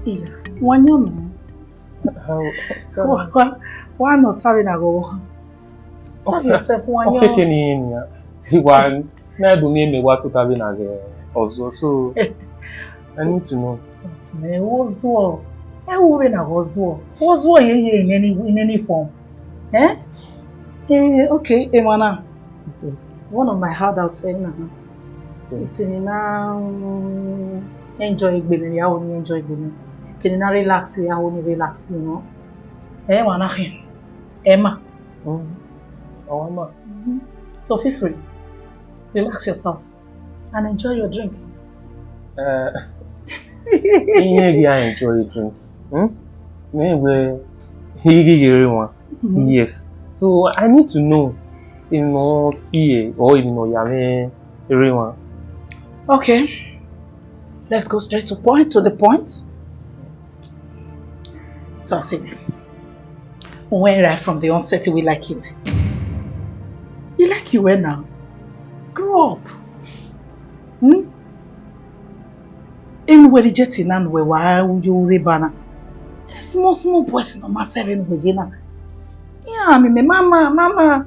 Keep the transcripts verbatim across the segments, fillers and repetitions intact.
Iya, wa yan nọ. How, how? Wa, wa, wa nọ ta vbene a ghọghọ. Serve yourself, wa yan. Okay, kene yen nian. Wa na do miẹn mẹ wa tota vbene a ghẹ ọzọ. So, I need to know. Ẹ wo zuọ. Ẹ wo vbene a ghẹ ọzọ. Wo zuọ yeye in any, in any form. Eh? Eh, okay, emwa na. Okay. One of my handouts, eh, na. Okay. Kene na, mm, enjoy egbe mwẹ, ya ho ni enjoy egbe mwẹ. Kene na relax, ya ho ni relax, you know. Eh, emwa na khin. Emma. Mm. Our ma. Mm-hmm. So feel free. Relax yourself and enjoy your drink. Uh, iye ghi a enjoy drink. Hmm? Me we he ghi ghi re wan. Mm-hmm. Yes. So I need to know if no see or if no ya me re wan. Okay. Let's go straight to point, to the point. So I say, when right from the onset, we like you. We like you well now. Grow up. Hmm? Enu wẹ reject na nu wẹ wa yo re ba na. Small, small boys no ma serve enu wẹ je na. Yeah, I mean, mama, mama.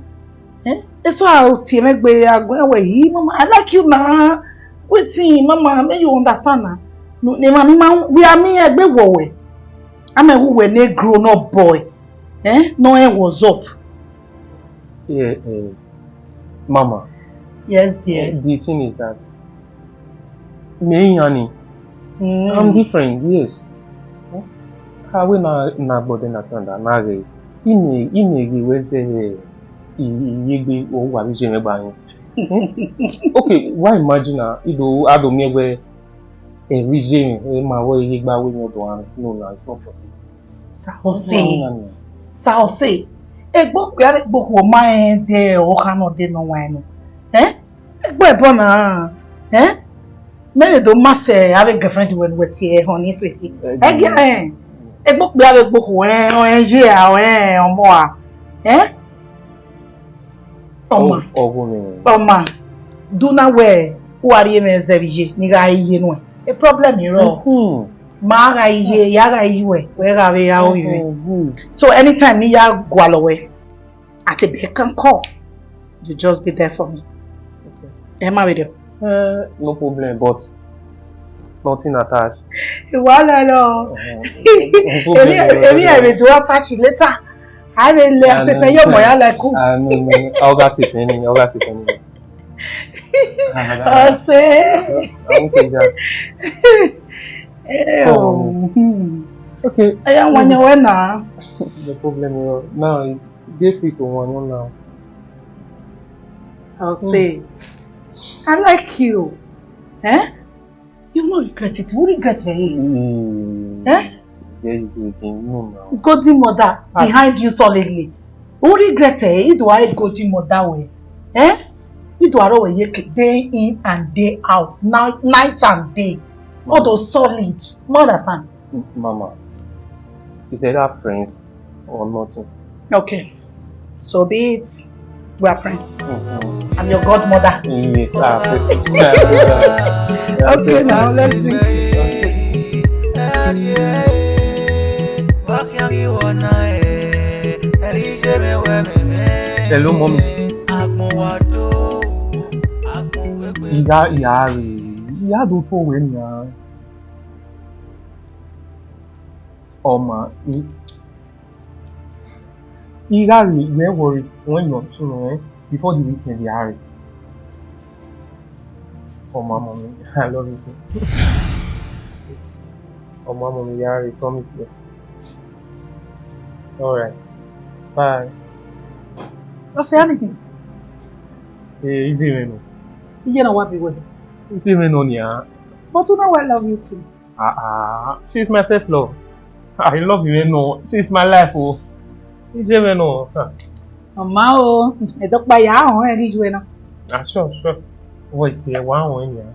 Eh? Eso a tie mwẹ gbe, a gu wẹ, "Hi, mama, I like you na." Wetin, mama, make you understand na. No, ne ma, ma, we are me egbe wọ wẹ. I'm a who were ne grown up boy. Eh? No, eh, what's up? Yeah, eh, mama. Yes, dear. Eh, the thing is that me and Yanni, mm, I'm different, yes. Ka wẹ na, na gbọdẹ na tanda na ghe. Ine, ine ghe wẹ zẹ, eh, i, i yegbe, o wa bi je mwẹ gba yin. Hmm? Okay, why imagine na, i do, a do miẹn wẹ, eh, ri je mwẹ, eh, ma wẹ i yegbe a wẹ mwẹ do an, no, na, it's not possible. Sa ọ sẹ. Sa ọ sẹ. Egbe okpia vbe egbe okhuo ma rẹn de ọkha nọ de nọ wan nọ. Eh? Egbe ẹbọ na. Eh? Mẹ vbe do ma sẹ avbe girlfriend wẹ ne uwẹ tie ehọ ni so ehe. Ẹgia rẹn. Egbe okpia vbe egbe okhuo, eh, ọ rẹn ye a, ọ rẹn ọmọ a. Eh? Ọma. Ọ, ọ gho mwẹ. Ọma. Do na wẹ u a rhie mwẹ zẹ vbe iye, ne I gha re iye nuẹn. A problem i rrọọ. Mhm. Ma gha iye, ya gha iye uẹ, wẹ gha vbe ra ori mwẹ. Mhm, good. So anytime ne I ya gualọ wẹ, at a beck and call, you just be there for me. Okay. Ẹ ma vbe dẹ. Eh, no problem, but nothing attached. Wàhálà lọ. Uh-huh. No problem, èmi, no problem. Èmi ẹ vbe do attach later. A vbe lẹ, yeah, asefẹ no, yo mọ ya lẹ ku. Ah, no, no, no. Ọ gha sefẹ ni, ọ gha sefẹ ni. Ah, that, ọ sẹ. I won't take that. Eh, oh, oh. Hmm. Okay. Ẹ ya wan yan wẹ na. No problem, bro. Now, dey free to wan yan now. I'll say, I like you. Eh? You no regret it. Who regret it? Hmm. Eh? There you go again. No, now. Golden mother behind you solidly. Who regret it? He do I golden mother way. Eh? He do I always day in and day out, night, night and day. All those solid. You understand? M-, Mama, is either friends or nothing. Okay. So be it. We are friends. Mm-hmm. I'm your godmother. Yes, I accept it. Okay, now let's drink. Hello, mommy. Iya, iya, iya, do to we ni a. Ọma, I, I gha rhie, don't worry, when you tune in, before the weekend, I gha rhie. Ọma, mommy, I love you too. Ọma, mommy, I gha rhie, promise you. All right. Bye. Don't say anything. Eh, you do me no. You know what we will. You see me no nia. But you know I love you too. Ah, ah, she's my first love. I love you, you know. She's my life, oh. You see me no. Huh. Ọma o, ẹdọkpa ya họn ẹre iye na. Ah, sure, sure. Voice here, wa họn ẹre nia.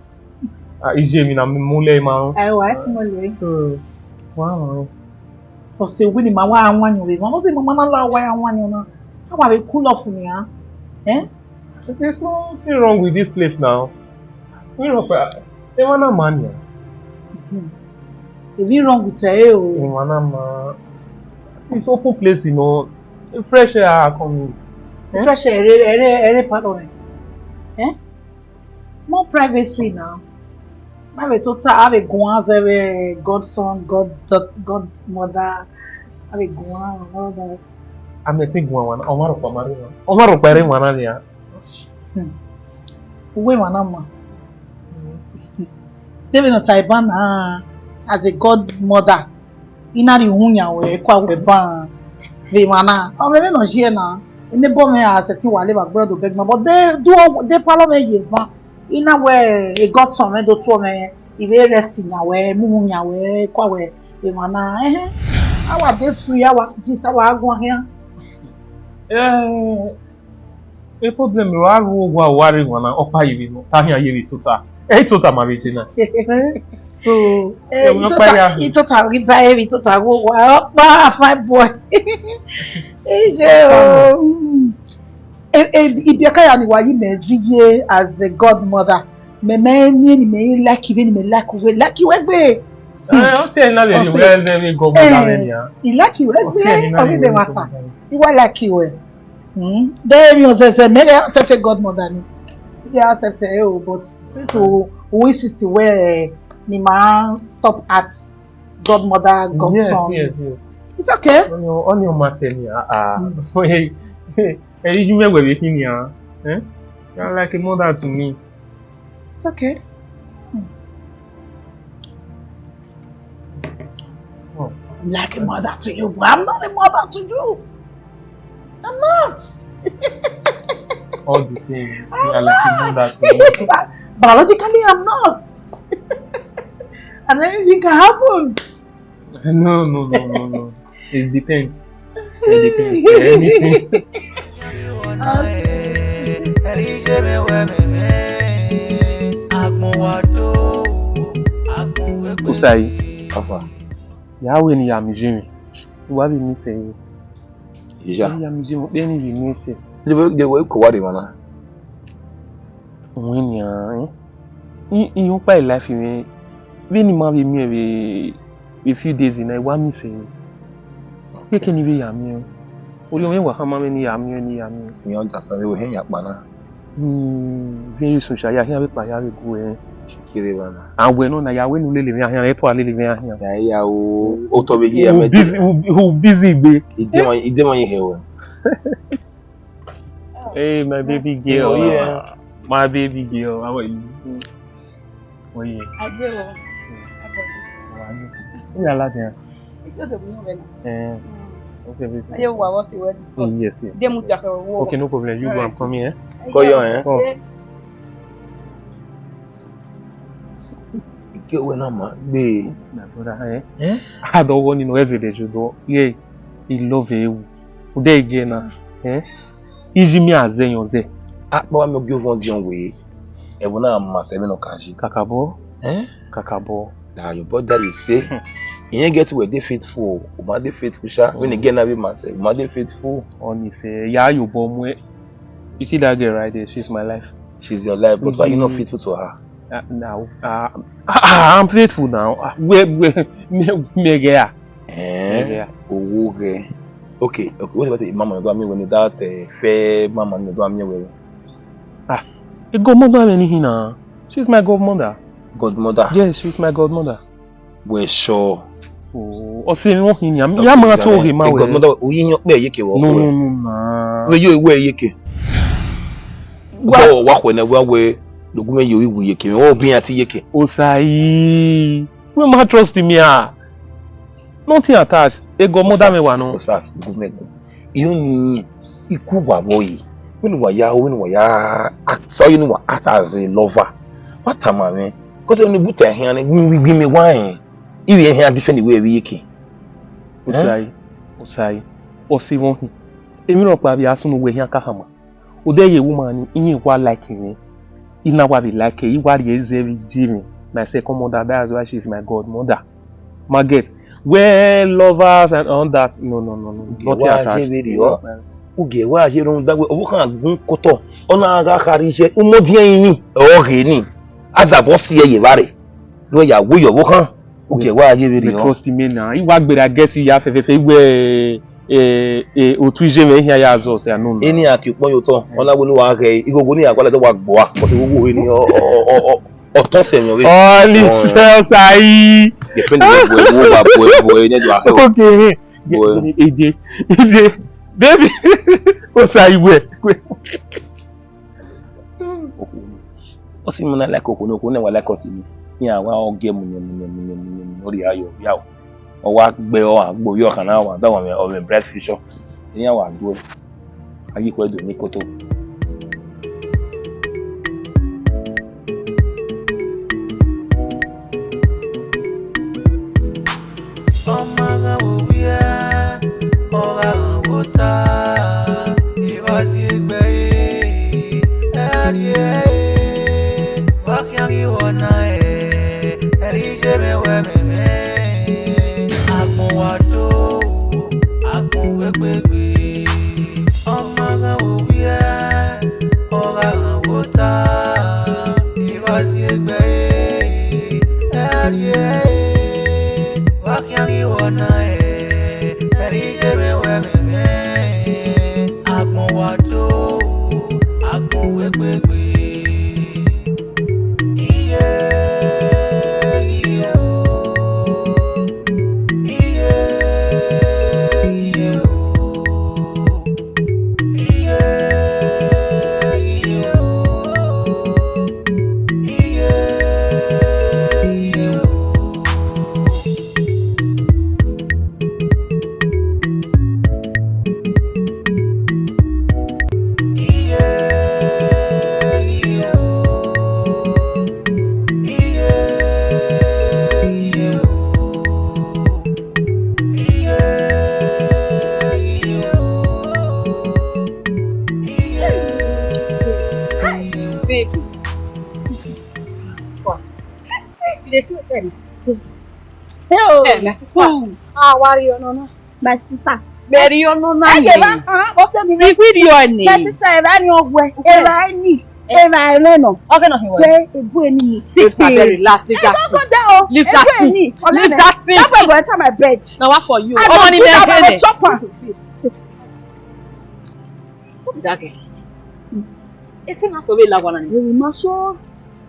Ah, iye mi na mi mu lẹ ma. Ẹ wa ti mo le. So, wa họn ẹre. Ọse wini ma wa wan yan vbe. Ma mo se ma ma na la wa ya wan yan na. How about we cool off nia? Eh? There's nothing wrong with this place now. We rock, eh, man, man, yeah. Hmm. Emwi wrong with ẹre o. Emwa na ma. It's open place, you know. Fresh air are coming. Eh? Fresh air, ẹre, ẹre, ẹre part of it. Eh? More privacy now. Ma vbe tota, a vbe guan zẹ vbe godson, god, godmother. A vbe guan and all that. A miẹtin guan wan, ọ ma rhọkpa ma rre wan. Ọ ma rhọkpa rre wan na nia. Hmm. Uwẹ wan na ma. David Otaiban na, as a godmother, I na rhie uhunmwu yan wẹ, kua wẹ ban vbe emwa na. Ọ mwẹ vbene ọ ye na, enebọ mwẹ a sẹtin wa levba gbọdọ do bẹgma, but de, do, de palọ mwẹ ye eva, I na wẹ a godson mwẹ do tuẹ mwẹ, I vbe rest yan wẹ, mu uhunmwu yan wẹ, kua wẹ emwa na. Ẹhẹn, a wa dey free, a wa gist, a wa guan khian. Eh, e problem ro a ru owa, wa rre wan na, ọkpa ye vbe nọ, ta khian ye vbe tota. Eh, tota ma vbe je na. Eh, so, Eh, eh, itota, itota ghi ba emwi, itota ghi wa ọkpa, fine boy. Ije o. Mm. E, e, ibiakaya ni wa yi mẹ zighe as a godmother. Mẹ, mẹ miẹn ni mẹ i like vbene mẹ like wẹ, like wẹ gbe. Eh, ọ si ẹre na vbe rhie wẹ zẹ vbe godmother mwẹ nia. I like wẹ gbe, ọ ghi de mata. I wa like wẹ. Hmm. Then emwi ọzẹzẹ, mẹ ghi accept godmother ni. I ghi accept ẹre o, but since u, u insist wẹ, eh, ne ima stop at godmother, godson. Yes, yes, yes. It's okay. Ọni, ọni ọ ma sẹ ni, ah, ah. Hmm. Ẹ i ju mwẹ wẹ vbe khin nia, eh? You are like a mother to me. It's okay. Hmm. Oh. I'm like a mother to you, but I'm not a mother to you. I'm not. All the same, you are like a mother to me. Bi-, biologically, I'm not. And anything can happen. No, no, no, no, no. It depends. It depends. Anything. Usai, Alpha. Ya wẹ ne I ya miẹn iye mwẹ. I wa vbe miẹn sẹ ẹre. Iya. Ya miẹn iye mwẹ, ukpẹ ne I vbe miẹn sẹ. De wẹ, de wẹ ko wa de emwa na? Wẹ nian, eh? I, I họn ọkpa life mwẹ, vbene I ma vbe miẹn vbe, vbe few days na, I wa miẹn sẹ ẹre. Keke ne I vbe ya miẹn. Orhiọn mwẹ wa khama mwẹ ne I ya miẹn, ne I ya miẹn. Iran da sa vbe wẹ hẹ yan kpa na. Hmm, very soon, sha, ya khian vbe kpa ya vbe gu ẹre. Shikere wa na. A wẹ nọ na, ya wẹ ne u lele mwẹ ahian, ẹ tua lele mwẹ ahian. Ya, ya, o, otọ vbe ye. Who busy, who, who busy gbe? Idemwa, idemwa ye hẹ wẹ. Hey, my baby girl. Oh, yeah. My baby girl, how are you? Oh, yeah. Aje o. Who you like there? It's just a woman. Eh. Mm. Okay, baby. Aye, wa, wa si we discuss. Yes, yes. Dem mu dia kẹ wo. Okay, no problem. You go, I'm coming, eh? Call you, eh? Oh. Ike wẹ na ma gbe. My brother, eh? Eh? I don't want you know as it is you do. Yeah, he love you. Ude ige na, eh? Iji mi azẹ yọn zẹ. Akpọ wa mi ogie ovọn diọn wẹ, ẹvbo na ma sẹ vbene ọ ka yi. Kakabọ. Eh? Kakabọ. That your brother dey say, he ain't get where dey faithful. O ma dey faithful, sha. When he get na be ma sẹ, o ma dey faithful. Honestly, ya yo bo mu. You see that girl right there? She's my life. She's your life, but why you not faithful to her? Uh, now, uh, I'm faithful now. Uh, where, where, me, me, yeah. Eh, yeah. Owó rẹ. Okay, okay. What about the mama? Do I mean when that uh, fair mama? Do I mean when? Ah, a godmother, anything now. She's my godmother. Godmother. Yes, she's my godmother. Well, sure. Oh, ọ sẹ ne ọ hin ya ma to ghe ma wẹ. Godmother, u yi yan kpe ye ke wọ. No, no, no, na. We yo we ye ke. Wa wa khwe ne wa we, do gu me yo iwu ye ke. O bi yan ti ye ke. Osai. We ma trust me ah. Nothing attached. A godmother me wa no. Osas, gu me. You need iku wa boy. When wa ya, when wa ya act, so you know what act as a lover. What am I? Because when you put your hand, we we me wine. Iwe hia different way we yeke. Osai, Osai, ọ sẹ vbe ọ hin. Emwi rhọkpa vbe a sunu wẹ hia ka khama. Odẹ ye woman ni, iye wa like mwẹ. I na wa vbe like her, I wa rhie zẹ vbe iye mwẹ. My second mother, that's why she's my godmother. Ma get. Well, lovers and all that. No, no, no, no. Nothing attached. Ugie wa ye rhunmwuda wẹ ọvbokhan gun kotọ, ọ na gha khare iye, umọdiẹn rinmwian ọghe ni. Azabọ si ẹre ye evbare. Ne ọ ya wu ye ọvbokhan. Ugie wa ye vberriọ. Trust me na. I wa gberra guess ya fẹfẹfẹ, I wẹ, eh, eh, otu iye mwẹ hia ya zọ sẹ anu na. Eni a ke ukpọn ye otọ, ọ na wẹ ne uwa ghẹ, ighogho ne iran gualọ dọ wa gbo a, but ighogho he ni, ọ, ọ, ọ, ọ, ọ tọn sẹ emwi ọvbehe. Ọ ni sẹ Osayi. Girlfriend wẹ, wẹ, wẹ, wa bu ẹ, bu ẹ, ne do a hẹ o. Okay. Bu ẹ. Ede, ede, baby. Osayi wẹ, wẹ. Ọ si mu na like okhuo ne, okhuo ne wa like ọsi ni. Iran wa ọ gie mu yẹn, mu yẹn, mu yẹn, mu yẹn, mu yẹn, ọ rhie ayọ via o. Ọ wa gbe ọ, a gbe ovbi ọkhan na wa da wa mwẹ, ọ mwẹ bright future. Iran wa duẹ. A yi khuẹ do ni koto. Ọ ma gha vbe ovbi ẹre, ọ gha gha vbe ota, I wa si egbe ẹre, ẹre ẹre, wa khian ghi wọ na ẹre, ẹre iye mwẹ wẹ mẹ mwẹ, agbọn wa do, agbọn wegbe gbe. Ọ ma gha vbe ovbi ẹre, ọ gha gha vbe ota, I wa si egbe ẹre, ẹre ẹre, wa khian ghi wọ na ẹre, ẹre iye mwẹ wẹ mẹ mwẹ, agbọn wa do, agbọn wegbe gbe. Iye, iye o. Iye, iye o. Iye, iye o. Iye, iye o. Babes. Fuck. You dey see wetin I dey see? Hey, oh. Eh, my sister. Hmm. Ah, worry, no, no. My sister. Bury your no na. Hey, name. Eva, uh, what's your name? If we do your name. My sister, Eva ni ogwe. Okay. Eva ni. Eh. Eva ni no. Okay, no, he was. Where Ebu ni? Babes, abeg, relax. Leave that thing. Don't go there, oh. Leave that thing. Ebu ni. Leave that thing. That boy go enter my bed. Now what for you? I go do that, I go chop am. Babes. Who be that girl? Eti na to be la one. Ewu ma so.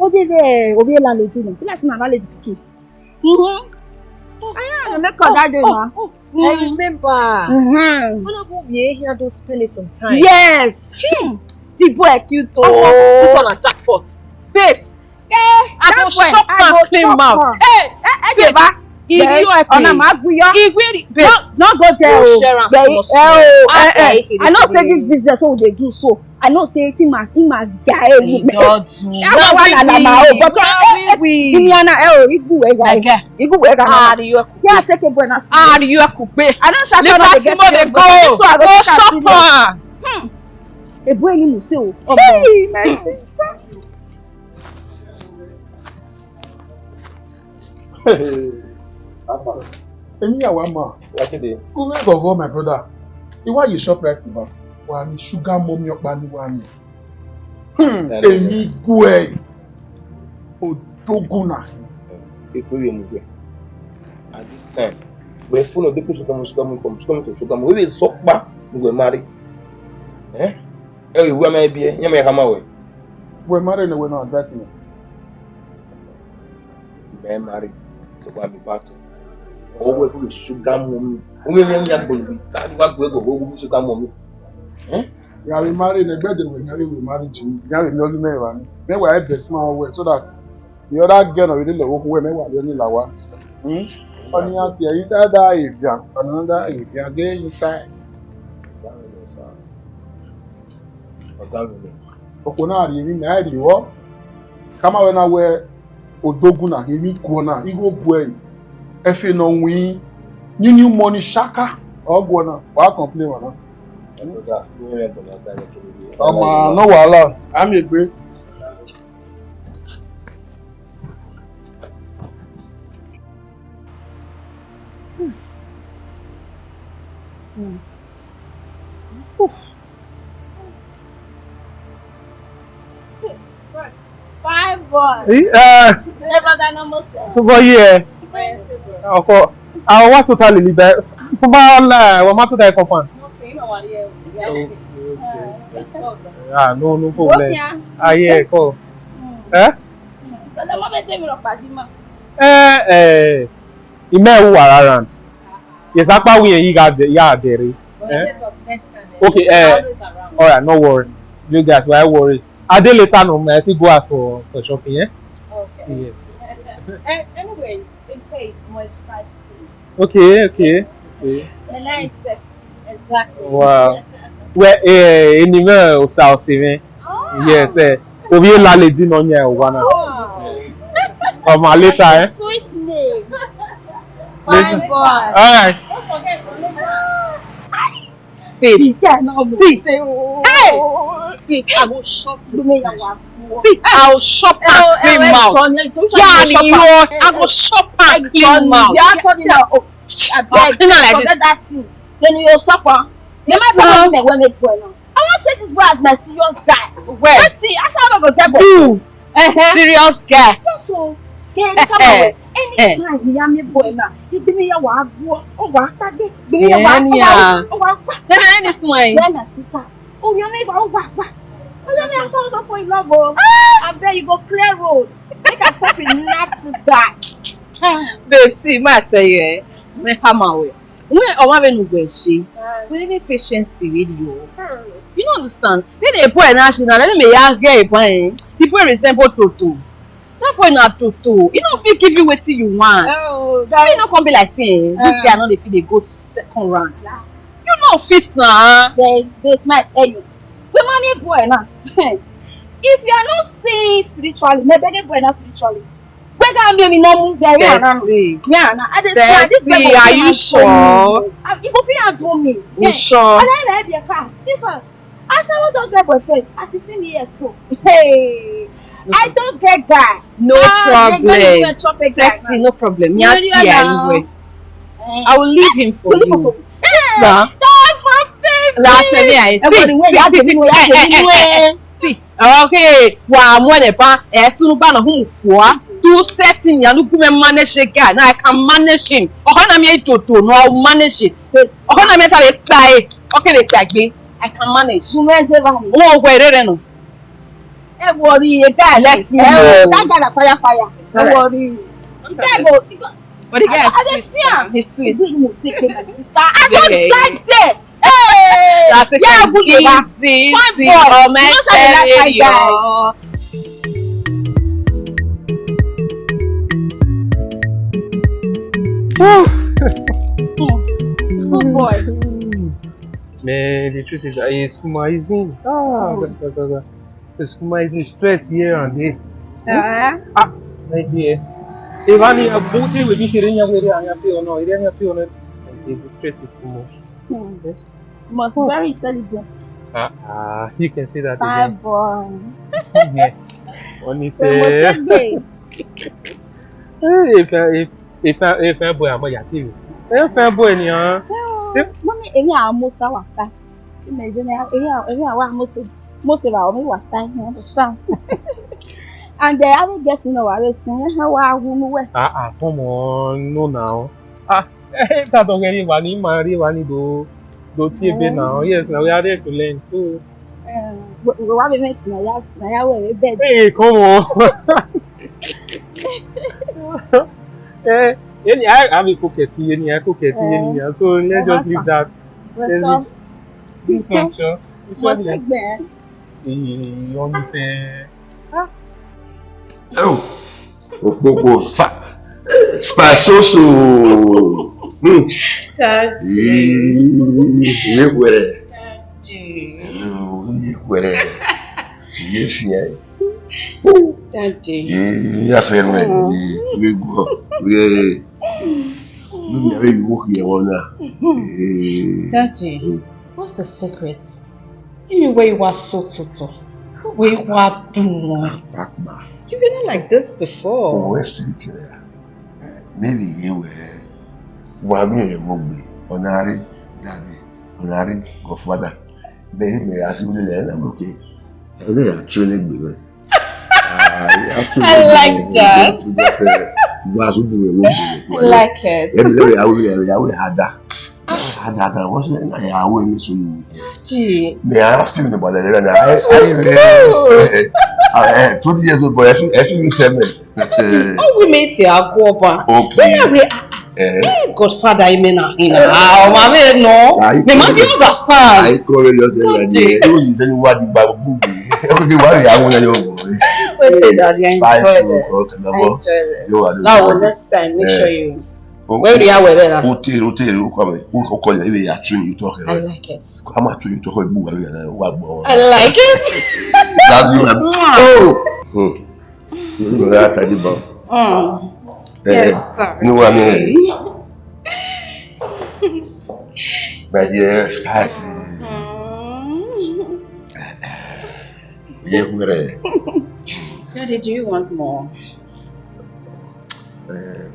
O dey there, o be landlady now. Be like say na landlady pikin. Mm-hmm. I am the make of that day now. Oh, oh, oh. I remember. Mm-hmm. When I go here, here, don spend it some time. Yes. Hmm. The boy cute, oh. Omo, this one na jackpot. Babes, eh, I go chop am clean mouth. Hey, eh, eh, babes. Ọna ma gbe yọ. Babes, no, no go there o. Share am small small. I know say this business wey we dey do so, I know say it ma, it ma die. He don do. Awa wa la la ma o, but, eh, eh, eh, Iniana, eh, o, igu we ga. Igu we ga na. Are you a kupe? Yeah, take a boy na. Are you a kupe? I don't say I no dey get money, so I go shop am. Hmm. A boy ni mo say o. Hey, my sister. Emi ya wa ma. Wa kede. Ume gogo, my brother. I wa ye Shoprite ba. Wa ni sugar mommy ọkpa ni wa ni. Hmm, emi guẹ. Odogun na. Ekpe ye mu guẹ. At this time, we full of the people come, come, come, come to sugar mommy. We be sokpa, we go marry. Eh? Eh, we ma bi, ya me hama we. We marry ne we no advice me. Me marry. So what be battle? Oh, we full of sugar mommy. We me ya go be. That wa go go go sugar mommy. Eh? Ya we marry ne gbẹdẹ we, ya we marry ji. Ya we no me wa ni. Me wa e best man we so that the other girl no really love we, me wa really la wa. Hmm? Only out here inside that area, another area dey inside. Ọga mi nẹ. Okhuo na rhie emwi mẹ, a i rhie vbọ. Kama wẹ na wẹ Odogun na, emwi ikuọ na, igho bu ẹre. Ẹfe ne ọ win, new new money shaka, ọ guọ na, wa complain wa na. Ọma, no wahala, a miẹn egbe. Fine boy. Eh, uh, Never got no more sense. Boy, yeah. Yes. Ọkọ, a wa tota lele ba, ba la, wa ma tota ẹkọ fan. Okay, you know what, yeah, yeah, okay. Okay, okay, okay. Ah, no, no problem. Okay. Ah, yeah, cool. Mm. Eh? Mm. So the moment they will not, eh, eh, imẹ wu around. Yes, akpa wi yi ga de, ya de re. Eh? Okay, eh, all right, no worry. You guys, why worry? I dey later no, I fit go out for, for shopping, eh? Okay. Yes. Eh, anyway, in case, more exciting. Okay, okay, okay. The nice sex, exactly. Wow. Well, eh, in the mail, South Seven. Ah. Yes, eh. Ovie la lady no nya wa na. Wow. Come on, later, eh? Sweet name. Later. Fine boy. All right. Don't forget to look. Babe, see, hey, babe, I go chop this man. See, I will chop and clean mouth. Yeah, I go chop and clean mouth. You are talking about, oh, I beg, forget that thing. Then you chop am. The man tell me when they boy now. I wan take this boy as my serious guy. Well, let's see, I shall not go get boy. Uh-huh. Serious guy. Just so, yeah, come on. Anytime we are me boy now, he give me your wa go. Oh, wa ta de. Give me your wa. Anyhow. Oh, wa. Tell me anything. Yeah, my sister. Oh, your neighbor. Oh, wa, wa. Oh, your neighbor. Show up for love. Oh, I beg you go clear road. Make a stop with not this guy. Babe, see, ma tell you, eh, me hammer well. When ọmwa vbe ne uwẹ ẹse, we need patience with you. You don't understand. Then the boy now, she now, let me ya get a boy. The boy resemble Toto. That boy na Toto. He don't fit give you wetin you want. Oh, that he no come be like say, eh, this guy no dey fit dey go to second round. You no fit na. Then, this might tell you. We money boy now. If you are not seeing spiritually, maybe the boy not spiritually. Wega mi mi no mu vẹ ri ana. Ri ana. I dey swear, this girl go fit handle me. You sure? Ah, he go fit handle me. You sure? And then I be a car. This one, Ashawo don get boyfriend. As you see me here so. Hey, I don get guy. No problem. Sexy, no problem. Me, I see you anywhere. I will leave him for you. Yes, na. That's my baby. Last time, yeah, see, see, see, see, see, see. Okay, wa mu ẹdẹ ba, ẹ sunu ba na hu fua. Do setting ya, look me manage a guy. Now I can manage him. Ọkọ na mi e dodo, no, I will manage it. Ọkọ na mi e ta le kpa e. Okay, le kpa gbe. I can manage. Mo me je ba ni. Wo gwe rere no. Ẹ worry, a guy. Let me know. That guy na fire, fire. It's all right. Ẹ worry. The guy go, he go. But the guy is sweet. He's sweet. This mistake, my sister. I don't like them. Hey! Yeah, good, easy, fine boy. You know how they like fine guys. Good boy. Man, the truth is, I school my easy. Ah, go, go, go, go. School my easy, stress here and there. Ah, my dear. If I need a booty, we be here in your way, I have to know. It ain't have to know. The stress is too much. Hmm. You must be very intelligent. Ah, ah, you can say that again. Fine boy. Yeah. When he say, if I, if, if I, if I boy, I'm a yatis. If I boy, yeah. Mommy, any almost our time. Imagine, any, any our almost, most of our, we were time, you understand? And the other guest, you know, I was saying, how are we? Ah, ah, come on, no now. Ah, eh, that don't get you money, money, money, do, do, T V now. Yes, now we are there to learn too. Eh, we, we want to make na ya, na ya we bed. Hey, come on. Eh, any, I, I will cook it, any, I cook it, any. So let's just leave that. Let's leave. This one, sure. This one, yeah. He only say, ah. Oh. Okpokpo fa, spasoso. Hmm. Daddy. Ee, uwẹ wẹrẹ. Daddy. Uwẹ wẹrẹ. Iye fian. Daddy. Ee, ya fẹ rẹ. Ee, uwẹ gbọ. Uwẹ. Uwẹ mi ave yuo khiẹ vbọ na. Ee. Daddy, what's the secret? Imi wẹ I wa so toto, wẹ I wa dun wọn. Papa. You were not like this before. Owẹ street ya. Maybe ye wẹ wa mi ẹ mo gbe, ọna re daddy, ọna re godfather. Maybe me ask you the land, I'm okay. Ẹ dẹ ya tue ne gbe wẹ. I like that. Wa zu bu we wo. I like it. Ẹ lẹ ya we, ya we ada. Ada, ada, what's your name? Ya we mi so you. Daddy. Me, I feel the bother. That was good. Eh, twenty years old boy, I feel, I feel the same. Daddy, how we meet here? Go up. Okay. Then we, eh, godfather, I mean, in our mommy, no. Me, man, you understand. I call you just like that. Daddy. You say what the babu. Okay, why you want your boy? We say, Daddy, I enjoy it. I enjoy it. That one, next time, make sure you. Where do you wear that? Hotel, hotel, hotel. Hotel, hotel, hotel. I like it. Ama tu yi tọkọ ibu wa ya na wa gbọ. I like it. That you have. Oh. Hmm. You know that I did, bro. Mm. Eh, yes, sir. You know what I mean? My dear, spicy. Mm. Yeah, we're. Daddy, do you want more? Eh,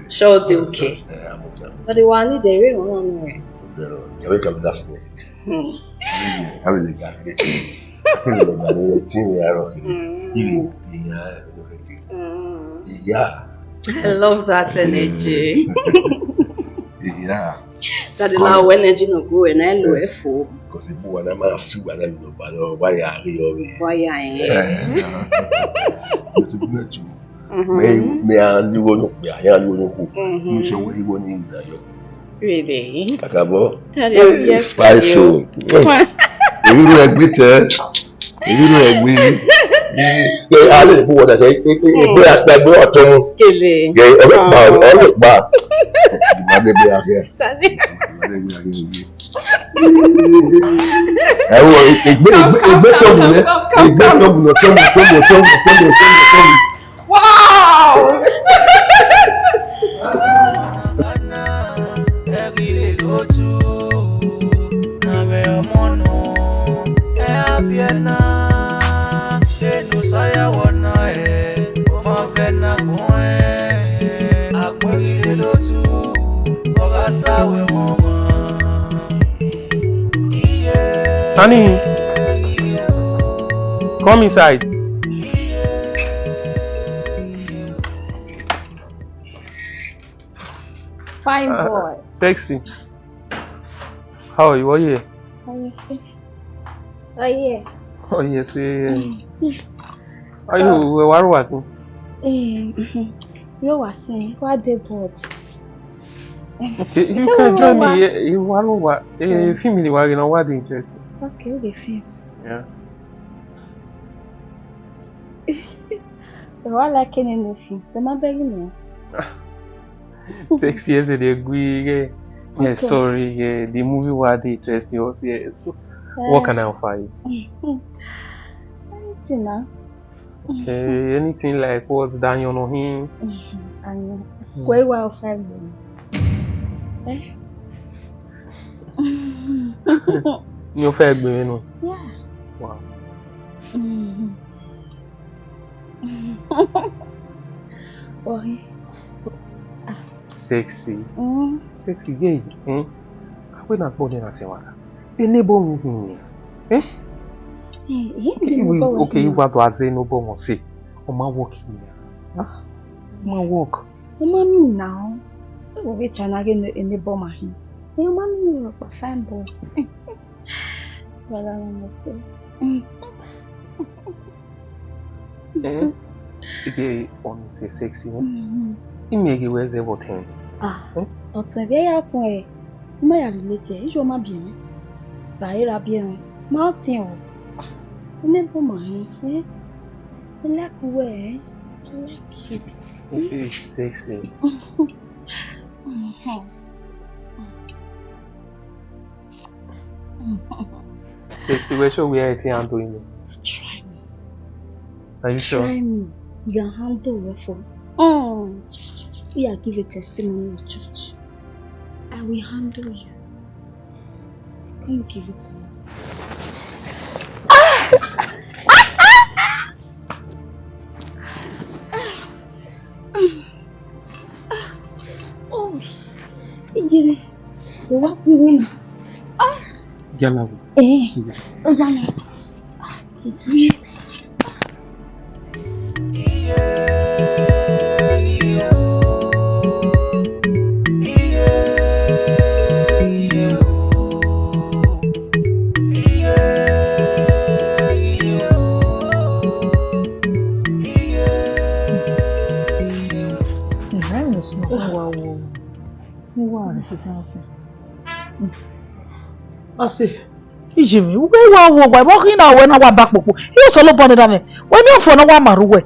Sure, they okay. Eh, I'm okay, I'm okay. But the one need the real one, no. They don't. They wake up last night. Hmm. I mean, they got me. I feel like I'm in a team, yeah, okay. Mm. Even, yeah, okay. Mm. Yeah. I love that energy. Yeah. That allow energy no go and I know it for. Because the boy, I'm a few, and I know, but why are you over here? Why are you? Yeah. But to be true, me, me a lu wo no pe, a ya lu wo no ku. Mhm. Mi se wo iwo ni na yo. Really? Kakabọ. Tell you, yes, spice o. Èmi ro ẹgbẹ tẹ. Èmi ro ẹgbẹ. Pe a lè fún wọn dàgbà, pe, pe, pe a gba ẹgbẹ ọtọ mu. Kele. Gẹ, ọlọpàá, ọlọpàá. Ìgbà mi bí a gẹ. Tani? Ìgbà mi bí a gẹ. Ẹ wo, egbe, egbe, egbe tọmọ nẹ, egbe tọmọ nẹ, tọmọ, tọmọ, tọmọ, tọmọ, tọmọ, tọmọ. Wow! Honey, come inside. Fine boy. Sexy. How are you? What you? Oh yeah. Oh yes, yeah. How you? Where was you? Eh, you was in. What they bought? Okay, you can join me. You want what? Eh, film ni wa gina, what interesting? Okay, okay, film. Yeah. Why like any film? The man begging me. Sexy as they agree. Yeah, sorry. Yeah, the movie was the interesting. Yeah. So, what can I offer you? Anything now. Okay, anything like what? Daniel no him. Ayan. Kwe wa offer me. Eh? Ni o fẹ gbe mi nu? Yeah. Wow. Ohi. Sexy. Mm. Sexy, yeah. Hmm? Awe na kpọ de na se wata. Enebo mu hin. Eh? Eh, eh, okay, you wa do aze no bo mo se. O ma work here. Ah. O ma work. O ma mean now. O ve cha na ghe enebo ma hin. Eh, o ma mean you pa fine boy. Wala na mo se. Eh? Ike ọni se sexy, eh? Mm-hmm. Imi ege wẹ zẹ vbe ọtẹn. Ah, eh? Ọtẹn vbe ya tọn ẹ. Ma ya relate ẹ, ijo ma biẹ mwẹ. Ba era biẹ mwẹ. Ma ọtẹn o. Ah, enebo ma hin, eh? I like you, eh? I like you. It is sexy. Sexy, we show where I think I'm doing it. Try me. Are you sure? Try me. You can handle well for. Mm. Yeah, give a testimony in church. I will handle you. Come give it to me. Oh, ijere. Wa ku na. Ah. Yala wo. Eh. Ó yá mi. Ah, ijere. Ẹmwẹ sunu, wa wo. Wa wo. Ọse, iye mwẹ, wẹ wa wo wa, vbọ khin na wẹ na wa ba kpokpo. Iyẹn Osanobua ne da mwẹ, wẹ ne ọfọ na wa ma rre uwẹ.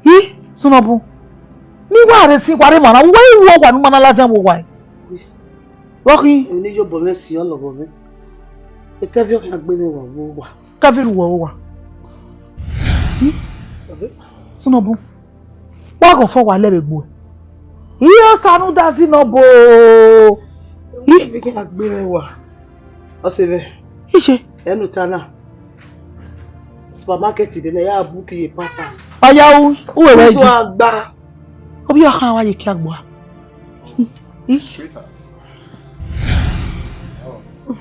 I, sunu bun. Ne I wa rre sin, wa rre emwa na, wẹ I wo wa ne u ma na ladian vbe owa. Vbọ khin? Emwi ne iyobọ mwẹ si ọlọghọ mwẹ. Ekẹvi ọ khian gbe mwẹ wa vbe owa. Kevin, vbe owa. I, sunu bun. Wa ghọfọ wa lẹ vbe egbe. Iye Osa ne u da zi nọ bo. I, Emwi khian gbe mwẹ wa. Ọse mwẹ. Iye. Ẹ ne u ta na. Supermarket de ne ya book ye Pampers. Ọya u, u wẹ wẹ Isu yi. Agba. Obi ọkhan wa ye kia gbua. I, i. Sweetheart. Oh.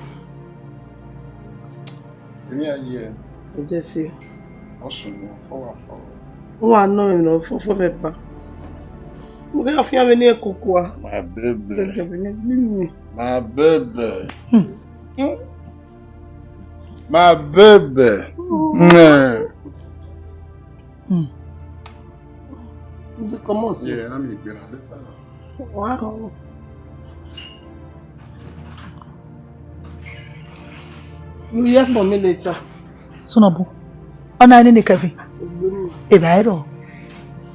Èmi á yẹ. Ẹ jẹ́ sí. Wọ́n sùn ní fọwọ́ fọwọ́. Wọ́n á ná ìrìnà fọ́fọ́ mẹ́fà. Mo kẹ́ àfihàn mi ní ẹ̀kọ́ kọ́ wa. My baby. Gẹ́gẹ́ bí ní bí mi. My baby. Hmm. Hmm? My baby. Hmm. Hmm. You dey comot so? Yeah, I'm here later. Wow. You hear from me later. Sunobu. Ọna nene Kevin. Ogbeni. Eva ẹrọ.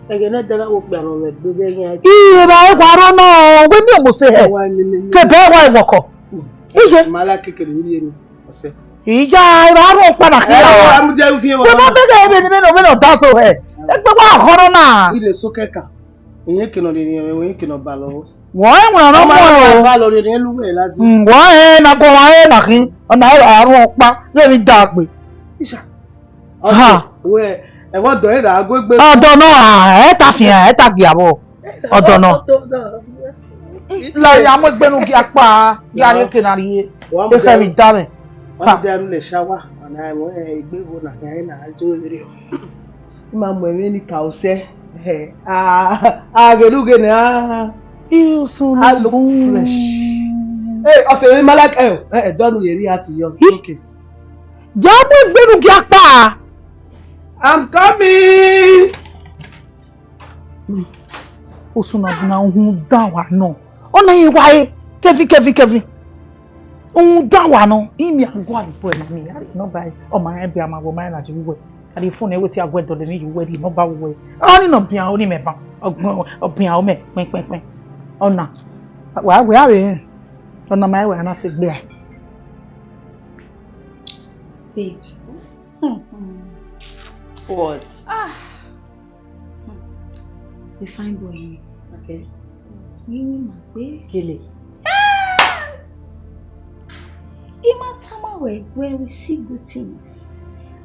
Ẹghẹ ne ẹdẹ na wo kpe arọ mwẹ gbe ghe yan. Ii, eva ẹrọ arọ nọ, wẹ miẹn ọmọ sẹ hẹ. Ẹwa ememe. Kebe ẹwa ẹwọkọ. Iye. Ma la kekere uri eni. Ọsẹ. Iya, eva arọ ọkpa na khian. Ẹwa, amudia uvie wa. Wẹ ma bẹghe ebe ni mẹ nọ, mẹ nọ da so hẹ. Egbe wa khọrọ na. Ile so kẹka. Ìyẹn kìnnà rìnrìn ẹ̀wọ̀n, ìyẹn kìnnà balọ̀. Wọ́n ẹ̀ wọ̀n ọ̀nà ọmọ mọ́ rẹ̀ o. Balọ̀ rìnrìn ẹlúwẹ̀ láti. Mm, wọ́n ẹ̀ na gọ wọn ẹ̀ na khin, ọ̀nà ẹ̀ àrùn ọ̀pá, lẹ́mi dá a pé. Ìṣà. Ha. Ọ̀sẹ̀, wẹ̀, ẹ̀wọ̀n dọ̀ ẹ̀ rà á gbégbé. Ọ̀dọ̀ náà, ẹ̀ ta fìyàn, ẹ̀ ta gbìyàwó. Ọ̀dọ̀ náà. Ọ̀dọ̀ náà. Láyé, àmọ́ ẹgbẹ́ nu kí a pa, kí a rí òkè náà rí e. Wọ́n á mú ẹ fẹ́ dẹrù. Mi dá mi. Wọ́n á mú dẹrù lè ṣáwà, ọ̀nà ẹ̀wọ̀n ẹ̀ ìgbéwò náà, ẹ̀ náà, á jó èrè o. Ima mu ẹmwẹ ni ka osẹ. Eh, a, a ghe lughe nẹ, a, I usun a look fresh. Hey, ọsẹ mi ma like, eh, eh, dọnu yeri ati yọ. Hi. Okay. Ya mu egbenu gi akpa. I'm coming. Usun na buna uhun dan wa nọ. Ọna yin wa e. Kevin, Kevin, Kevin. Uhun dan wa nọ. Imi agua ni boy na mi. Ari no bai. Ọ ma ẹ bia ma wo ma na ji wo. Ari phone e wetin a gua dọlọ emwi ye uwẹ rhie ne ọ ba uwẹ. Ọni nọ bian, ọni mẹ ban. Ọgbọn, ọ bian, ọ mẹ, kpẹn, kpẹn, kpẹn. Ọna, wa, wẹ a vbe rẹn. Ọna ma wẹ a na sẹ egbe a. Babe. Hmm. What? Ah. Hmm. The fine boy here. Okay. Mimi ma gbe. Kele. Ah! Ima tama wẹ, when we see good things,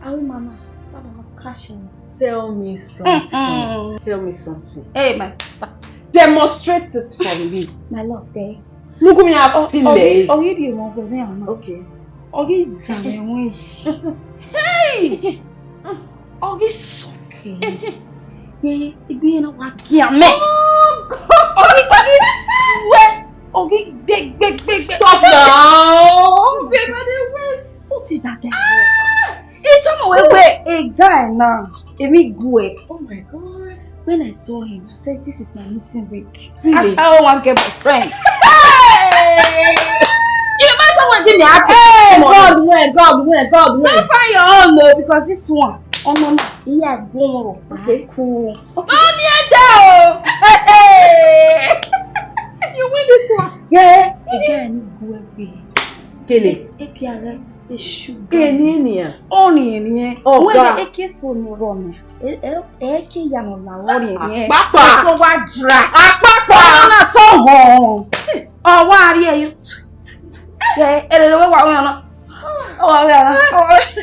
our mama start to have cash in. Tell me something. Mm-mm. Tell me something. Hey, my sister. Demonstrate it for me. My love, eh? Look me up. Oh, oh, oh, you be more than me. Okay. Ọ ghi da mwẹ ẹwaẹn yi. Hey! Ọ ghi sọkẹ. Ye, egbe iran na wa gia mẹ. Oh, God. Ọ ghi, ọ ghi suẹ. Ọ ghi gbe, gbe, gbe, gbe. Stop now. Babe, I dey wait. What is that guy? Ah! He told me, wait, wait. A guy now. Èmi gu ẹ. Oh, my God. When I saw him, I said, "This is my missing link." Really? Ashawo wan get boyfriend. Hey! You might want to give me a. Hey, God, where, God, where, God, where? Go find your own, no, because this one, oh, no, no, he had gone. Okay. Cool. No, near there. Hey! You win this one. Yeah. Again, go away. Kele. Ekiare. Èṣù. Kí ni ènìyàn? Ọrin ènìyàn. Ọ̀gá. Wọ́n lè eke so ni rọ mi. Ẹ, ẹ, ẹ ke ya nọ la ọrin ènìyàn. Àpápá. Ẹ tó wá jura. Àpápá. Ọ̀nà náà tó hàn. Ọwọ́ àrí ẹ yóò. Ẹ, ẹ lè lọ wá wọn náà. Ọwọ́ àrí ẹ náà. Ọwọ́ àrí ẹ.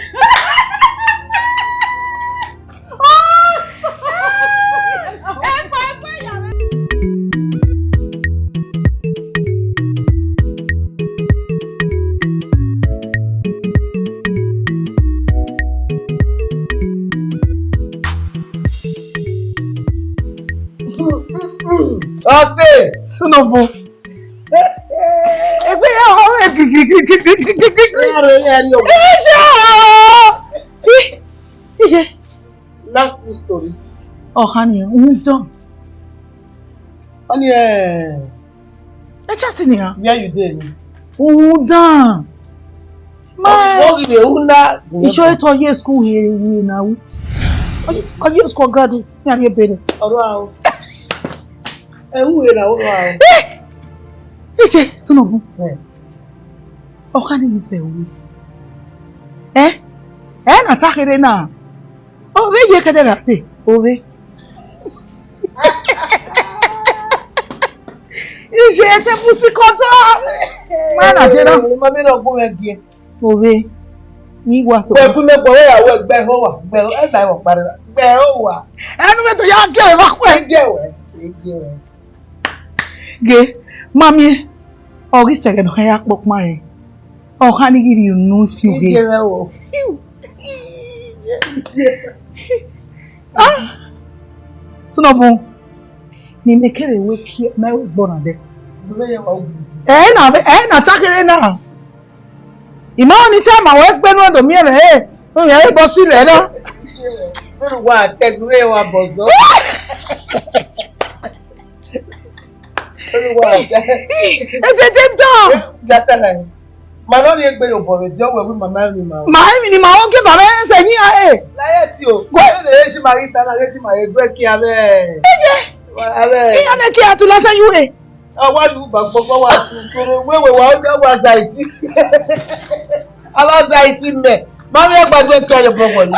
Ọsẹ Sunobu. Egbe ya họmẹ gigigigigigigigi. Iye. Iye. Last story. Ọha ni un done. Ọni, eh, Ẹ cha si nian. Where you dey ni? Uwudan. Ma, Ọ ghi vbe ru na. Iṣọ etọ ye school he ru na ru. Ọ ye school graduate, mi a rhie ebe nẹ. Ọrọ aro. Ẹ ru he na, ọrọ aro. Eh! Iṣẹ, sunu bu. Eh. Ọ kha ni sẹ ru. Eh? Ẹ na ta kherhe na. Ovbe ye kẹdẹ ra te, ovbe. Iye ẹtẹ pusi kọdọ. Ma na se na. Ma mi na gu mwẹ gie. Ovbe. Ni wa so. Wẹ gu mẹ gbọ, wẹ ya wẹ gbẹ ho wa, gbẹ ho, ẹ ba wọ kpare na. Gbẹ ho wa. Ẹnu mẹ to ya gie vbe khuẹ. Gie wẹ, gie wẹ. Ge, ma miẹn, ọ ghi sẹghẹ ne ọ khẹ ya kpokpan rẹn. Ọ kha ni ghi rhie unu fi ughe. Ije mwẹ o. Ah! Sunu bu, ne imẹ kere wẹ kie, mẹ wẹ gbọ na dẹ. Ẹ na, ẹ na ta kere na. I ma ni ta ma wẹ gbe nu do miẹn mwẹ, ẹ, u yẹn re bọ si lẹ na. Wa tẹgbe wa bọ zọ. Ẹ dede dọ. Gata na. Ma nọ rhie egbe ye obọ vbe diọ wẹ wẹ mama emwi ma o. Ma emwi ni ma o gie baba ẹse yin a e. La ye ti o. Gwe. Ẹ ne esi ma ghi ta na ghe ti ma ye due kia vbe. Eye. Avbe. Iya ne kia tu la se yu e. A wa lu ba gbogbo wa tu kere wewe wa o wa za iti. A wa za iti mẹ. Ma vbe gba due kia ye obọ wẹ ni.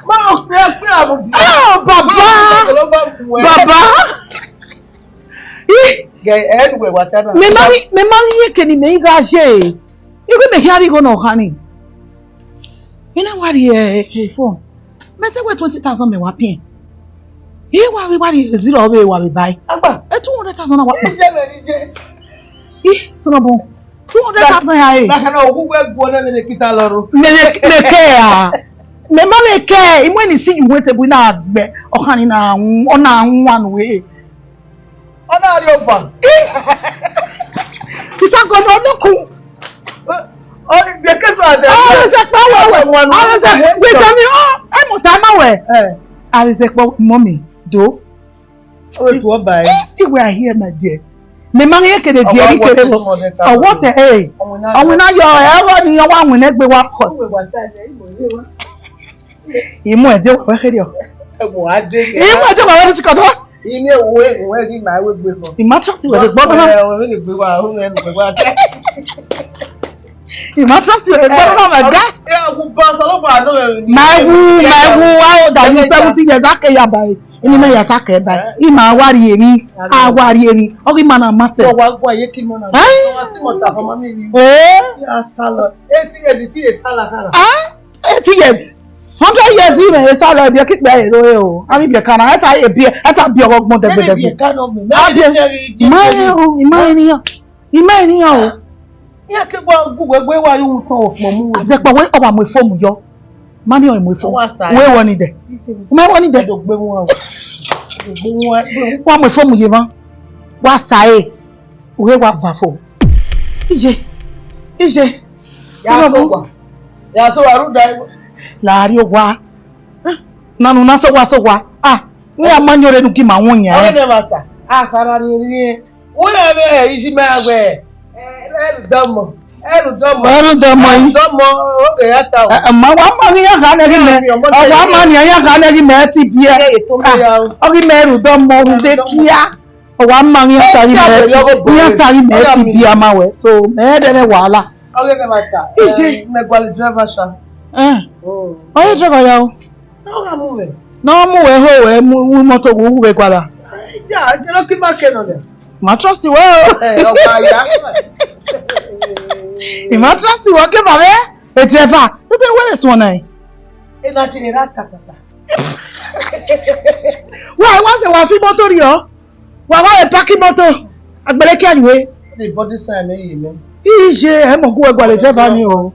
Ma o pe pe amu. Oh, baba. Baba. Ih. Gẹ, ẹ, ẹnu wẹ wa ta na. Mẹ ma ghi, mẹ ma ghi yen eke ne imẹ i gha ye. Ighe mẹ khian rhie igho ne ọ khan ni. I na wa rhie, eh, phone. Mẹ te wẹ twenty thousand mẹ wa piẹn. I wa ghi wa rhie zero vbe wa vbe bai. Agba. E two hundred thousand na wa kpa. Ije mẹ ni je. Ih, sunu bu. Two hundred thousand ya e. Na kana ogu wẹ guọ na nene kita lọrọ. Nene, nene ke a. Mẹ ma vbe ke, imue ni si yu wẹ te bu na gbẹ. Ọ khan ni na wu, ọ na wu anu e. Ọ na rhie ova. Ifa gọdọ nukun. Ọ, ọ, bekẹsọ adẹ. Ọ, ọrẹsẹ kpa wẹ wẹ. Ọrẹsẹ wẹ tami, ọ, ẹ mọ ta ma wẹ. Eh. Ọrẹsẹ kpa mummy, do. Ọ wẹ tuọ ba ẹ. Eh, ti wẹ a hear my dear. Mẹ ma ghi kede die ri kede vbo. Ọ wọ tẹ, eh. Ọwẹ na yọ, ẹ, ọghọ ni, ọ wa winna egbe wa kọ. Imọ ẹdẹ wa wẹ kherriọ. Ẹgbọn wa de. Imọ ẹdẹ wa wẹ de sikọdọ. Ine wo wo ghi ma we gbe kọ. I ma trust wẹ de gbọdọ na. Ẹ, o ni gbe wa, o ni gbe wa. I ma trust wẹ de gbọdọ na, my guy. Ẹ, wu ba sọ lọ pa no. My wu, my wu, how old are you? Seventy years, ake ya ba. Ini na ya ta ke ba. I ma wa ri eri, a wa ri eri. Ọ ghi ma na ma sẹ. Wa gua ye ki mo na. Eh? Wa si mo ta fọ ma mi ni. Eh? Ya sala. Eighty years, ti e sala kara. Ah? Eighty years. Hundred years, you may sell a beer kick by a royal. I mean, you can't. I tell you, beer, I tell you, ọgbọn dẹgbẹdẹgbẹ. Maybe you can't know me. Maybe you can't read it. Imagine, imagine, imagine. Iran ke gba gu wẹ gbe wa yu tọn ọkpọ mu wẹ. Azẹkpọ wẹ ọ wa mu efomu yọ. Mani ọ mu efomu. Wa sa. Wẹ wọ ni dẹ. Mẹ wọ ni dẹ. Do gbe wọn o. Do gbe wọn. Wa mu efomu ye ma. Wa sa e. Uhe wa va fo. Iye. Iye. Ya so wa. Ya so wa ru da. La ri owa. Na nu na so wa so wa. Ah, we a ma nyore nu ki ma won yan. Ọghe ne mata. Ah, khara ni ri. Wo ya vbe iji mẹ a wẹ, eh, ẹrudọmọ, ẹrudọmọ, ẹrudọmọ yi. Ẹrudọmọ, oge ya ta o. Eh, eh, ma wa ma ghi ya kha nẹ ghi mẹ, ọ wa ma ni ya kha nẹ ghi mẹ ti biẹ. Ẹ ye to mẹ ya o. Ah, ọ ghi mẹ ẹrudọmọ, rude kia. Ọ wa ma ghi ya ta ghi mẹ ti, ghi ya ta ghi mẹ ti biẹ ma wẹ. So, mẹ dẹ nẹ wahala. Ọghe ne ma ta. Ije. Eh, mẹ gualọ driver sha. Eh. Oh. Ọ ye driver ya o. Na ọ gha mu mwẹ. Na ọ mu wẹ ho wẹ mu, mu moto wu vbe gualọ. Ya, je no ki ma ke nọ nẹ. Ma trust wẹ o. Eh, ọ gha ya. I ma trust wẹ ke ma vbe e driver. Tete wẹ le suọ na. E na ti ra ta ta ta. Wa, wa se wa fi moto rio. Wa, wa e park moto. Agbere kia nwe. The body sign me ye me. Ije, ẹ mọ gu wẹ gualọ driver ni o.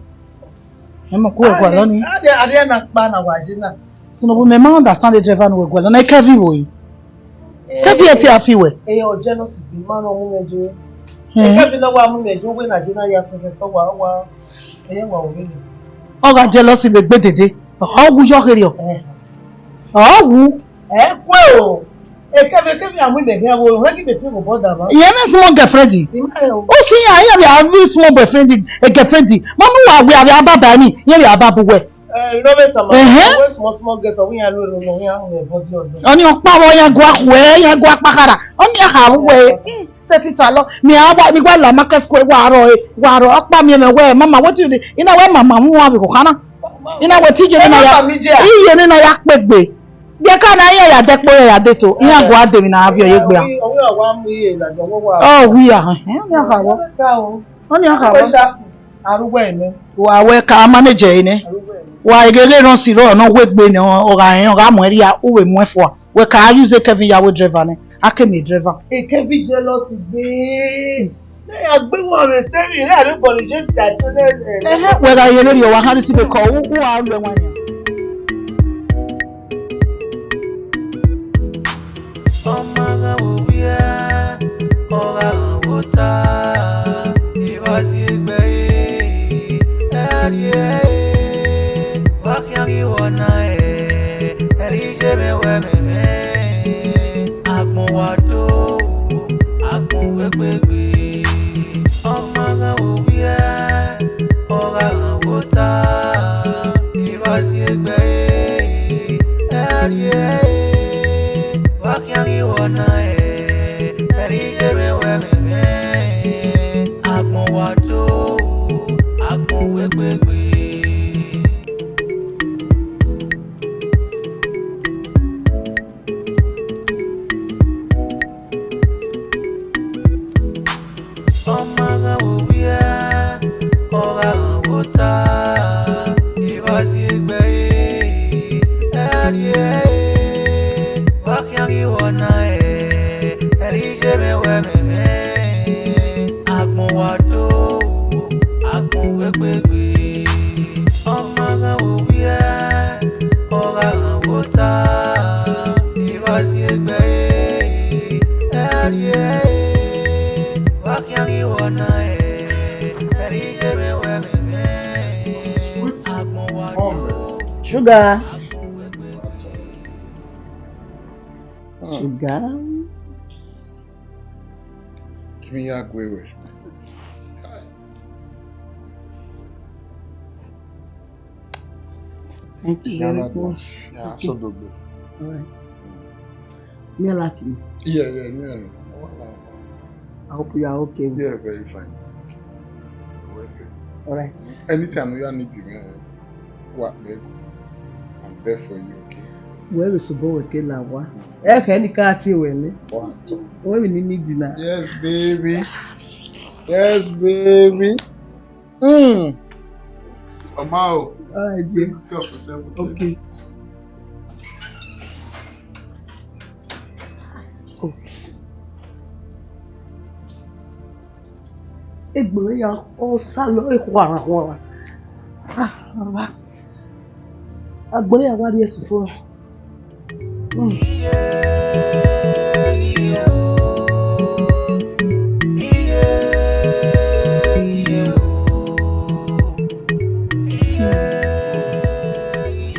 Ẹ mọ gu wẹ gualọ ni. Ade, ade na kpa na wa je na. Sunu bu mẹ ma understand the driver ni wẹ gualọ na, Kevin wo yi. Kevin ẹ ti a fi wẹ. Eh, ọ jealous bi, ma nọ mu mẹ jo. Eh. Kevin na wa mu mẹ jo, wẹ na je na ya fẹfẹ tọ wa, wa. Eye wa o vele. Ọ gha jealous vbe gbe dede. Ọ wu yọ kherriọ. Eh. Ọ wu. Ẹ kue o. Ekevbe ekevbe a mu imẹ khian vbe oro, hẹ ghi mẹ fi obọ da ba. Iyẹn vbe small girlfriend. Ima ẹ o. U si iran, iran vbe avbe small boyfriend, girlfriend. Ma mu wa wẹ avbe ababa ni, iran vbe ababa uwẹ. Eh, you know better, man. Ẹhẹn. Wẹ small small girls, ọ wẹ iran ru ero, iran ru ẹbọ di ọdọ. Ọni ọkpa vbọ, iran gua khuẹ, iran gua kpakhara. Ọni a kha vbe uwẹ. Hmm, sẹ tita lọ. Mi a wa, mi wa la market square, wa rọ e, wa rọ. Ọkpa miẹn mwẹ wẹ, mama, wetin you dey? Ina wẹ mama mu wa vbe khana. Ina wẹ ti iye nena ya, iye nena ya kpegbe. Biẹ ka na iran ya dẹ kpo, iran ya dẹ to, iran gua de emwi ne a viọ ye egbe a. Ọ wia, ẹhẹn, ọni a kha vbọ. Ọni a kha vbọ. Wa wẹ ka manage ẹre nẹ. Wa ghe ghe rọn siro nọ, wegbe nẹ, ọ gha rẹn, ọ gha muẹn rria, u vbe muẹn fua. Wẹ ka use Kevin ya wẹ driver nẹ, a ke miẹn driver. Kevin jealous gbe. Ne ya gbe wọn rre steering, ne a rre body change ta to le. Ẹhẹn, wẹ gha ye vberriọ, wa khan rhie si vbe kọ, u, u a lu ẹwaẹn nian. Ọ ma gha vbe ovbi ẹre, ọ gha ghan vbe ota, I vba si egbe ẹre, ẹ rhie ẹre, wa khian ghi wọ na ẹre, ẹ rhie iye mwẹ wẹ mẹ mwẹ, agbọn wa do, agbọn wegbe gbe. Ọ ma gha vbe ovbi ẹre, ọ gha ghan vbe ota, I vba si egbe ẹre, ẹ rhie ẹre, wa khian ghi wọ na ẹre, ẹ rhie iye mwẹ wẹ mẹ mwẹ, agbọn wa do, agbọn wegbe gbe. Ọ ma gha vbe ovbi ẹre, ọ gha ghan vbe ota, I vba si egbe ẹre, ẹ rhie ẹre, wa khian ghi wọ na ẹre, ẹ rhie iye mwẹ wẹ mẹ mwẹ, agbọn wa do, agbọn wegbe gbe. Ọ ma gha vbe ovbi ẹre, ọ gha ghan vbe ota, I vba si egbe ẹre, ẹ rhie ẹre, wa khian ghi wọ na ẹre, ẹ rhie iye mwẹ wẹ mẹ mwẹ, agbọn wa do. Sugar. Sugar. Give me your way. Thank you very much. Yeah, so do good. All right. Me a lot. Yeah, yeah, yeah. I hope you are okay. Yeah, very fine. All right. Anytime you need me, what, babe? I'm there for you, okay? Wẹ vbe sẹ obọ wẹ ke la owa. Ẹ khẹ ne I ka tie wẹ nẹ. Wẹ vbe ni need na. Yes, baby. Yes, baby. Mm. Ọma o. All right, dear. Take care of yourself, okay? Okay. Egbe ya ọ salọ, e khuara khuara. Ah, baba. Agbọn ya wa rhie ẹse fo. Mm.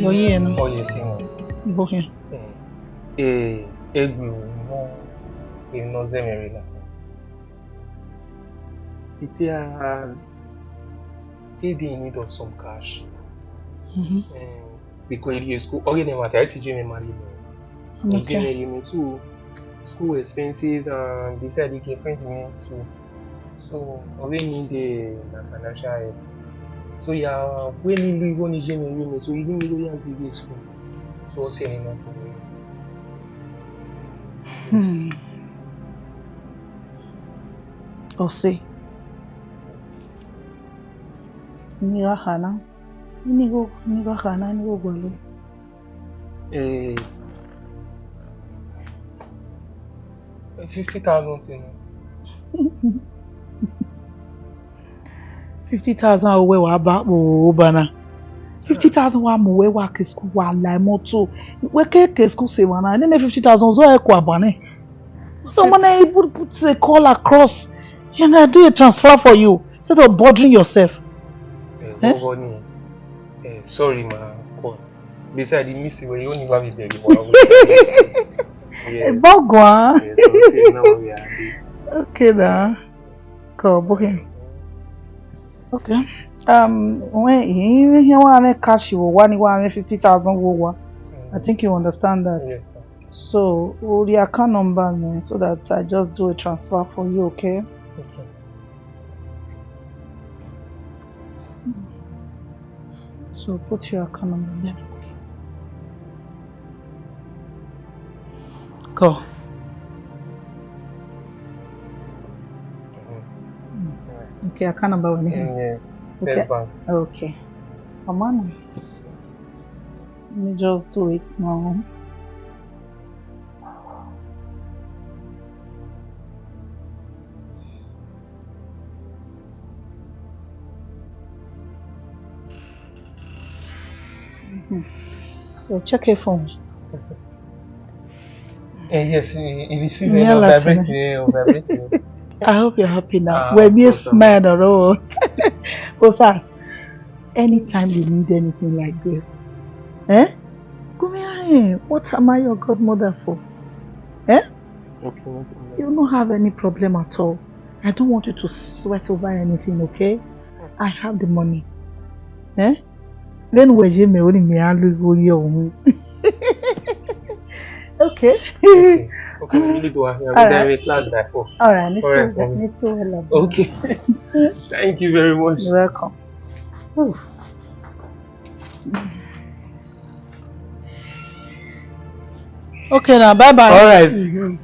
Oye na. Oye si mo. Bo khin. Eh, egbe unu, emwi ne ọ zẹ mwẹ rre na. Sita, I dey in need of some cash. Mm-hmm. Eh, because I dey school, ọ ghi ne ẹmwata, I teach me money. Okay. Iye mwẹ ye mẹ, so school expenses and beside the girlfriend me, so So, ọ vbe need na financial help. So, ya wẹ ne I lu igho ne iye mwẹ ye mẹ, so, I ghi mu igho ya zẹ ighe school. So, ọ sẹ ne I na khin. Hmm. Ọ sẹ. Ne I gha khana. Ne I gho, ne I gha khana, ne I gho gualọ. Eh, fifty thousand thing. Fifty thousand wẹ wa ba kpo oba na. Fifty thousand wa mu wẹ wa ke school, wa la motor. Wẹ ke ke school sẹ emwa na. Nene fifty thousand zọ ẹ kua ba nẹ. So when I put, put a call across, and I do a transfer for you instead of bothering yourself. Eh, eh? Sorry, ma, call. Beside, I miss you when you only have a day. Yes. Boguan. Yes, okay, no worry, I'll be. Okay, now. Go, book him. Okay. Um, when he, he want me cash you one, he want me fifty thousand wo wa. I think you understand that. Yes, sir. So, all the account number, man, so that I just do a transfer for you, okay? Okay. So put your account number there. Go. Mm-hmm. Okay, account number we need. Mm, yes. Okay. First Bank. Okay. Come on. Let me just do it now. Mhm. So check your phone. Eh, yes, he, he received. Yeah, it, vibrating, eh, vibrating. I hope you're happy now. Ah, of course, sir. Smile, no? Osas, anytime you need anything like this, eh? Come here, eh? What am I your godmother for? Eh? Okay, no problem. You don't have any problem at all. I don't want you to sweat over anything, okay? I have the money. Eh? Then we je me only me alu go yo. Okay. Okay. Okay, we need to have, we class by four. All right, let's. All right, so, let's go. Okay. Thank you very much. You're welcome. Oof. Okay now, bye bye. All right. Mm-hmm.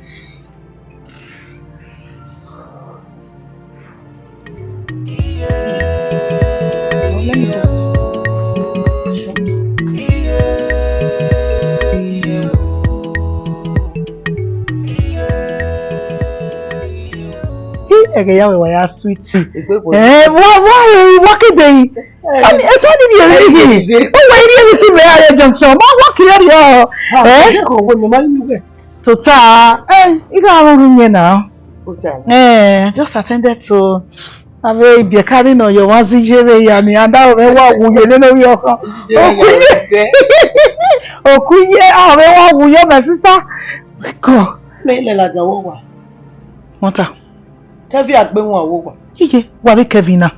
He, ẹghẹ ya wẹ wa ya sweet. Eh, wa, wa, wa kede yi. Ani, esa ni di eri ghi. O wa iri eri si mẹ a ye junction. Ma wa kiri eri o. Eh? Tota. Eh, I gha rhurhu yẹn na. Eh, just attended to. Avbe ibiẹka ni nọ ye ọmwa zẹ iye vbe ya ni, and a mwẹ wa wu ye nene ovbi ọkhan. Okuye. Okuye, a mwẹ wa wu ye, my sister. God. Mẹ lẹ ladian wọ wa. Wọ́n ta. Kevin a gbe wọn wo wa. Iye, wa vbe Kevin na.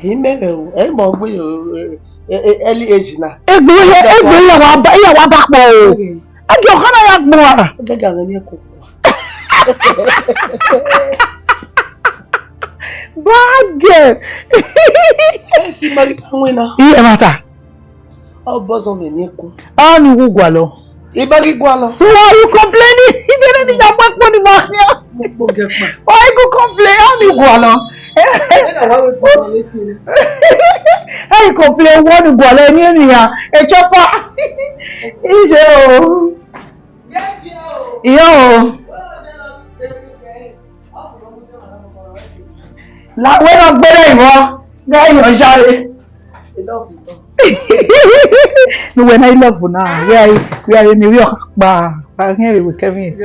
Ẹi mẹ vbe o, ẹi mọ gbe yo, eh, eh, eh, early age na. Egbe ya, egbe ya wa ba, ya wa ba kpọ o. Mm. Ẹgẹ ọkhan na ya gbọn ara. Gẹgẹ àwọn ẹni ẹkọ. Bad girl. Ẹ sì máa rí káwọn iná. Iye ma ta. Ọ bọzọ mẹ ni ẹkun. Ọ ni wu gualọ. Ibagi gualọ. So why are you complaining? Ibere ni ya pa kpọ ni ma khian. Mo gbo gẹ pa. Why you complain? Ọ ni gualọ. Ẹ na wa we pa ma leti re. How you complain? Wọ ni gualọ ni eni ya. Ẹ chọpa. Iye o. Iyo. La wẹ na gbẹrẹ ìwọ, gẹ yọ jare. Ne uwẹ na i love na, wẹ a, wẹ a ye ne vbe ọkpa, a khian vbe wẹ Kevin.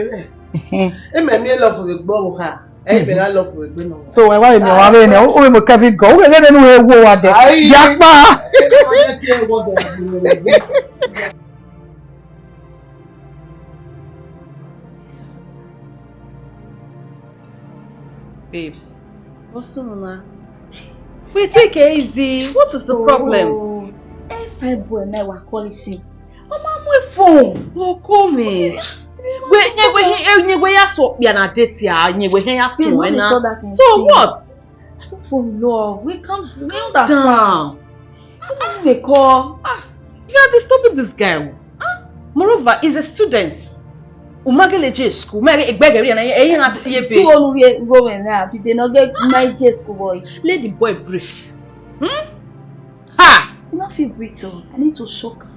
Ẹhẹn. Ẹ mẹ miẹn love vbe gbọ vbe ha, ẹ mẹ na love vbe gbe nọ. So, wẹ wa vbe miẹn ọmwa vbe nẹ, u vbe mu Kevin gọ, u vbe ghe nene u he wo wa dẹ. Ai. Ya kpa. Ẹ mẹ wa ye ke wọ dẹ. Babes, what's wrong, ma? We take it easy. What is the problem? Oh, eh, fine boy, na wa call him. Mama, my phone. Oh, call me. We, nye we, nye we ya so, ya na date ya, nye we ya so, na. So what? I don't fall in love. We calm, we understand. Calm down. Who dey call? Ah, you are disturbing this guy. Ah, moreover, he's a student. Umagele je school. Me egbe gari na eyi na ti ebe. School onu ye go me na bi de no get my je school boy. Let the boy breathe. Hmm? Ha! You no fit breathe o. I need to shock am.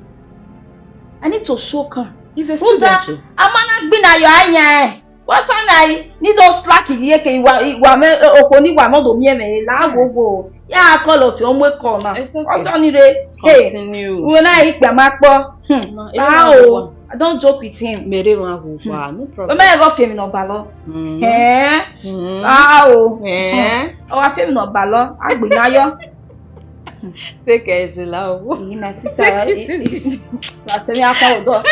I need to shock am. He's a student. Ama na gbina yo anya. Wa ta na yi, ni do slack yi ke iwa, iwa mẹ, eh, okhuo ni wa mẹ do miẹn mwẹ la gogo. Ya call ọtiọnmwẹ call na. It's okay. Ọtiọnmwẹ re. Hey. Continue. Uwe na ikpe ma kpọ. Hmm. Ma, ah, oh, I don't joke with him. Mere ma go kwa, no problem. Mẹ go fi mi no balọ. Mm. Eh? Mm. Ah, oh. Eh? Ọ wa fi mi no balọ. Agbe na yo. Take care, Ezela. Oh, my sister, eh, eh, eh, na tell me how come we go.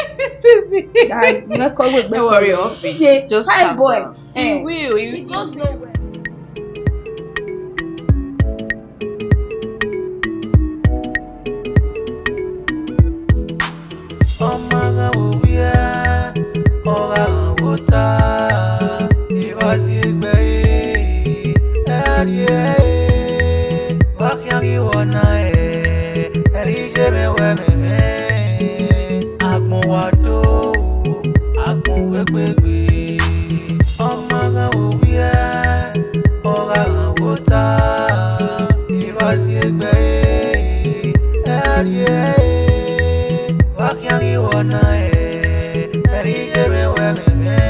Guy, you not call with me. Don't worry, Ofi. Just fine calm boy down. Eh. He will. He, he goes nowhere. Ọma gha vbe ovbi ẹre, ọ gha ghan vbe ota, I vba si egbe ẹre, ẹre, wa khian ghi vbe ọna ẹre, ẹre iye mwẹ wẹ mẹ mwẹ, agbọn wa do, agbọn wegbe gbe. Ọma gha vbe ovbi ẹre, ọ gha ghan vbe ota, I vba si egbe ẹre, ẹre, wa khian ghi vbe ọna ẹre, ẹre iye mwẹ wẹ mẹ mwẹ,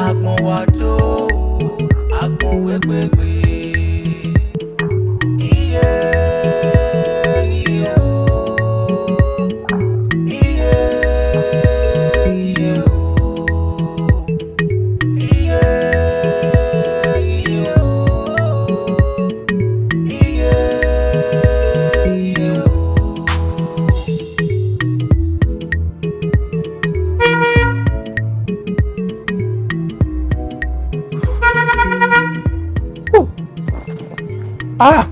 agbọn wa do, agbọn wegbe gbe. Iye, iye o. Iye, iye o. Iye, iye o. Iye, iye o. Ah!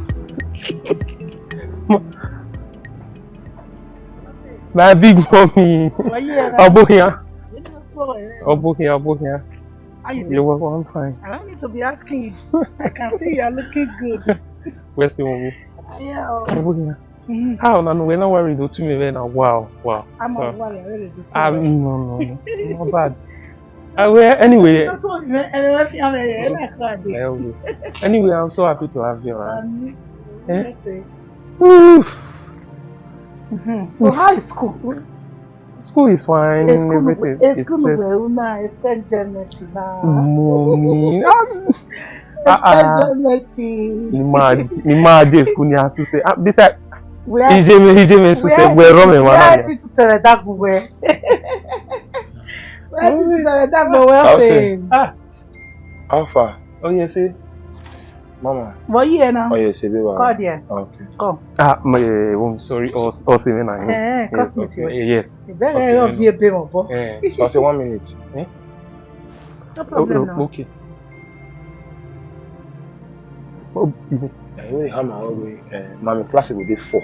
My big mommy. Why you here? Obohia. You not so, eh? Obohia, Obohia. How you doing? You're welcome, I'm fine. I don't need to be asking you. I can see you are looking good. Where's your mommy? Yeah. Obohia. Mm-hmm. How na no, we're not worried. Don't you mean now? Wow, wow. I'm not worried. I really do. Ah, no, no, no. Not bad. Uh, well, anyway. Don't tell me, eh, eh, eh, eh, eh, eh, eh. Anyway, I'm so happy to have you around. Um, eh? Yes, sir. Whew. Mm-hmm. So how is school? School is fine. School, everything is school set. Where una expect enjoyment now? Mommy. Ah, ah, ah. Expect enjoyment. Ni ma, ni ma dey school ni asu say. Ah, beside. Ije me, ije me su se gbe ro me wa na. Where is the seven that go where? Where is the seven that go where? Ah. How far? Oh, yes, sir. Mama. What you here now? Oh, yes, sir, baby. Come there. Okay. Come. Ah, my, eh, oh, sorry. Oh, oh, see me now. Eh, eh, yes, cosmate, okay. Eh, yes. You better help you, baby, boy. Eh, I say one minute. Eh? No problem now. Oh, oh, okay. Oh, you know. Eh, you know how my own way, eh, my class go dey four.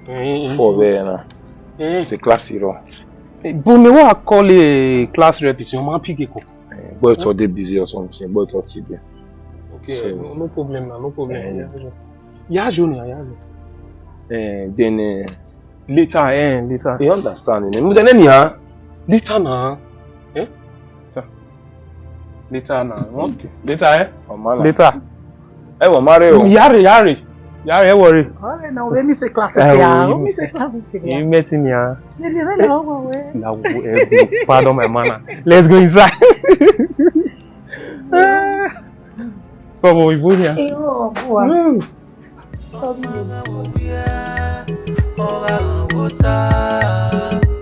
Eh, eh, four eh. There now. Eh. It's a class, you know. Eh, but me wa call a class rep, is your man pick a call. Eh, boy, it dey busy or something. Boy, it dey there. Okay, so, no, no problem now, no problem. Eh, yeah. Yeah. Ya jo ni, ya jo. Eh, then, eh, later, eh, later. You understand, eh? Mo de ni ya. Later na. Eh? Later. Later na. Okay. Later, eh? Later. Eh, wa ma rre o. Ya rre, ya rre. Ya rre, ẹ worry. All right, now, let me say classes here. Let me say classes here. You met him here. Let me, let me, let me. Now, eh, pardon my manner. Let's go inside. Come on, we go here. Eh, oh, boy. Mm. Ọma gha vbe ovbi ẹre, ọ gha ghan vbe ota,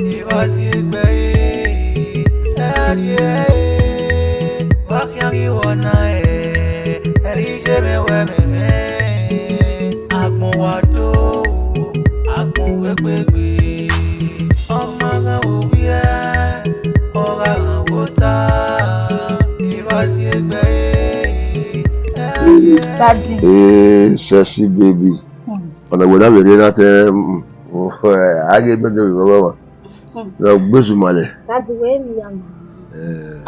I vba si egbe ẹre, ẹre, wa khian ghi vbe ọna ẹre, ẹre iye mwẹ wẹ mẹ mwẹ, agbọn wa do, agbọn wegbe gbe. Ọma gha vbe ovbi ẹre, ọ gha ghan vbe ota, I vba si egbe ẹre, ẹre. Daddy. Hey, sexy baby. Hmm. Ọna wẹ na vbe rre na te, mm, a ghe mẹ de vbe vba. Hmm. Na gbe zu malẹ. Daddy, wẹ mi ya ma. Eh,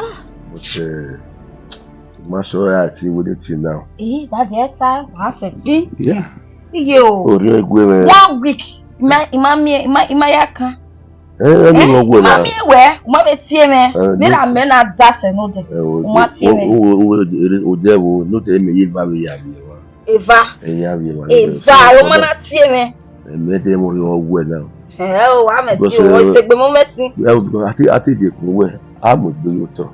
but, eh, ma sọ ya ti wẹ de ti now. Eh, Daddy, ẹ ta, wa sẹ ti. Yeah. Iye o. Orhiọn egue mwẹ. One week. Ima, ima mi, ima, ima ya kan. Eh, eh, no, eh, no, ima na. Mi wẹ, uma vbe tie mwẹ. Eh, ne no. Ra mẹ na dasẹ nodẹ. Eh, o, uma tie mwẹ. O, o, o, o, o, de wo, nodẹ mẹ ye ba vbe ya vbe wa. Eva. Eh, ya vbe wa. Eva, eh, o ma na tie mwẹ. Eh, mẹ de mo yo wẹ na. Eh, o, wa mẹ ti o, eh, o segbe mo mẹ ti. Eh, o, because I think, I think they could wẹ. A mo gbe yo to.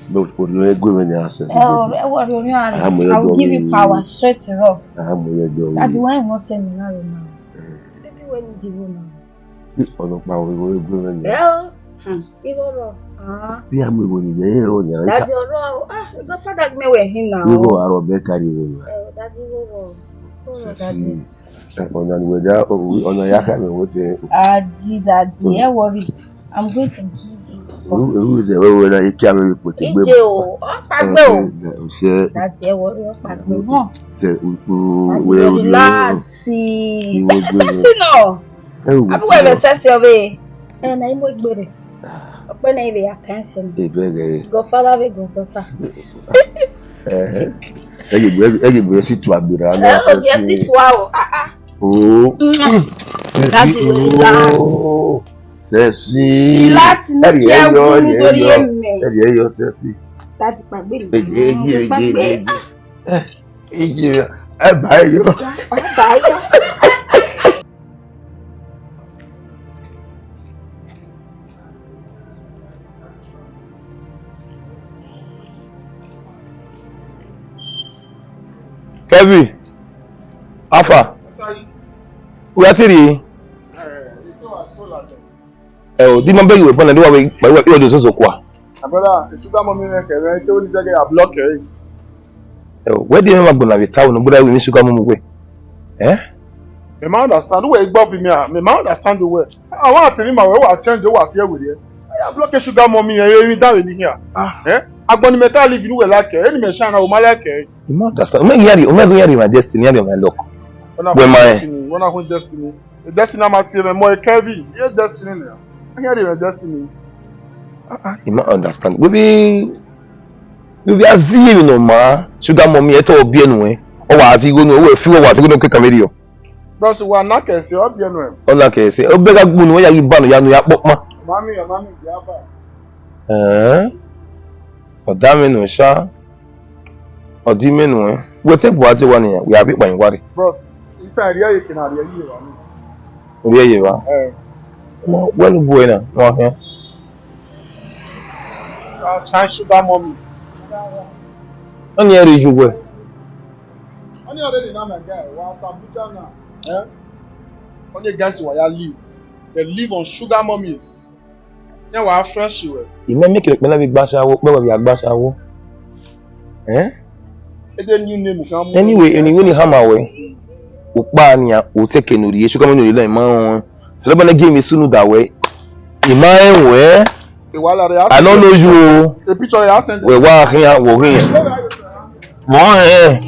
But o no go me ni ase. Eh, o, eh, what do you mean? I will give you power straight to rock. A mo ye do. That's why I won't say me now. Eh. Say me when you do now. Ọnọkpa vbe igho egbe mwẹ nia. Ẹ o. Hmm. Igho rọ. Ah. Vbe a mu igho ni ye ro nia. Daddy, ọrọ, ah, the father give me where he now. Igho arọ be carry igho na. Eh, daddy, igho rọ. Igho rọ, daddy. Sexy. Ọna ni wẹ da, ọna ya khama wẹ te. Daddy, daddy, ẹ worry. I'm going to give you. Eru, eru zẹ wẹ wẹ na, eke ame vbe kpeke gbe. Ije o, ọ kpagbe o. Ọsẹ. Daddy, ẹ worry, ọ kpagbe. Hàn. Zẹ, u, u, daddy, wẹ relax. Iwo gbe. Sexy nọ. Ẹ wẹ. Abi wẹ vbe sexy ọvbe. Ẹ na imo egbe rre. Ọkpẹ na ivbe ya kan sẹ. Ebe ghe. Godfather vbe goddaughter. Eh. Ẹ ghi gbe, ẹ ghi gbe si tua gbera na. Ẹ o gbe si tua o. Ah, ah. Oh. Daddy, relax. Oh. Sexy. Relax, no care, ẹ ri ẹ yọ, ẹ ri ẹ yọ, sexy. Daddy, pagbe mi. Ẹ ri ẹ yọ, ẹ ri ẹ yọ. Ẹ ba ẹ yọ. Ba ẹ yọ. Kevin, how far? Where ti rri? Ẹ o, di ma beg you, but I do wa we, wa we do so so kwa. My brother, the sugar mommy make a rent, tell me that I block it. Ẹ o, where do you remember gonna be town, but I will sugar mommy we. Eh? Me ma understand, where you gbọ́ fi mi a, me ma understand the way. I want to tell you my way, I change the way here with you. I block a sugar mommy, eh, you down in here. Ah. Eh? Agbọn ni mẹ ta live inú wẹ like, eh, ẹni mẹ shine, o ma like, eh. You ma understand. Ume yari, ume yari my destiny, yari my luck. Wẹ ma ẹ? Wẹ na hun destiny. Destiny ama tie mẹ mọ Kevin. Ye destiny nẹ. Ẹ ghi rhie destiny. Ah, ah, you ma understand. We be, we be a zi ye no ma. Sugar mommy, ẹ tọ ọ biẹ nuẹn. Ọ wa zi igho nuẹn, ọ wa fi ọ wa zi igho nuẹn ke kameri ọ. Bros, wa na kẹse, ọ biẹ nuẹn. Ọ na kẹse. Ọ bẹ gha gbunu, ọ ya ghi ba nọ ya nu ya kpọkpa. Mami, mami, ya ba. Eh? Ọ da mẹ nuẹn sha. Ọ di mẹ nuẹn. Wẹ te bu a dee wa nian, wẹ a be kpa yin wa rre. Bros, isa rhie ye ke na rhie ye wa ni. Rhie ye wa? Eh. Wẹ ne u bu ẹre na, wa khian. Sa sugar mommy. Ọni ẹ rre ju wẹ. Ọni already na my guy, wa sa Abuja na. Eh? Ọni guys wa ya live. They live on sugar mommies. Iran wa fresh wẹ. Imẹ miẹn kevbe ekpẹn na vbe gba ashawo, kpẹ wẹ vbe a gba ashawo. Eh? Ede new name kan mu. Anyway, anyway, ni hama wẹ. Ukpa nian, u te ke ne u rhie, sugar mommy ne u rhie, ima rẹn. Sẹlẹbọ ne game sunu da wẹ. Ima rẹn wẹ. Iwala rẹ. I don't know you o. A picture ya send. Wẹ wa khian, wẹ khian. Mọ ẹ.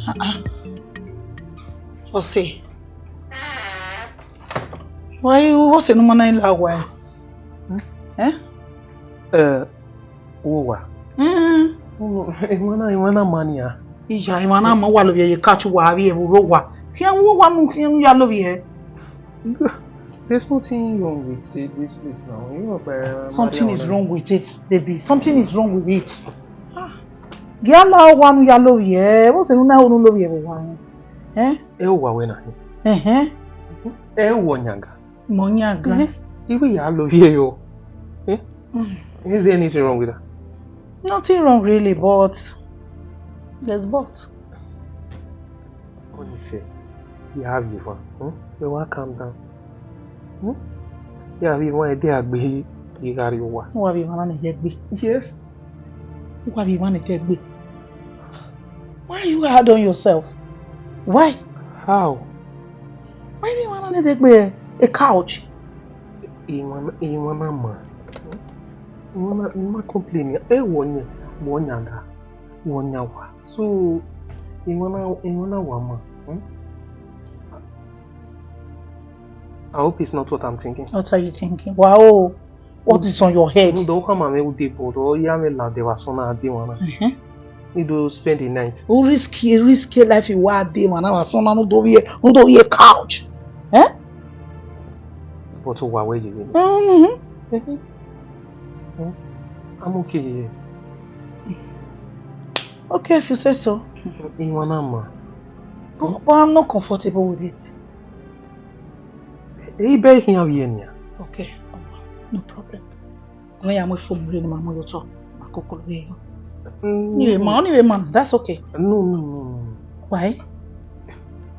Ah, ah. Ọse. Wa i ru ọse ne u ma na la owa ẹre? Hmm? Eh? Eh, uwu owa. Hmm. Unu, emwa na, emwa na ma nian. Iya, emwa na ma, wa lovbiẹ ye couch, wa vbiẹ vbe uro owa. Khian uwu owa nu, khian ya lovbiẹ. There's nothing wrong with it, this place now. You know, but, uh, something is wrong with it, baby. Something is wrong with it. Ah. Gia la owa nu ya lovbiẹ. Vbọse ne u na ho ne u lovbiẹ vbe owa? Eh? Ẹ owa wẹ na. Ẹhẹn. Ẹ owa ọyan ga. Mọ ọyan ga. Eh, iwe ya lovbiẹ yọ. Eh? Mm. Is there anything wrong with that? Nothing wrong really, but there's but. Honestly, you have your fun. Hmm? You want calm down. Hmm? You have your one day agbe, you carry your one. Who have your one day? Yes. Who have your one day? Why you hard on yourself? Why? How? Why do you want to take a couch? Iwan, Iwan na ma. Iwan na, Iwan complain. E wo ni, wo nyanga, wo nyawa. So, Iwan na, Iwan na wa ma. Hmm? I hope it's not what I'm thinking. What are you thinking? Wow. What is on your head? No, don't come and make the board. Oh, yeah, me la de wa so na di wana. Uh-huh. He do spend the night. Who risk, risk your life in wa de wana wa so na no do we, no do we couch. Eh? But oh, wa where you? Mm-hmm. Hmm? I'm okay here. Okay, if you say so. Iwana ma. But, but I'm not comfortable with it. Ibe hian vbiẹ nian. Okay, no problem. Wẹ ya mu phone rre ne ima mu ye otọ, ma koko rre. Ni vbe ma, ọni vbe ma, that's okay. No, no, no, no. Why?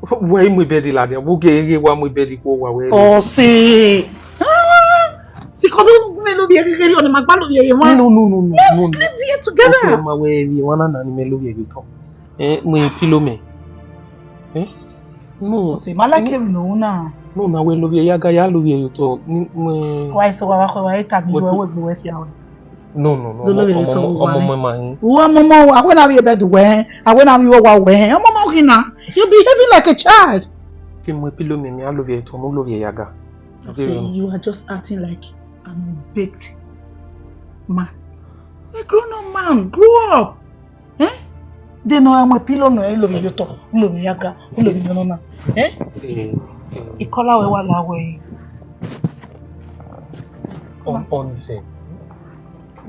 Wẹ i mu bed ladian, vbe u ghe ghe wa mu bed khuo wa wẹ rre? Ọse. Ah, sikọ do mẹ lovbiẹ ghe ghe rriọ ne ma gba lovbiẹ ye emwa. No, no, no, no, Let's no, no. Sleep here together. Okay, ma wẹ vbe emwa na na ni mẹ lovbiẹ ye otọ. Eh, mu pillow mẹ. Eh? No. Ọse, ma like emwi ne u ru na. No, na wẹ lovbiẹ ya ga ya lovbiẹ ye otọ. Ni mu. Wa eso wa wa khọ wa eta gbe wẹ wẹ gbe wẹ khia wẹ. No, no, no. Do lovbiẹ ye otọ wa. Ọmọ ma hin. Wa ọmọ ma, a wẹ na vbe bed wẹ, a wẹ na vbe wa wẹ. Ọmọ ma hin na. You behaving like a child. Ke mu pillow mẹ, mẹ a lovbiẹ ye otọ, mu lovbiẹ ya ga. I'm saying you are just acting like an unbaked man. A grown up man, grow up. Eh? De nọ ya mu pillow nọ, u lovbiẹ ye otọ, u lovbiẹ ya ga, u lovbiẹ ye ọnọna. Eh? Eh, eh. Ikọla wẹ wa la wẹ. On, on the same.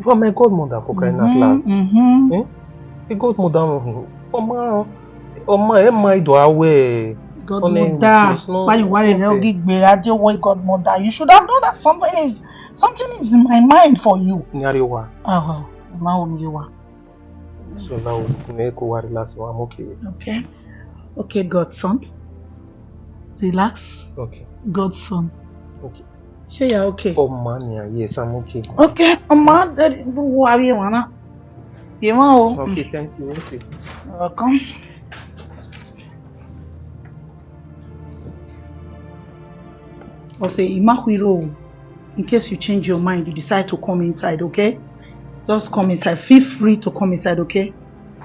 You are my godmother for crying out loud. Mm-hmm. Eh? A godmother, ọma, ọma, ẹ ma do a wẹ. Godmother, why you worry? Ogi gbe, I dey worry godmother. You should have known that something is, something is in my mind for you. Ni a rrie owa. Ah, well, ma wo mi owa. So now, me go relax, I'm okay. Okay. Okay, godson. Relax. Okay. Godson. Okay. Shey you are okay? Oh man, yeah, yes, I'm okay. Okay, ọma, don't worry, man. You want? Okay, thank you. Okay. You're welcome. Ọse, ima khuiro. In case you change your mind, you decide to come inside, okay? Just come inside. Feel free to come inside, okay?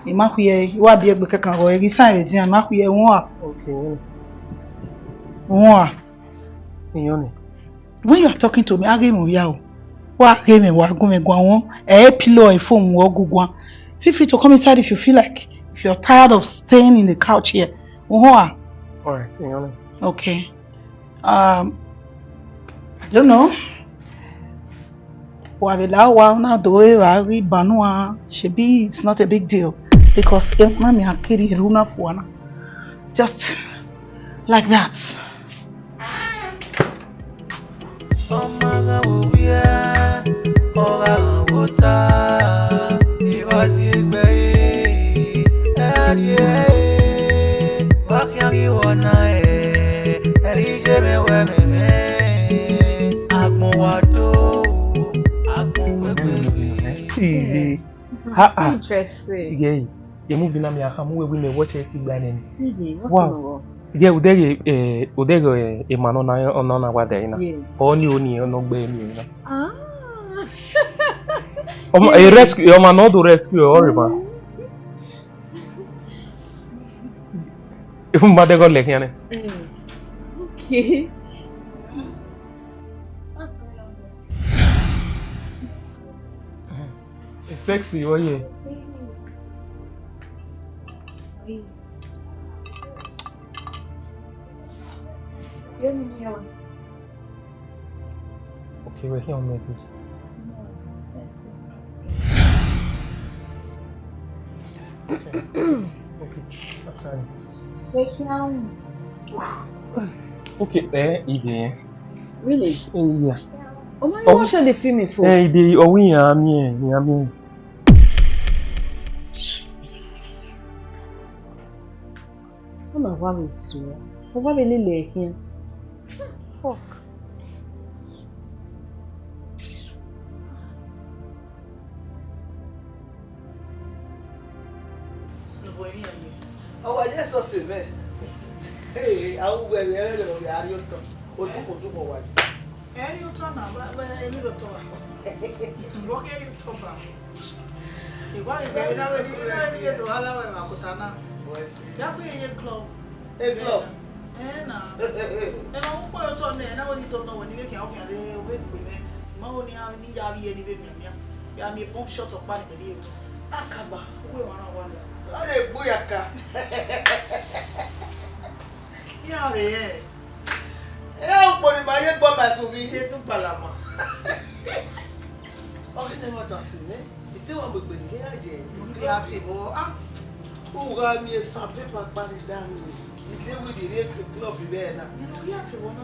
Ima khuiẹ, wa biẹ egbe kẹkan ghe, ghi sa vbe dian, ima khuiẹ, won a. Okay. Won a. Iyọnni. When you are talking to me, a ghe mwẹ ya o. Wa ghe mwẹ, wa gu mwẹ guan won. Ẹ pillow, ẹ phone, wa gu guan. Feel free to come inside if you feel like. If you're tired of staying in the couch here. Won a. All right, iyọnni. Okay. Um, I don't know. Wa vbe la owa na do evba ghi ba nuan, shebi it's not a big deal because emwa miẹn a kiri eru na fua na. Just like that. Ọma gha vbe ovbi ẹe, ọ gha vbe ota, I wa si egbe ẹre, ẹ rrie ẹre, wa khian ghi wọ na ẹre, ẹ i ye mwẹ wẹ mẹ mwẹ, agbọn wa do, agbọn wegbe. Iye. Ha, ha. Interesting. Iye, ye mu bi na mi a kha mu wẹ wẹ mẹ watch ẹre ti gba nẹ ni. Wow. Iye, odẹ ghe, eh, odẹ ghe, eh, emwa nọ na, ọ nọ na wa dẹ na. Yeah. Ọ ni, ọ ni, ọ nọ gbe ni na. Ah. Ọmọ, eh, rescue, ọmọ nọ do rescue, ọ rre ma. Even bad they got like, yeah. Mm. Okay. What's going on there? It's sexy, oh yeah. Give me yours. Okay, we're here on maybe. Okay, okay. After you. We're here. Okay, eh, again. Really? Eh, yeah. Oh my, you watch the film before? Eh, the, oh, we are me, we are me. Ọ na wa vbe suẹn, ọ wa vbe lele ẹre khian. Fuck. Ọ wa ye sọse mẹ. Ee, a wu wẹ vbe ẹvbo ọ vbe a rrie otọ. Odukhọ, odukhọ wa ye. Ẹ rrie otọ na, vbe, vbe, emwi rre otọ ba. Vbe ọ ghi rrie otọ ba. Iwa, iwa, ena vbe, ena vbe, ena vbe do hala wẹ vbe akota na. Ya gbe ye club. E club? Ẹ na. Ẹ ma mu kpọ ye otọ nẹ, ena vbe ni do nọ wẹ ni ghe khian, ọ khian rre, ọ vbe gbe mwẹ. Ma ho ni a, ni ya vbe ye ni vbe mianmian. Ya miẹn pump shot ọkpa ni mẹ rrie otọ. Akaba, uwẹ wa na wa la. Ọ rhe gbe ya ka. Ya vbe hẹ. Ẹ, ukpo ni ma ye gbe ọba eso vbe ihe tun kpalama. Ọ ghi ne ma dan sẹ nẹ, I te wa mu egbe ne I ya ye. I ghi a te vbọ, ah. U gha miẹn sandpaper kpa ni da nẹ, I te wẹ I rrie ke club vbe ẹna. Nene ọ ghi a te vbọ na?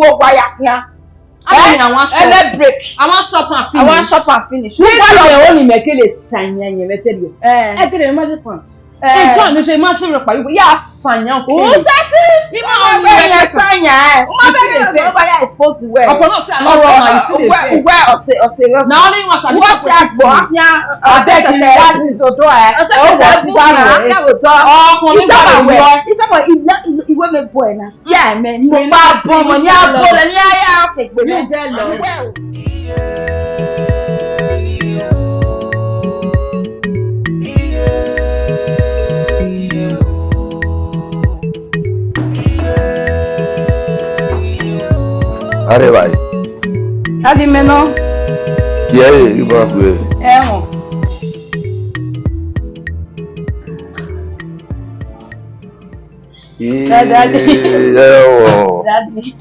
igho wa ya khian. Ami, eh, I wan shop. Ẹlẹ break. I wan shop and finish. I wan shop and finish. Nígbà tí ẹ ò ní mẹ kele sanya yẹn mẹ tẹ̀lé. Eh. Ẹ tẹ̀lé mẹ má ṣe pants. Eh. Ẹ jọ ní ṣe má ṣe rẹ pàyọ. Yà sanya o kele. O sẹ́tì. Ìmọ̀ ọ̀gbẹ́ yẹn sanya ẹ̀. Ọmọ bẹ́ẹ̀ yẹn sọ bá yà expose the way. Ọ̀pọ̀ náà sí àná ọ̀rọ̀ náà, you see the way. Uwe ọ̀sẹ̀ ọ̀sẹ̀ rẹ. Na only one side. Wọ́n ti àgbọ̀. Abeg, you got this, ọ̀dọ́ ẹ̀. Ọ̀sẹ̀ kẹta ẹ̀ bùkún náà. Ọkùnrin bá wẹ̀. Ìjọba ìwé mi bọ̀ ẹ̀ náà. Yeah, man. Mo bá bọ́ ọmọ ní àbọ̀ lẹ ní ayé àkẹgbẹ́ mi. Are bhai. Adi mẹ nọ. Ye, ye, iba kue. Ẹwọn. Daddy. Ẹwọ. Daddy.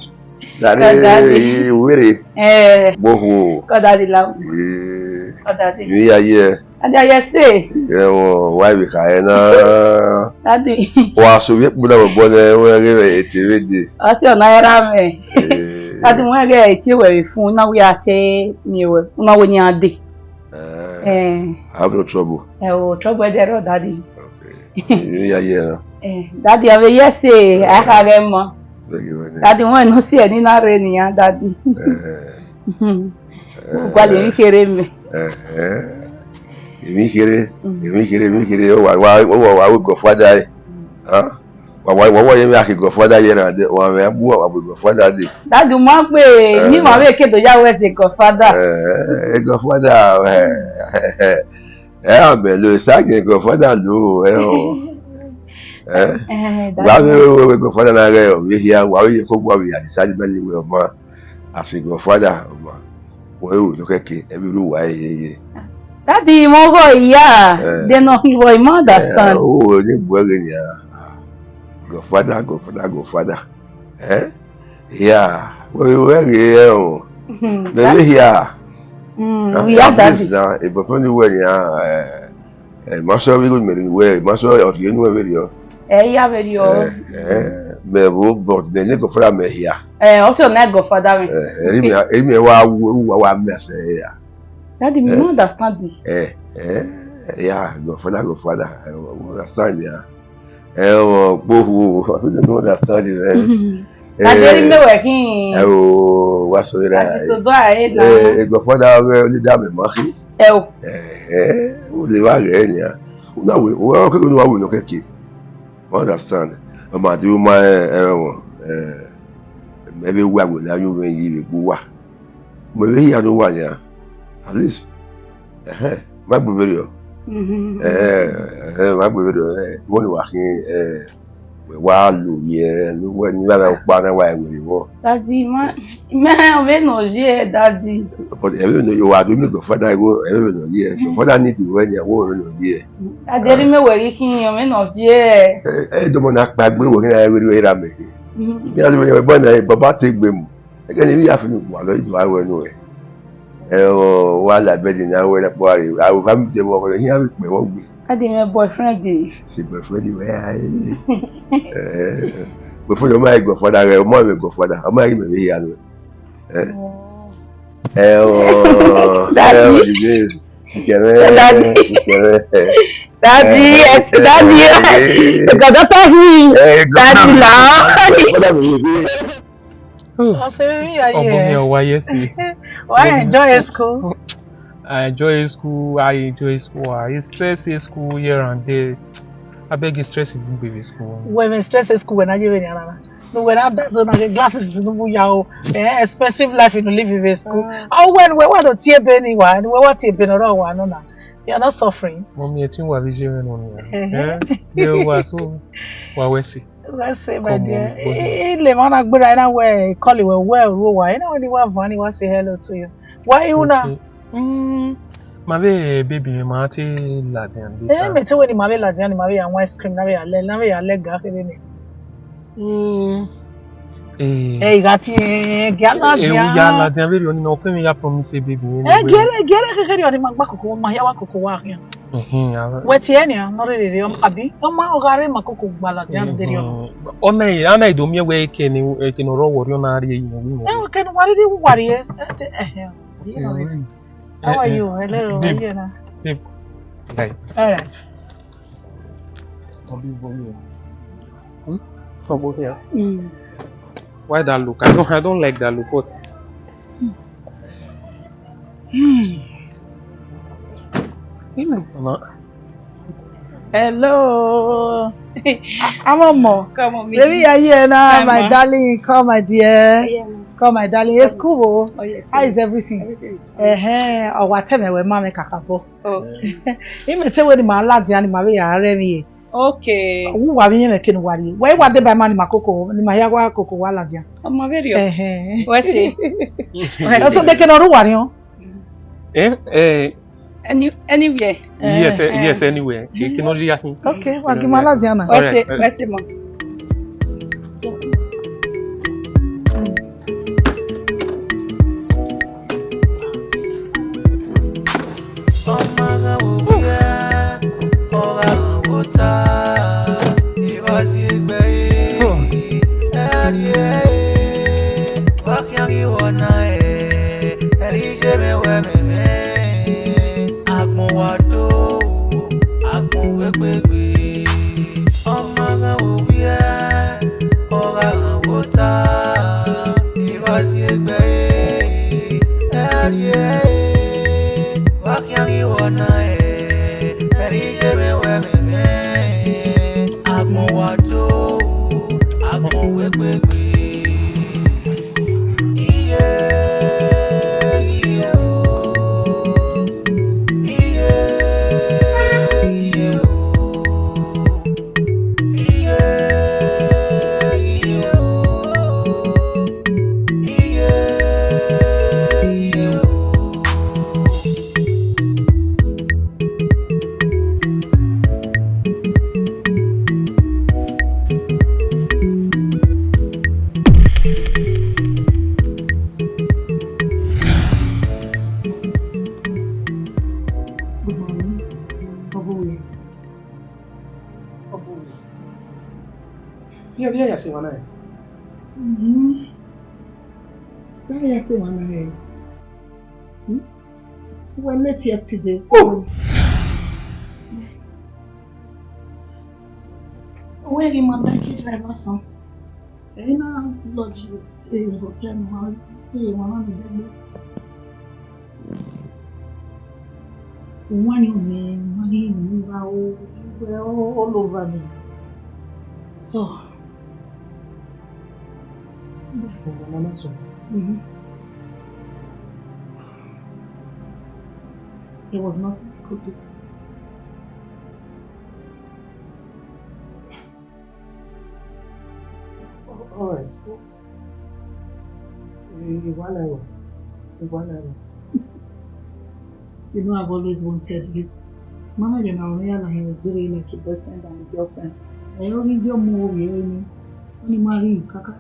Daddy, daddy. Were. Eh. Bohu. Kọ daddy la. Eh. Kọ daddy. Ivbi ya ye. Daddy, I say. Ẹwọ, wa vbe kha ẹre na. Daddy. Wa so vbe kpuna vbe obọ nẹ, wẹ ghe ete vbe de. Ọ si ọna era mẹ. Eh. Daddy, wẹ ghe ete wẹ vbe fun, na wẹ a te mi wẹ, na wẹ ni a de. Eh. Eh. Have no trouble. Eh, o trouble there, daddy. Okay. Ivbi ya ye na. Eh, daddy, I say, I kha ghe ma. Dadi, wọn nọ si ẹre ni na rre nian, dadi. Gualọ emwi kherhe mẹ. Emwi kherhe, emwi kherhe, emwi kherhe, wa wa wa wa godfather ẹre. Wa wa wa wa ye mẹ akhi godfather ye na de, wa mẹ bu wa bu godfather de. Dadi, u ma gbe, ni ma vbe ke do ya wẹ ẹse godfather. Godfather, ẹ, a mẹ lo, esa gẹ godfather lo, ẹ o. Wa vbe wẹ godfather na ghẹ ọ vbe hia, wa vbe ye koko wa vbe ya decide mẹ ni wẹ ọma. As a godfather, ọma, wẹ ru nọ kẹke, ẹvbi ru wa ye ye. Dadi, mwẹ ọghọ iya, de nọ khin vbọ, I ma understand. O ne gbuẹ ghe nia, godfather, godfather, godfather. Eh? Yeah, wẹ vbe wẹ ghe ẹo. Mẹ vbe hia. Mm, we have that. Na, ebo fo ni wẹ nia, eh, eh, ma sọ vbe igho mẹ rhie wẹ, ma sọ ọ rhie nuẹn vberriọ. Ẹ ya vberriọ. Eh, eh, mẹ vbo, but mẹ ne godfather mẹ hia. Eh, ọsẹ ọ na godfather mẹ. Eh, eri mẹ, eri mẹ wa wu, wa, wa mẹ sẹ ya. Daddy, me no understand this. Eh, eh, yeah, godfather, godfather, I understand ya. Ẹ o, kpohu, I don't understand you, man. Daddy, eri mẹ wẹ khin. Ẹ o, wa so ira. Daddy, so do I hate na. Eh, godfather, wẹ ni da mẹ ma khin. Ẹ o. Eh, eh, u le wa ghẹ nia. Una we, u wa ke nu wa we no keke. You understand? Ọ ma di u ma, eh, eh, eh, mẹ vbe wa we la yo vbe yi vbe gbe uwa. Mẹ vbe hia ne uwa nia. At least, ẹhẹn, ma gbe vberriọ. Ẹhẹn, ẹhẹn, ma gbe vberriọ, eh, vbọ ne wa khin, eh, wẹ wa lo ye, ne uwẹ ni vbe ọkpa na wa werriẹ vbọ. Daddy, ma, ma, vbene ọ ye, daddy. But ẹvbene ọ ye, wa do miẹn godfather igho, ẹvbene ọ ye, godfather need wẹ nia, wẹ vbene ọ ye. Daddy, eri mẹ wẹ ghi khin, vbene ọ ye. Eh, eh, domo na kpa gbe wẹ ghi na werriẹ ra mẹ ghe. Ghi na do wẹ baba na, baba te gbe mu. Ẹghẹ ne I vbe ya finish gualọ, I do aro ẹre nuẹn. Ẹ, ọ, wa la bed na, wẹ na kpọre, aro va mu de vbe ọghọ, iran vbe kpẹ vbe ọgbe. Daddy, mẹ boyfriend. Si boyfriend wẹ a, eh. Eh, boyfriend, ọ ma godfather ghẹ, ọ ma mwẹ godfather, ọ ma ghi mẹ vbe hia nuẹn. Eh? Ẹ, ọ, Daddy. Ẹ, ọ, Daddy. Sikẹmẹ, Daddy. Sikẹmẹ. Daddy, eh, eh, Daddy, eh, eh, eh, eh, godfather fi, eh, Daddy, godfather la. Godfather fi, eh. Hmm. Ọse vbe ya. Ọ bu ye, miẹn wa ye si. Wa enjoy school? I enjoy school, I enjoy school. I stress school here and there. I beg you, stress in the school. Wẹ vbe stress school, wẹ na ye vbe ni ara na. No, wẹ na da so na ghe glasses ne u ya o. Eh, expensive life you live in school. Ah. Ọ wẹ ne wẹ wa do tie ebe ni wa, ne wẹ wa tie ebe ne ọ rrọọ wa nọ na. You are not suffering. Mummy, ẹ ti wa vbe ye mwẹ nọ nia. Eh, eh. Eh, ye wa so, wa wẹ si. Well said, my dear. Come on, go ahead. I, I, le ma na gbera na wẹ call wẹ, wẹ ru wa. I na wẹ ni wa van ni wa say hello to you. Why you na? Okay. Mm, ma vbe baby mẹ ma te ladian later. Eh, mẹ te wẹ ni ma vbe ladian, ni ma vbe ya wan ice cream, na vbe ya lẹ, na vbe ya lẹ ga kherhe nẹ. Mm. Eh. Eh, I gha tie, eh, eh, gia ladian. Eh, u ya ladian vberriọ ni na, ọ kẹ mwẹ ya promise baby mwẹ. Eh, gie ẹre, gie ẹre kherhe ni ma gba koko, ma hia wa koko wa khian. Mhm, a. Wẹ tie nian, nọ rere, abi? Ọ ma, ọ gha rre ma koko gba ladian vberriọ. Mhm. Ọ na, a na do miẹn wẹ eke ni, eke ne ọ rrọọ wẹ ọ rriọ na rrie yi mwẹ. Eh, eke ne wa rrie, wa rrie, eh, te, eh, eh. You know it. Mm. How are you? Hello, how are you now? Babe. Hi. All right. Come over here. Hmm? Come over here. Mm. Why that look? I don't, I don't like that look. What? Hmm. You look, mama. Hello. I'm Omo. Come on, baby. Baby, you're here now, my darling. Come, my dear. Yeah, ma. Come, my darling. It's cool, oh. Oh, yes. How is everything? Everything is fine. Eh, eh, ọ wa tẹ mẹ wẹ ma mẹ kakabọ. Oh. Imẹ te wẹ ni ma ladian ni ma vbe ya rẹ emwi ye. Okay. Wu wa vbe yẹn mẹ kene wa rrie. Wẹ wa deba ma ni ma koko, ni ma hia wa koko wa ladian. Ọmọ vberriọ. Eh, eh. Wẹ si. Ẹ so de kene ọ ru wa riọn. Eh, eh. Any, anywhere. Yes, eh, eh, yes, anywhere. Eke ne ọ ya khin. Okay, wa gi ma ladian na. All right, all right. Wẹ si, wẹ si mọ. Ọma gha wo vbiẹ, ọ gha wo ta, I wa si egbe ẹre, ẹ rrie ẹre, wa khian ghi wọ na ẹre, ẹ rrie iye mwẹ wẹ mẹ mwẹ, agbọn wa do, agbọn wẹ gbegbe. Ọma gha wo vbiẹ, Ọ si egbe ẹre, ẹ a rrie ẹre, wa khian ghi wọ na ẹre, ẹre iye mwẹ wẹ mẹ mẹ, agbọn wa do, agbọn wẹ gbegbe. Iye, iye o, iye, iye o. Iye, iye o, iye, iye o. Good morning. Ọ bu wẹ? Ọ bu wẹ? Via, via ya se wana ẹre? Mhm. Via ya se wana ẹre? Hmm? We were late yesterday, so. Oh! Where the man that driver son? Ẹ i na lodge stay hotel, ma stay, ma na mi dẹgbe. Uwani ọmọ, ma ghi mu gha o, all over me. So, mhm. There was nothing I could do. All right. Eh, Iwalaiwa. Iwalaiwa. You know, I've always wanted you. Mama, you know, me and I were very like a boyfriend and a girlfriend. I only your move here, you know. Only marry you, Kaka.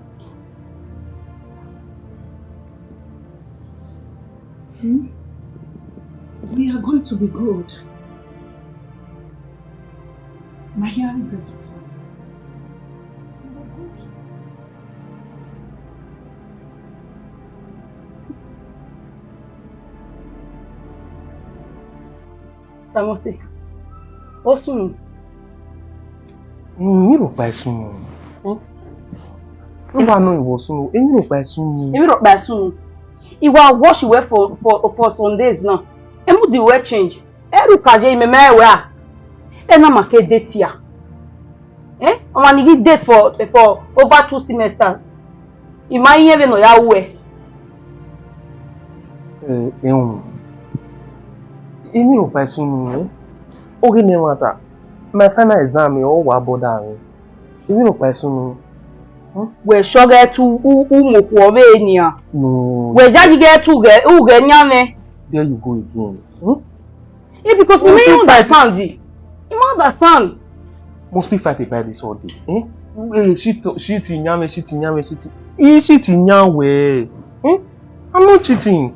Hmm? We are going to be good. My hearing better too. Samosi, ọ sunu? Emwi rhọkpa i sunu. Hmm? Ọ wa nọ, emwi rhọkpa i sunu. Emwi rhọkpa i sunu. I wa watch wẹ for, for, for some days now. Emudi wẹ change. Erha ukpa ye imẹ ma wẹ a, ena ma ke date ya. Eh? Ọmwa ni ghi date for, for over two semesters. I ma rẹn vbene ọ ya ru ẹe. Eh, ehun. Emwi rhọkpa i sunu, eh? Ọ ghi ne ẹmwata. My final exam, ọ wa bother mwẹ. Emwi rhọkpa i sunu. Hmm? Wẹ shọghe tu u, u mu okhuo vbe nian. No. Wẹ ya yi ghẹ tu ghẹ, u ghẹ yan mwẹ. There you go again. Hmm? Yeah, because we don't understand it. You don't understand. Must be fight about this all day. Eh? Eh, shit, shit, nyame, shit, nyame, shit. Eh, shit, nyawe. Eh? I'm not cheating.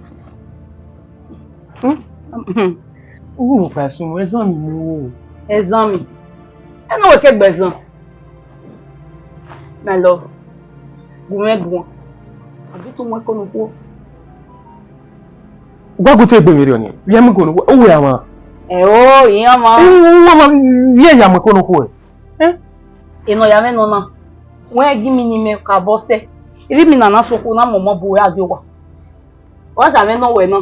Hmm? Hmm. Oh, person, exam mi o. Exam mi. I know what take exam. My love, gu mwẹ guan. Abi tu mu ẹko ne okhuo. Wa gu te egbe vberriọ ni, vbe mu ẹko ne okhuo, uwẹ a ma. Ẹ o, iran ma. Uwẹ ma, vbe ya mu ẹko ne okhuo. Eh? Enọ ya mwẹ nọ na, wẹ gi mi ne imẹ ka bọ sẹ. Ivbi mi na na sokhuo na mọmọ bu wẹ a di owa. Wa sha mwẹ nọ wẹ na.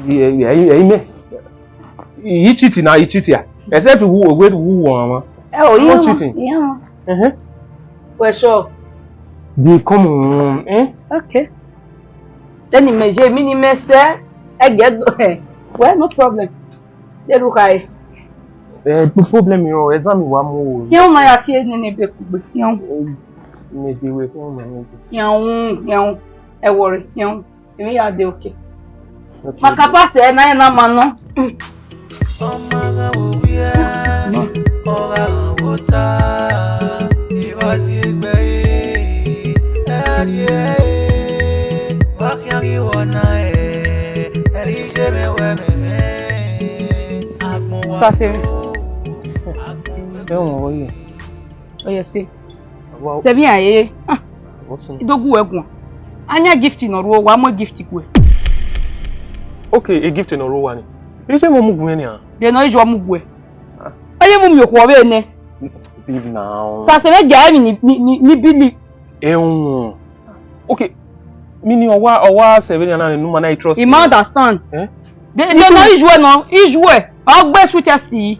Ẹ, ẹ, ẹ, ẹ, imẹ. I cheat na, I cheat ya. Except who, who, who won, ma. Ẹ o, iran ma, cheating. Iran ma. Uh-huh. Well, sure. They come on, eh? Okay. Then imẹ ye, mi ni mẹ sẹ, ẹ gẹ, well, no problem. Deru khai. Eh, no problem, you know, exam wa mu. Yẹn na ya tie nene be kugbe. Yẹn. Eh, maybe we come on, maybe. Yẹn, yẹn. Ẹ worry, yẹn. Emwi ya de okay. Okay. Makapa sẹ na, na ma nọ. Ọma gha wo wia, ọ gha gha wo ta, I wa si egbe ẹre, ẹ a rrie ẹre, wa khian ghi wọ na ẹre, ẹre iye mwẹ wẹ mẹ mwẹ, agbọn wa. Sase mi. Ẹ wọn wọ ye. Ọ ye se. Wa- Sẹ vbe iran ye. Ah, What's wrong? I do gu wẹ guan. A yan gift ne ọ rhuo, wa mu gift gu wẹ. Okay, a gift ne ọ rhuo wa ni. Iye mwẹ mu gu wẹ nian. De nọ, iye mwẹ mu gu wẹ. Ah. Ọ ye mu mi okhuo vbe nẹ. Babe now. Sase vbe gia emwi ni, ni, ni, ni bili. Ẹwọn. Okay, meaning ọwa, ọwa sẹ vbenian na ne u ma na trust. I ma understand. Eh? De, de nọ issue nọ, issue ọ gbe sweetest yi.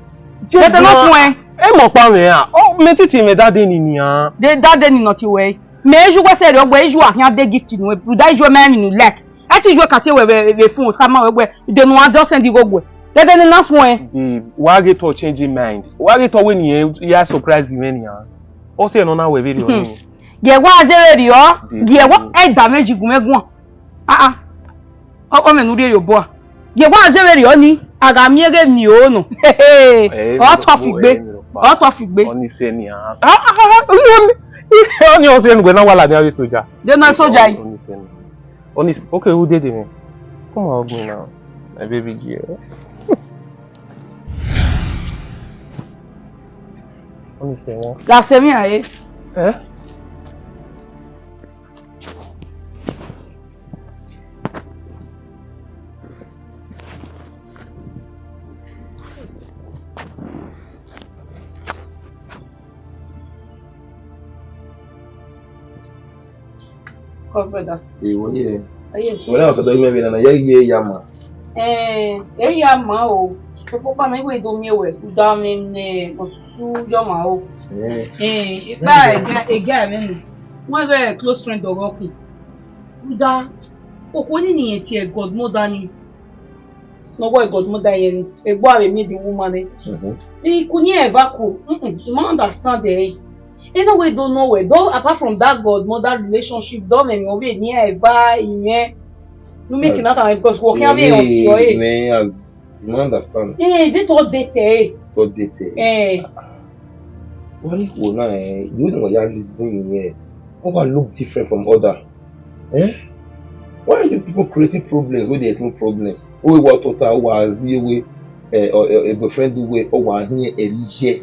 Just de nọ fuẹn. E mọ ọkpa mwẹ a. Ọ, mẹ titi mẹ dade ni nian. De dade ni nọ tie wẹ. Mẹ issue wẹ sẹ rẹ, ọ gbe issue a khian de gift nuẹn. Rhunmwuda issue ma emwi ne u like. Ẹ te issue ka tie wẹ vbe, vbe phone, ka ma wẹ wẹ. De ne uan just send igho gbe. De de ne na fuẹn. Babe, wa ghe te ọ change mind. Wa ghe te ọ wẹ ne irẹn ya surprise mwẹ nian. Ọ sẹ nọ na wẹ vberriọ ni. Gie wa je vberriọ, gie wa ẹdamwẹ ji gu mwẹ guan. Ah, ah. Ọ, ọ mẹ ne u rhie ye obọ a. Gie wa je vberriọ ni, a gha miẹn ghe miẹn o nọ. Ọ tọ fi gbe. Ọ tọ fi gbe. Ọni sẹ nian. Ah, ah, ah, ah. Ọni ọ sẹ ne wẹ na wa ladian avbe soja. De nọ soja yi. Ọni sẹ nian. Honest, okay, who did it? Come on, hug me now. My baby girl. Honest, eh? That's me, eh? Eh? Call brother. Ee, wẹ ye. Yes. Wẹ na sọdọ imẹ vbe nana, ya ye ya ma. Eh, e ya ma o. Sokpan na iwe do miẹn wẹ, u da mwẹ ne osusu yọ ma o. Eh. Eh, ipa ega ega mwẹ nọ. Wẹ vbe close friend ọghọ kun. U da, okhuo ni ne irẹn tie godmother ni. Ne ọ wẹ godmother yẹn ni, egbe a vbe miẹn the woman nẹ. Mhm. I ku ni eva ku, mm-mm, I ma understand ẹre. Ena wẹ do nọ wẹ, do apart from that godmother relationship, do mẹ mẹ ovbi eni eva imẹ. Nu mi kina kan because wo khian vbe ọsi ọre. Me as, you ma understand. Eh, they told date eh. Told date eh. Eh. Why you na eh, the way you are reasoning here, how I look different from other. Eh? Why are you people creating problems when there is no problem? Owe wa tota wa zi owe, eh, or, eh, a boyfriend owe or wa hin eri ye.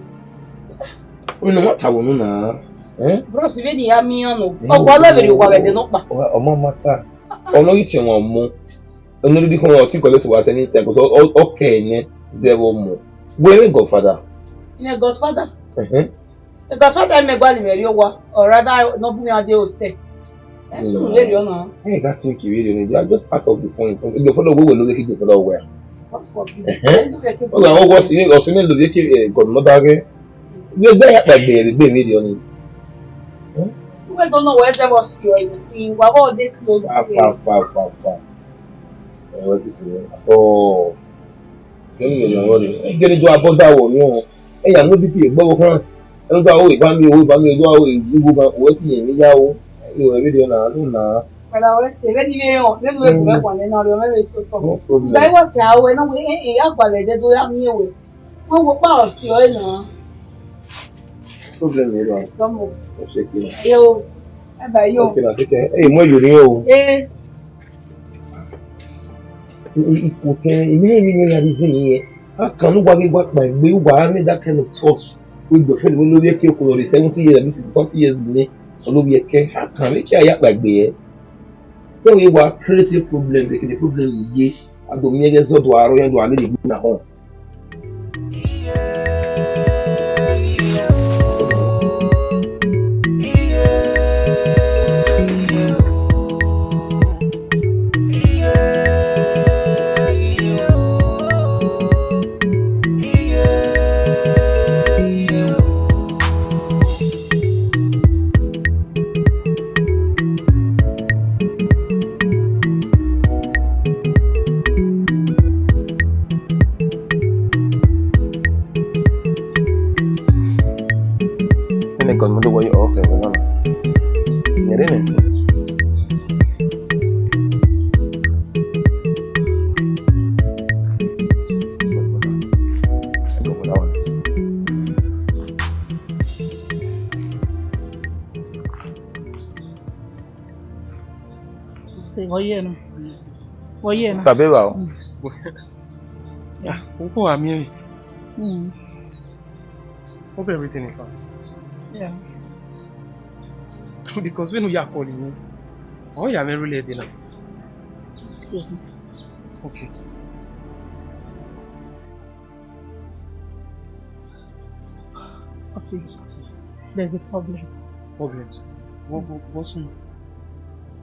Owe no matter wo no na. Eh? Bro, si vbe ni ya mi ano. Eh, ọgba lẹ vbe rhie owa vbe ẹdẹ nọkpa. Ọ ma matter. Ọnọ ghi tie wọn mu. Ọnọ ghi di khọn ọtí collect wa at any time, 'cause ọ, ọ, ọ kẹ nẹ zẹ vbe mu. Wẹ vbe godfather? Ine godfather. Uh-huh. Godfather mẹ gualọ mwẹ rrie owa, or rather, ne ọ bu mwẹ gha dee hostel. Ẹi sunu vberriọ na. Ẹ gha think vberriọ ni, they are just out of the point. Godfather wẹ wẹ love ke godfather wẹ. God forbid. Ẹhẹn. Ọ gha wẹ ọsẹ, ọsẹ mwẹ love ke, eh, godmother ghẹ. Vbe egbe ya kpaegbe, vbe egbe vberriọ ni. Wẹ do nọ wẹ zẹ vbe ọsi ọre, wa vbe dey close. Fa, fa, fa, fa, fa. Ẹ wẹ ti sunu at all. Kẹmi yẹ nọ rẹ. Ẹ gele do abọ da wọ ni o. Ẹ ya mu bibi egbe vbe khan. Ẹ do aro eva mi o, eva mi o, do aro igho ghan, o ti yẹn ni ya o. Ẹ wẹ vberriọ na, no na. Wala wẹ sẹ, vbene I vbe rẹn, vbene uwẹ gu mwẹ guan nẹ na, ọ rhiọn mwẹ vbe sẹ otọ. No problem. Gba iwẹ ọtẹn aro wẹ na wẹ, eh, eh, a gualọ ẹdẹ do ya miẹn wẹ. Wẹ wo kpa ọsi ọre na. Problem ni ra. Dọmọ. O se kina. Yo. Ẹ ba yo. Okay na, take care. Ẹ mu ẹre rhie o. Eh. Ikotẹn, I miẹn emwi ne a reason yẹn. How can uwa ghi wa kpaegbe, uwa gha make that kind of thought? Wẹ girlfriend wẹ ne ovbi ẹkẹ okolo rre seventy years, abi sixty something years nẹ, ọ ne ovbi ẹkẹ. How can make a ya kpaegbe yẹ? Wẹ wa create problem, the problem ye. A do miẹn ẹghẹ zẹ do aro yẹn do a lele egbe na họn. Nene godmother wẹ ọkẹ vbe nana. Nyẹrẹ nẹ. Say, wọ ye na. Wọ ye na. Tabe ba o. Mm. Yeah, u ko wa miẹn. Mm. Hope everything is fine. Yeah. Because we know you are calling me. Oh, yeah, I'm really there now. Excuse me. Okay. I see. There's a problem. Problem? What, what, what's wrong?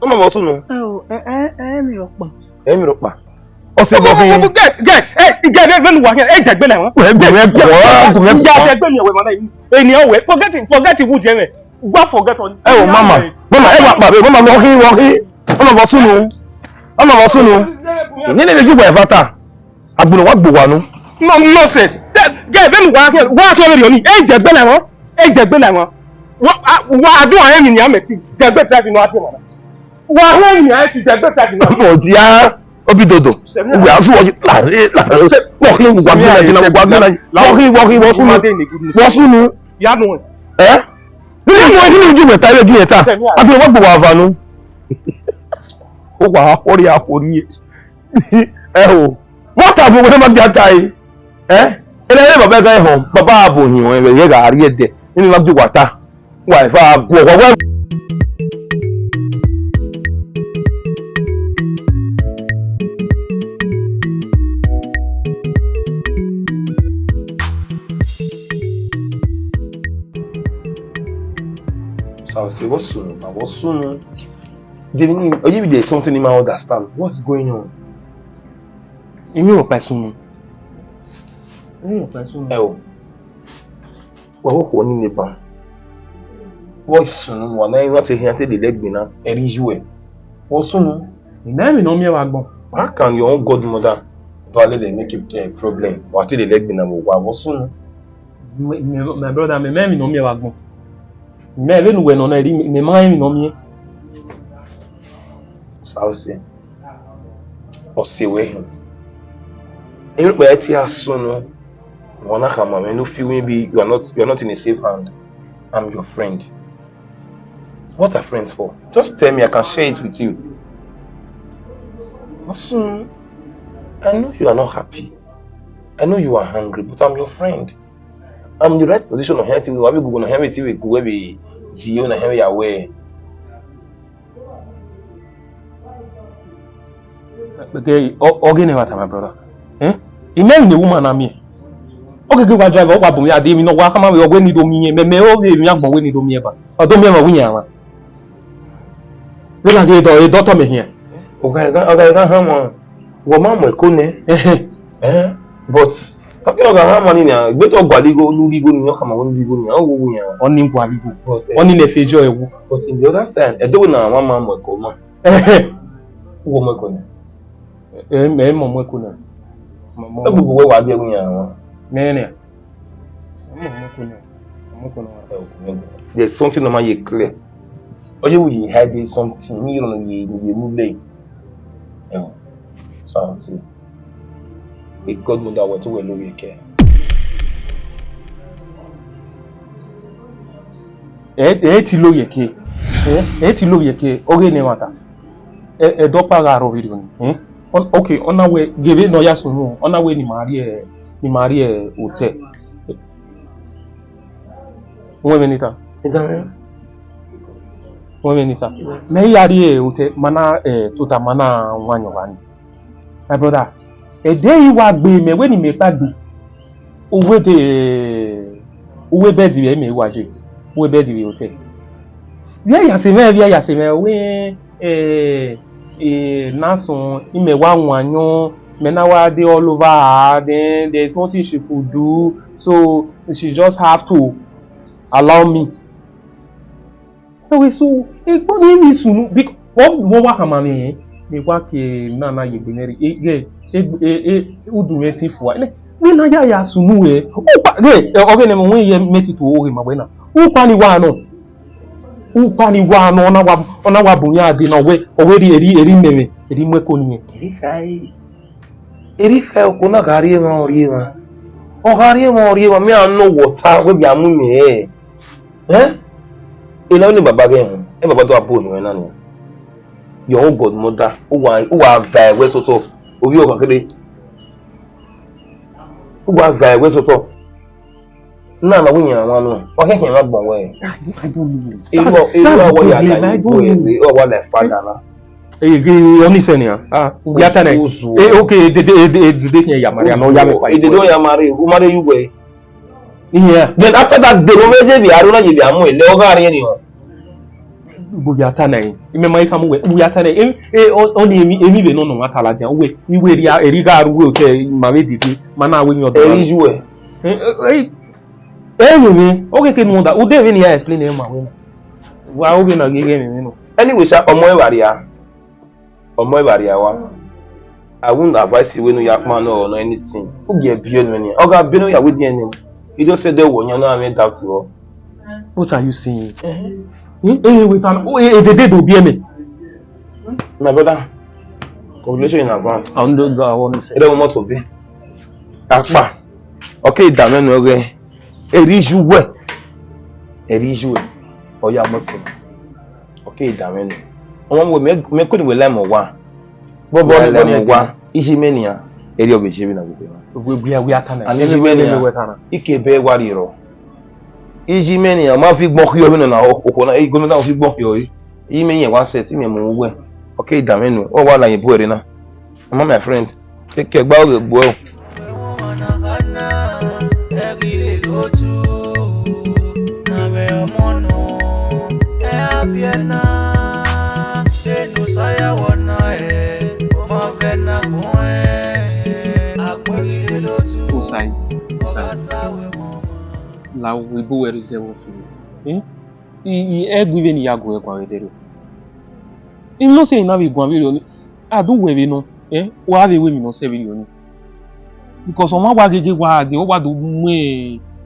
Ọmọ vbe ọ sunu? Ẹ o, ẹ, ẹ, ẹ, mi rhọkpa. Ẹ mi rhọkpa. Ọ sẹ vbọ khin? Gẹ, gẹ, ẹ, gẹ, vbene uwa khian, ẹ dẹgbe na ẹmwẹ. Wẹ gbe mẹ guan, gbe mẹ guan. Ya dẹgbe miẹn wẹ, mama. Eni ọ wẹ, forget, forget iwu jẹ mwẹ. Gba forget on. Ẹ o, mama, mama, ẹ wa kpa vbe, mama, vbọ khin, vbọ khin. Ọmọ vbe ọ sunu? Ọmọ vbe ọ sunu? Nene vbe ju wẹ eva ta. Agbọn wa gbe uwa nu. No, nonsense. Gẹ, gẹ, vbene uwa khian, wa khian vberriọ ni. Ẹ dẹgbe na ẹmwẹ. Ẹ dẹgbe na ẹmwẹ. Wa, a, wa do a emwi ni a mẹ ti. Dẹgbe try fi no a tie mama. Wa hẹ emwi ni a ti dẹgbe try fi no a tie. Mo dia obi dodo. Uwe asu oyi lare, lare. Wọ khin, uwa gbẹ na jina, uwa gbẹ na. Wọ khin, wọ khin, vbọ sunu? Vbọ sunu? Ya nu. Eh? Nene mo, nene ju mẹ ta, ẹ gi ta. Abi wa gbe wa va nu. O wa khorri, a khorri. Ẹ o. Wa ta bu wẹ ma dia ta e. Eh? Ena ere baba gha họn, baba abo hin ọnrẹn vbe gha rrie ẹdẹ. Nene ma gbe wa ta. Wa eva guọ, wa, wa. So I say, vbọ sunu, vbọ sunu? There is something I don't understand. What's going on? Emi rhọkpa sunu. Emi rhọkpa sunu. Ẹ o. Wa vbe okhuo ni neba. Vbọ sunu, wa na, wa te hian te lele ẹgbin na, ẹ rhie iye uẹ. Vbọ sunu. Imẹ emwi ne ọ miẹn vbe agbọn. How can your own godmother do a lele make a, a problem? Wa te lele ẹgbin na vbe owa, vbọ sunu? My, my, my brother, mẹ, mẹ emwi ne ọ miẹn vbe agbọn. Mẹ vbene uwẹ nọ na, mẹ ma rẹn emwi ne ọ miẹn. Sa ose. Ọ se wẹ hin. Erhukpẹ ẹtin a sunu, wa na khama mwẹ, no feel maybe you are not, you are not in a safe hand. I'm your friend. What are friends for? Just tell me, I can share it with you. But soon, I know you are not happy. I know you are hungry, but I'm your friend. I'm in the right position of helping you. Abi gugu na help you, gugu be zio na help you away. Okay, o-, okay, never time, my brother. Eh? Imẹ ne woman na miẹn. Okay, give a driver, ọ wa bu mwẹ a de mi nọ, wa khama vbe ọ wẹ ne I do miẹn, mẹ, mẹ ọ vbe mi agbọn wẹ ne I do miẹn ba. Ọ do miẹn ma wẹ iran mwa. Vbe na ghe dọ, e dọ tọ mẹ hian. Ọga, ọga, ọga, ọga, hama, wọ ma mu ẹko nẹ. Ẹhẹn. Eh, but, ka ke ọga hama ni na, gbe tọ gualọ igho, lu igho ni, ọ khama wẹ lu igho ni, ọ wo wo yan. Ọ ni gualọ igho. But, eh, ọ ni nẹ fẹjọ ẹwu. But in the other side, ẹdẹ wẹ na wa ma mu ẹko ma. Ẹhẹn. Wo mu ẹko nẹ. Ẹ, ẹ, mẹ mọ mu ẹko nẹ. Mọ, mọ. Ẹ gbogbo wẹ wa gbe ẹwu yan wa. Nẹ, nẹ. Mọ mu ẹko nẹ. Mọ mu ẹko nẹ. Ẹ, okay, no problem. There's something that ma ye clear. Ọ ye we hide something. Mi yọ nọ ye, ye mu le. Ẹ, something. A godmother wẹ to wẹ lori ẹkẹ. Ẹ, ẹ ti lori ẹkẹ. Ẹ, ẹ ti lori ẹkẹ. Ọ ghe ne ẹmwata. Ẹ, ẹdọkpa gha rrọọ vberriọ ni, eh? Ọ, okay, ọ na wẹ, ghe vbene ọ ya sunu, ọ na wẹ ne ima rrie, ne ima rrie hotel. Wẹ vbene I ta? I ta mwẹ. Wẹ vbene I ta? Mẹ i ya rrie hotel, ma na, eh, tota ma na wan yọ gha ni. My brother, ẹdẹ i wa gbe mẹ, wẹ ne imẹ kpa gbe. Uwẹ de, uwẹ bed vbe imẹ wa je, uwẹ bed vbe hotel. Vbe a ya sẹ mwẹ, vbe a ya sẹ mwẹ, wẹ, eh, eh, na sọn, imẹ wa wan yọ, mẹ na wa dey all over her, then there is nothing she could do, so she just have to allow me. Ẹwe so, ekpo ni mi sunu, because ọ, wọ wa khama mwẹ, mẹ wa ke na na ye egbe mwẹ rre, e, e, e, e, udu mwẹ te fua. Nẹ, ne na ya ya sunu ẹ, ukpa, ghe, ọ ghe ne mẹ wẹ ye mẹ ti to oghe ma wẹ na. Ukpa ni wa nọ. Ukpa ni wa nọ, ọ na wa, ọ na wa bu yan a de na, ọ wẹ, ọ wẹ eri, eri, eri mẹ mwẹ, eri mu ẹko ni mwẹ. Eri khai. Eri khai, ọko na gha rrie emwa, ọ rrie emwa. Ọ gha rrie emwa, ọ rrie emwa, mẹ a nọ wọta, wẹ bia mu mẹ ẹ. Eh? Ena vbene baba ghẹ họn, ẹ baba do abo nuẹn na nian. Your own godmother, uwa, uwa va ẹwẹ sotọ, ovbi ọkhan kede. Uwa va ẹwẹ sotọ. Na na wẹ iran wan nọ, ọ kẹkẹ ma gbọn wẹ. I don't, I don't know. Irú, that's, irú that's the awọ ya problem. La I ibo don't know. Ẹre, ọ wa la father na. Eh, eh, ọni sẹ nia. Ah, ya ta nẹ. Uzu. Eh, okay, dede, dede, dede khian ya marry, anọ ya mẹ pa. Dede ya marry, u marry you wẹ. Yeah. Then after that day, no me je bi aro na je bi amu ele, ọ gha riẹn ni o. Ugbẹn ya ta na, imẹ ma i khama uwẹ, ugbẹn ya ta na, e, e, ọ, ọni emwi, emwi vbe nọ nọ mwa ta ladian, uwẹ, iwẹ erria, erria gha ru uwẹ otọ, ma vbe dede, ma na wẹ yan ọdọ. Eri ju ẹ. Eh, eh, eh, eh, emwi, ọ kẹkẹ nu ọda, u de vbene I ya explain ẹ ma wẹ na. Wa, ọ vbe na ghi ghe emwi nọ. Anyway, sha, ọmọ ẹvbo rria. Ọmọ ẹvbo rria wa. I won't advise you wẹ ne u ya kpan nọ or anything. U gie biẹ nuẹn nian. Ọ gha biẹ ne u ya wẹ edian nẹ. I just said that wọ yan na mwẹ doubt vbọ. What are you saying? Eh, eh, wait, an, oh, eh, eh, dede do biẹ mẹ. My brother, congratulations in advance. I don't know what to say. Ẹ dẹ wọ mọto biẹ. Akpa. Okay, da mwẹ nu ọghẹ. Eri ju wẹ. Eri ju wẹ. Ọ ya mọto. Okay, da mwẹ nu. Ọmọ wẹ mẹ, mẹ kuni wẹ la mọ wa. Bọbọ ni, bọbọ ni wa. Iji mẹ nian, erriọ vbe je vbe na gbogbo emwa. Wẹ, wẹ, wẹ a ta na. Ani iji mẹ nian, wẹ ta na. I ke bẹ wa rriọ. Iji mẹ nian, ma fi gbọn khiọ vbene na, okhuo na, igono na fi gbọn khiọ re. Iji mẹ yẹn wa sẹ, te imẹ mu uwẹ. Okay, da mwẹ nu, ọ wa la yẹn bu ẹre na. Mama, my friend, take care, gba oghe gbuẹ o. Osayi, Osayi, la obo wẹ rre zẹ vbe ọse mwẹ. Eh? I, I, ẹgui vbene I ya gu ẹ guan vbe dẹrriọ. I nọ sẹ emwi na vbe guan vberriọ ni, a do wẹ vbe nọ, eh, wa vbe ru emwi ne ọ sẹ vberriọ ni. Because ọmwa wa gege wa dee, ọ wa do mu,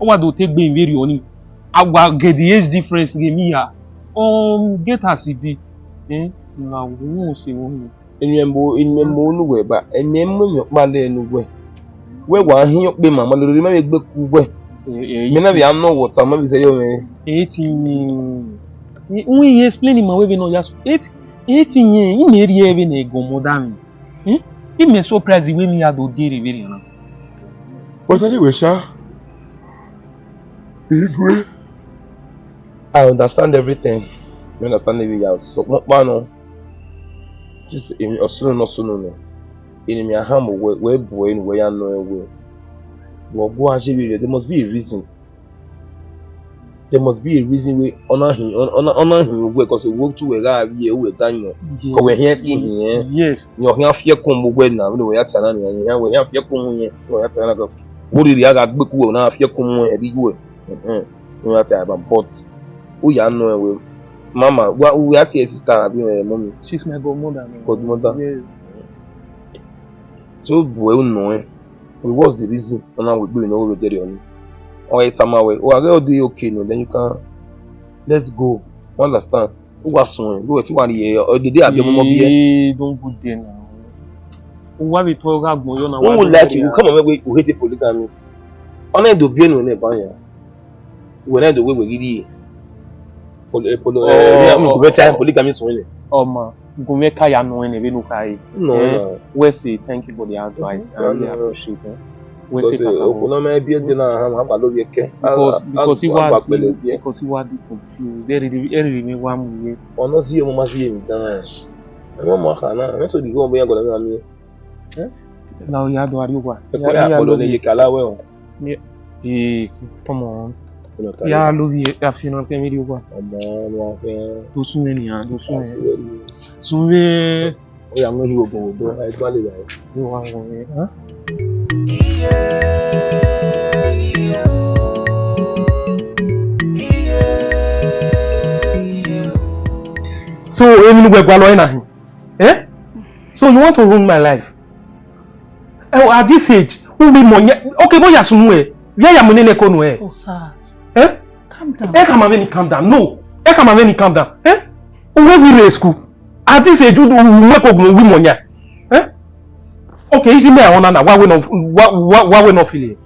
ọ wa do te egbe emwi vberriọ ni. A wa get the age difference ghe emwi hia. Um, get as e be, eh, la obo wẹ ọse mwẹ. Emwi ẹmo, emwi ẹmo ne uwẹ ba, emwi ẹmo emwi ọkpa lẹ ne uwẹ. Wẹ wa hin ọkpa ma, ma lele ma vbe gbe ku uwẹ. Eh, eh, mẹ na vbe a nọ wẹ ọta, ma vbe zẹ yọ mwẹ. Eh, ti yin. Eh, u i explain ma wẹ vbene ọ ya so. Eh, ti, eh, ti yin, imẹ rhie vbene ẹgọn mọ da mwẹ. Eh? Imẹ surprise wẹ emwi ya do dee rre vberriọ na. But anyway, sha, Igwe, I understand everything. I understand every ya sokpan ọkpa nọ. This, emwi, ọ sunu nọ, ọ sunu nọ. Eni mẹ a hama wẹ, wẹ bu ẹre ne uwẹ ya nọ ẹn wẹ, wẹ ọ gua je vberriọ, there must be a reason. There must be a reason wẹ ọ na hin, ọ, ọ na, ọ na hin uwẹ, 'cause uwẹ otu uwẹ gha vbiẹ, uwẹ da yọn. Yes. 'Cause wẹ hiẹn ti hin ẹn. Yes. Yọn khian fiẹkun mu uwẹ na, vbene uwẹ ya ta na nian, wẹ hiẹn fiẹkun mu yẹn, uwẹ ya ta na, 'cause vbe orhirhi a gha gbe ku uwẹ, ọ na fiẹkun mu ẹre iwẹ. Ẹhẹn. Wẹ ya ta ban, but u ya nọ ẹn wẹ, mama, wa, u ya tie sister abi, eh, mommy? She's my godmother now. Godmother. Yes. So, bu ẹre u nọ ẹn. What's the reason? Ọ na wẹ egbe ne ọ vbe dẹrriọ ni. Ọ gha tama wẹ, ọ gha ghẹ ọ dee okay nọ, then you can, let's go. You understand? U wa suẹn, wẹ te wa rhie, ọ dede a biẹ ọmọ biẹ. Eh, don't go there now. U wa vbe tọ gha gbọn yọ na. Who would like you? Come on, wẹ u hate polygamy. Ọ na do biẹ nuẹn nẹ ba yan. Wẹ na do wẹ wẹ ghi rhie. Pol-, eh, pol-, eh, oh, yeah, oh, gu mwẹ ta, oh, polygamy suẹn nẹ. Ọ ma, gu mwẹ ka ya nọ ẹn vbene u kha re. No, eh, no. Wẹ say thank you for the advice. I really appreciate it. Wẹ say thank you. Because, eh, okhuo na ma biẹ de na, a ma gba lo vbiẹ kẹ. Because, because I wa, because I wa dey confused. Ẹ rhirhi, ẹ rhirhi ne wa mu ye. Ọ nọ si ọmọ ma si ye mi dan. Ẹ ma ma kha na, ẹ so di go bọ yan gọlọ na mi. Eh? La o ya do arri owa. Ẹ kọ ya kpolo ne ye kala wẹ o. Ee, come on. Ya lo vbiẹ, ya fi na kẹ mi rri owa. Ọmọ, ọmọ, ọmọ. Do sun vbe nian, do sun vbe. Sun vbe. Ọ ya mu ihu ogun vbe odọ, a i gba lele ẹre. Iwa wọ vbe, ha? So, emwi ne uwẹ gualọ ẹre na hin? Eh? So you want to ruin my life? Eh, at this age, u vbe mọ yan, okay, vbọ ya sunu ẹ? Vbe a ya mu nene ẹko nuẹn? Osas. Eh? Calm down. Ẹ khama vbene I calm down. No. Ẹ khama vbene I calm down. Eh? U wẹ vbe rre school. At this age, u, u mu ẹko gun, u vbe mọ yan. Eh? Okay, iji mẹ a họn na na, wa wẹ nọ, wa, wa, wa wẹ nọ feel.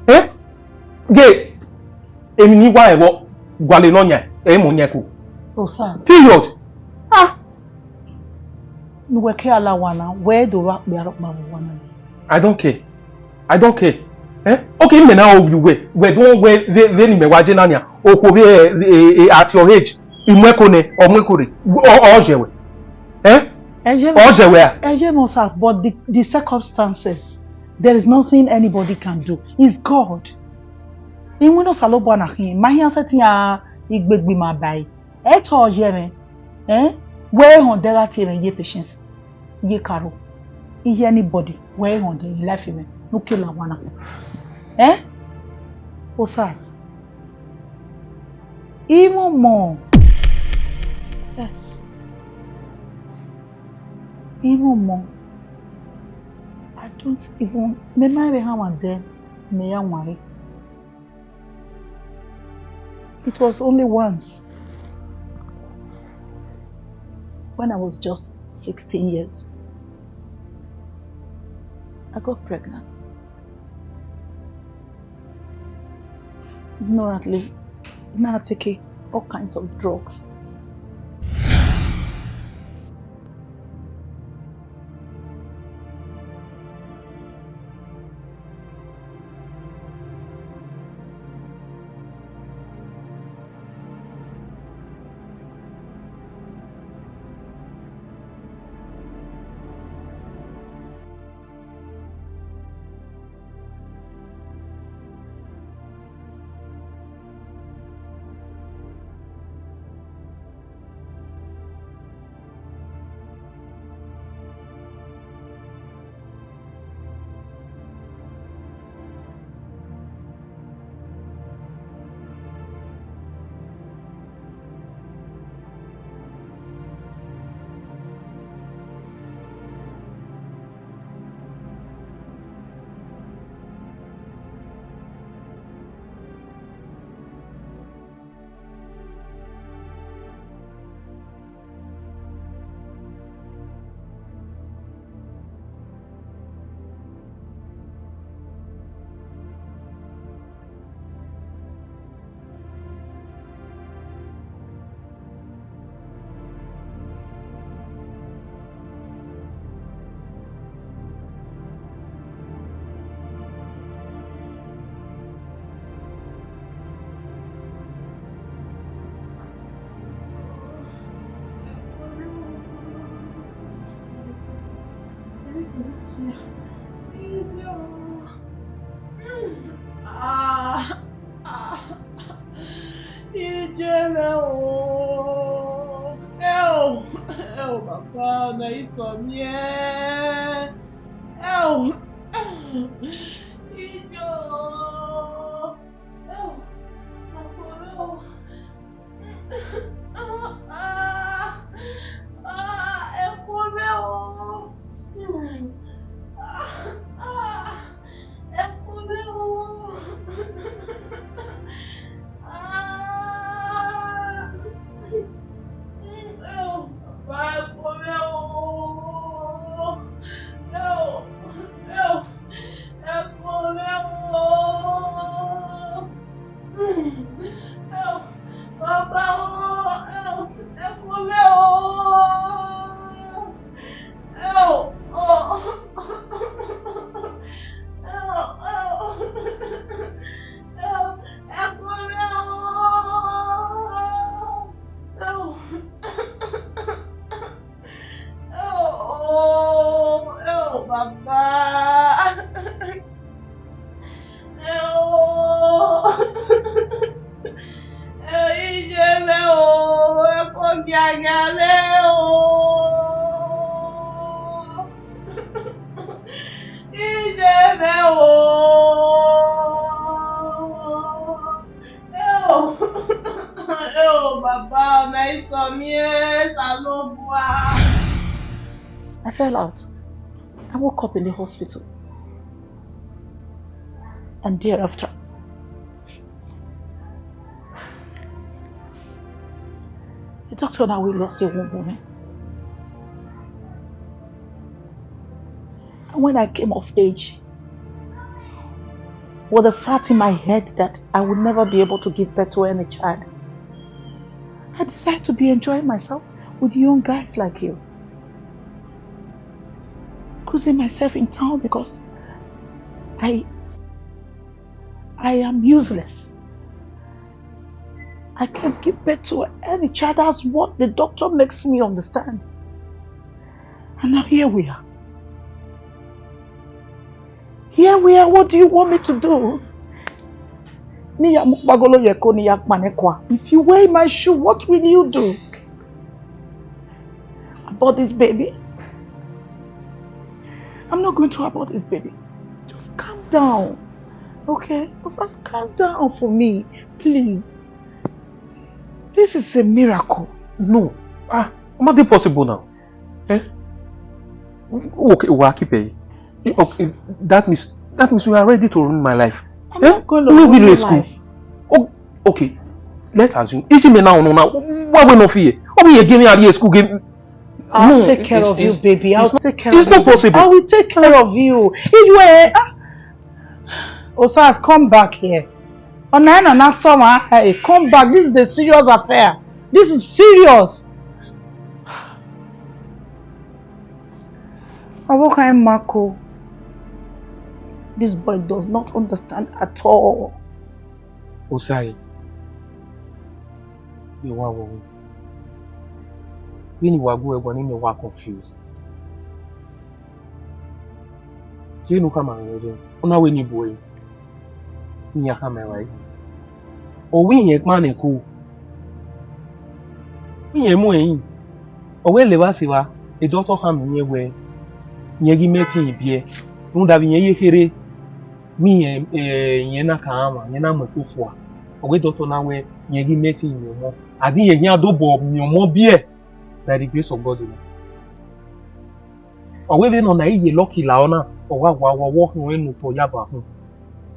Eh? Ghe, emwi ne I wa ẹvbo, gualọ nọ yan, ẹ i mọ yan ẹko. Osas. Period. Ah. Ne uwẹ ke a la owa na, wẹ do vbe akpia rhọkpa vbe owa na. I don't care. I don't care. Eh? Okay, imẹ na ovbi uwẹ, wẹ do wẹ vbe, vbe ne imẹ wa je na nian, okhuo vbe, eh, eh, at your age, I mu ẹko nẹ, ọ mu ẹko rre, ọ, ọ zẹ wẹ. Eh? Ẹ ye Ọ zẹ wẹ a? Ẹ ye mẹ, Osas, but the, the circumstances, there is nothing anybody can do. It's God. Iwinna Osanobua na khin, ma hian sẹtin a igbegbe ma ba ẹre. Ẹ tọ ọ ye mwẹ, eh? Wẹ họn dẹ gha tie mwẹ ye Patience, ye Caro, iye anybody, wẹ họn dẹ ye life mwẹ, ne u ke la owa na. Eh? Osas. Imọmọ. Yes. Imọmọ. I don't even, mẹ ma vbe hanmwa dẹ, mẹ ya wanre. It was only once, when I was just sixteen years, I got pregnant. Ignorantly, now I take all kinds of drugs. Ah, ah, iye mwẹ o. Ẹ o, ẹ o, baba, ọna i tọ miẹn. Ẹ o, iye o. Ẹ o, baba o. Ah, ah, ah, ẹkpo mwẹ o. Ah, ah, ẹkpo mwẹ o. Ah, ẹ o, baba, ẹkpo mwẹ o. Ẹ o, ẹ o. Ẹkpo mwẹ o. Ẹ o, baba o, ẹ o, ẹkpo mwẹ o. Ẹ o, o. Ẹ o, ẹ o. Ẹ o, ẹkpo mwẹ o. Ẹ o. Ẹ o, ẹ o, baba. Ẹ o. Ẹ o, iye mwẹ o, ẹkpo giagia mwẹ o. Iye mwẹ o. Eo, eo, baba, ọna i tọ miẹn, Osanobua. I fell out. I woke up in the hospital. And thereafter, the doctor and I, we lost a womb woman. And when I came of age, with the fact in my head that I would never be able to give birth to any child, I decided to be enjoying myself with young guys like you. cruising myself in town because I I am useless. I can't give birth to any child. That's what the doctor makes me understand. And now here we are. Here we are. What do you want me to do? Ni ya mu kpagolo ye ẹko ni ya kpan ẹkua. If you were in my shoe, what will you do? Abort this baby? I'm not going to abort this baby. Just calm down. Okay? Just calm down for me, please. This is a miracle. No. Ah, how dey possible now? Eh? Okay, wa keep it. Okay, that means that means you are ready to ruin my life. I'm eh? Not going to ruin your life. Oh, okay. Let's assume. Is it me now? No, now. Why we not fear? What we give me at school? Give I'll no, take care of you, baby. I'll take care of you. It's not possible. I will take care of you. If you were, ah, Osas, come back here. Ọna na na sọmwa, hey, come back. This is a serious affair. This is serious. Avokhan Marco, this boy does not understand at all. Osai, ye wa wo. Vbene wa gu ẹguae ne imẹ wa confuse. Tie ne u khama mwẹ rre, u na wẹ ne I bu ẹre, ne iran khama evbare. Ọ wẹ irẹn kpa nẹ ko, irẹn mu ẹre, ọ wẹ levba sẹ evba, doctor khama irẹn wẹ, irẹn ghi mẹ ẹtin biẹ, rhunmwuda vbe irẹn ye kherhe, vbe irẹn, eh, irẹn na ka rhan ọmwa, irẹn na mu ẹko fua, ọ wẹ doctor na wẹ, irẹn ghi mẹ ẹtin miẹn ọmọ, a di irẹn khian dobọ miẹn ọmọ biẹ, by the grace of God, you know. Ọ wẹ vbene ọ na i ye lucky la ọ na, ọ gha wa wa ọkhọn ẹre ne otọ ya ba khun,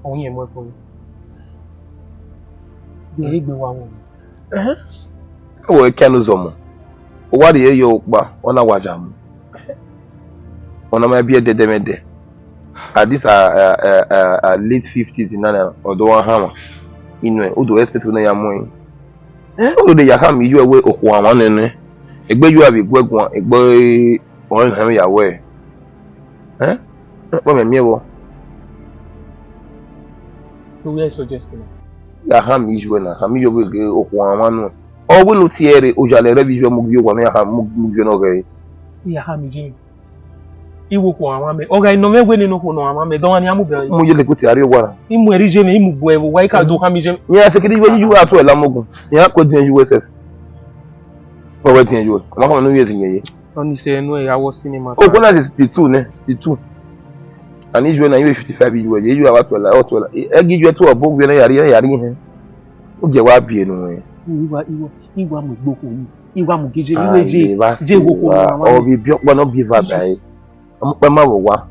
ọ wẹ irẹn mu ẹko nẹ. Vbe egbe wa wọ. Ẹhẹn. Wẹ kia ne uzọmọ, u wa rhie ye ọkpa, ọ na wa ya mu. Ọ na ma biẹ dẹdẹmwẹdẹ. At this, uh, uh, uh, uh, late fifties na, ọ do wa hanmwa. Inu ẹn, u do expect ne ọ ya mu ẹn. Eh? U do de ya khama iyuẹ wẹ okhuo a mwa nene. Egbe iyuẹ vbe gu ẹguae, egbe ọnrẹn hẹnmwẹ ya wẹ. Eh? Ọkpa mẹ miẹn vbọ. So where is suggesting? Ya khama iyuẹ na, khama iyuẹ wẹ okhuo a mwa nọ. Ọ wẹ ne u tie ẹre, ojalẹ rẹ vbe iyuẹ mu gie owa ne ya khama mu gie ne ọ ghẹ. Ya khama iyuẹ. I wẹ okhuo ọmwa mwẹ. Ọ gha nọ mwẹ wẹ nene okhuo ne ọmwa mwẹ, dọmwa ni a mu bẹ. Mu ye leke u tie Arriowa na. I mu ẹre iye mwẹ, I mu bu ẹvbo, wa I ka do khama iye mwẹ. Iran sẹ kiri iye mwẹ, iye mwẹ a tu ẹre la mu ogun. Iran ku ẹdiẹn iye mwẹ sef. Ọ wẹ ẹdiẹn iye mwẹ. Ọ ma khama ne u ye ẹzin yeye. Ọni sẹ ẹnu ẹ ya wọ cinema. O kona sixty two nẹ, sixty two. And iye mwẹ na, iye mwẹ fifty five iye mwẹ, iye mwẹ a wa tu ẹre la, ọ tu ẹre la. Ẹ gi iye mwẹ tu ọbo wiẹ na ya rri, ya rri hẹn. U jẹ wa biẹ nu ẹn. Iwa, iwa, iwa mu egbe okhuo yi. Iwa mu gije, iwe je, je wo okhuo ọmwa mwẹ. Ọ vbe biẹ ọkpa ne ọ biẹ eva ba ẹre. Ọmọ ọkpa ma vbe owa.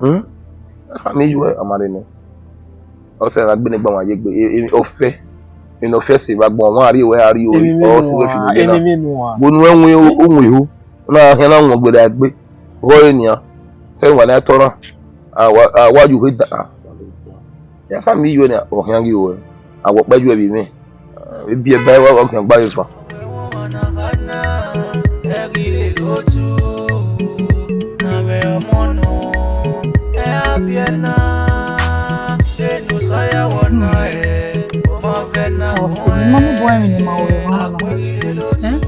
Hmm? Ami yu ẹ, ọ ma rre nẹ. Ọ sẹ na gbe ne gba wan ye egbe, e, e, ọfẹ. Ene ọfẹ sẹ vbe agbọn, wan a rrie wẹ a rrie ori, ọ sẹ wẹ fi ene na. Bo nu ẹwẹn o, o wọn ihu. Na khian na wọn gbe da egbe. Gho re nian. Sẹ wa na tọ na. A wa, a wa yu he da. Ya khama iyuẹ na, ọ khian ghi ruẹ. A wẹ ọkpa iyuẹ vbe mwẹ. Vbe biẹ ba wa khian gba ye fan. Ọ, ma mu bọ ẹmwẹ ne ma wẹ wa na. Eh?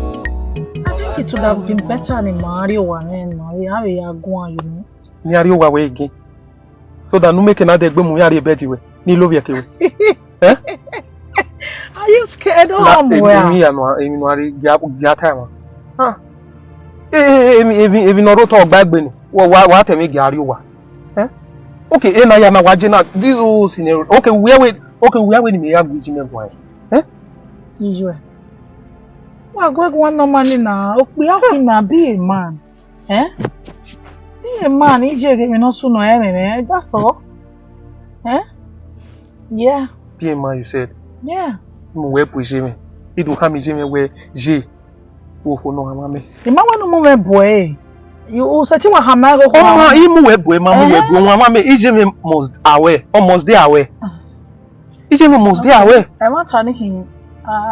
I think it would have been better ne ma rrie owa mwẹ ma vbe a vbe ya guan, you know. Ne a rrie owa wẹ again. So that ne u make na dẹ egbe mu mwẹ a rrie bed wẹ, ne I lovbiẹ ke wẹ. Eh? Are you scared? Oh, I'm well. Emwi ya nọ, emwi nọ a rrie gia, gia time. Ah. Eh, eh, eh, emwi, emwi, emwi ne ọ rre otọ gba egbe ni. Wa, wa, wa tẹ mwẹ gia rrie owa. Eh? Okay, ena ya na wa je na, this whole scenario. Okay, where we, okay, where we ni me ya gu ji me guan. Eh? Iyuẹ. Wa gu guan normally na, okpia khin na, be a man. Eh? Be a man, I je ghe emwi ne ọ sunu ẹmwẹ mwẹ, that's all. Eh? Yeah. Be a man, you said. Yeah. Mu wẹ bu iye mwẹ. I do khama iye mwẹ wẹ ye. Wo okhuo ne ọ khama mwẹ. I ma wẹ ne u mu mwẹ bu ẹre. U sẹtin wa khama ẹre okhuo. Ọ ma, I mu wẹ bu ẹre, ma mu wẹ bu ẹre. Ọmwa mwẹ, iye mwẹ must awẹ, ọ must dey awẹ. Ah. Iye mwẹ must dey awẹ. Ẹmwata ni khin,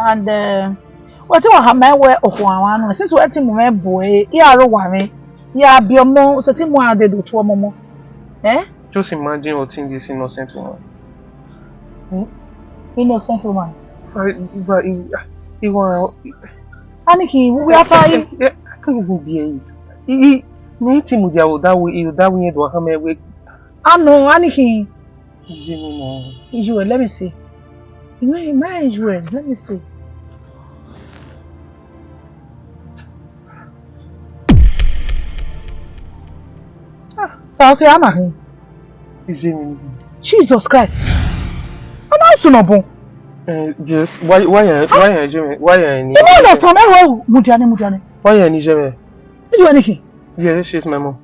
and, eh, wẹ te wa khama ẹre wẹ okhuo ọmwa nọ, since wẹ te mu mwẹ bu ẹre, I a rre owa mwẹ. Ya biẹ ọmọ, sẹtin mu a dede otu ọmọ ọmọ. Eh? Just imagine what thing this innocent woman. Hmm? Innocent woman. I, but I, I want. Aniki, we are tired. I can't even bear it. I, I, me too mudia o da we, o da we do ha me we. Ano, Aniki. Jimmy, no. Israel, let me see. You know, my Israel, let me see. Ah, so I'll say, I'm a him. Jimmy. Jesus Christ. I'm not soon. Uh, yes. Why, why, uh, why, uh, Jimmy? Why, uh, You don't understand. Hey, well, Mudiane, Mudiane. Why, uh, Jimmy? Israel, Aniki. Yes, she's my mom.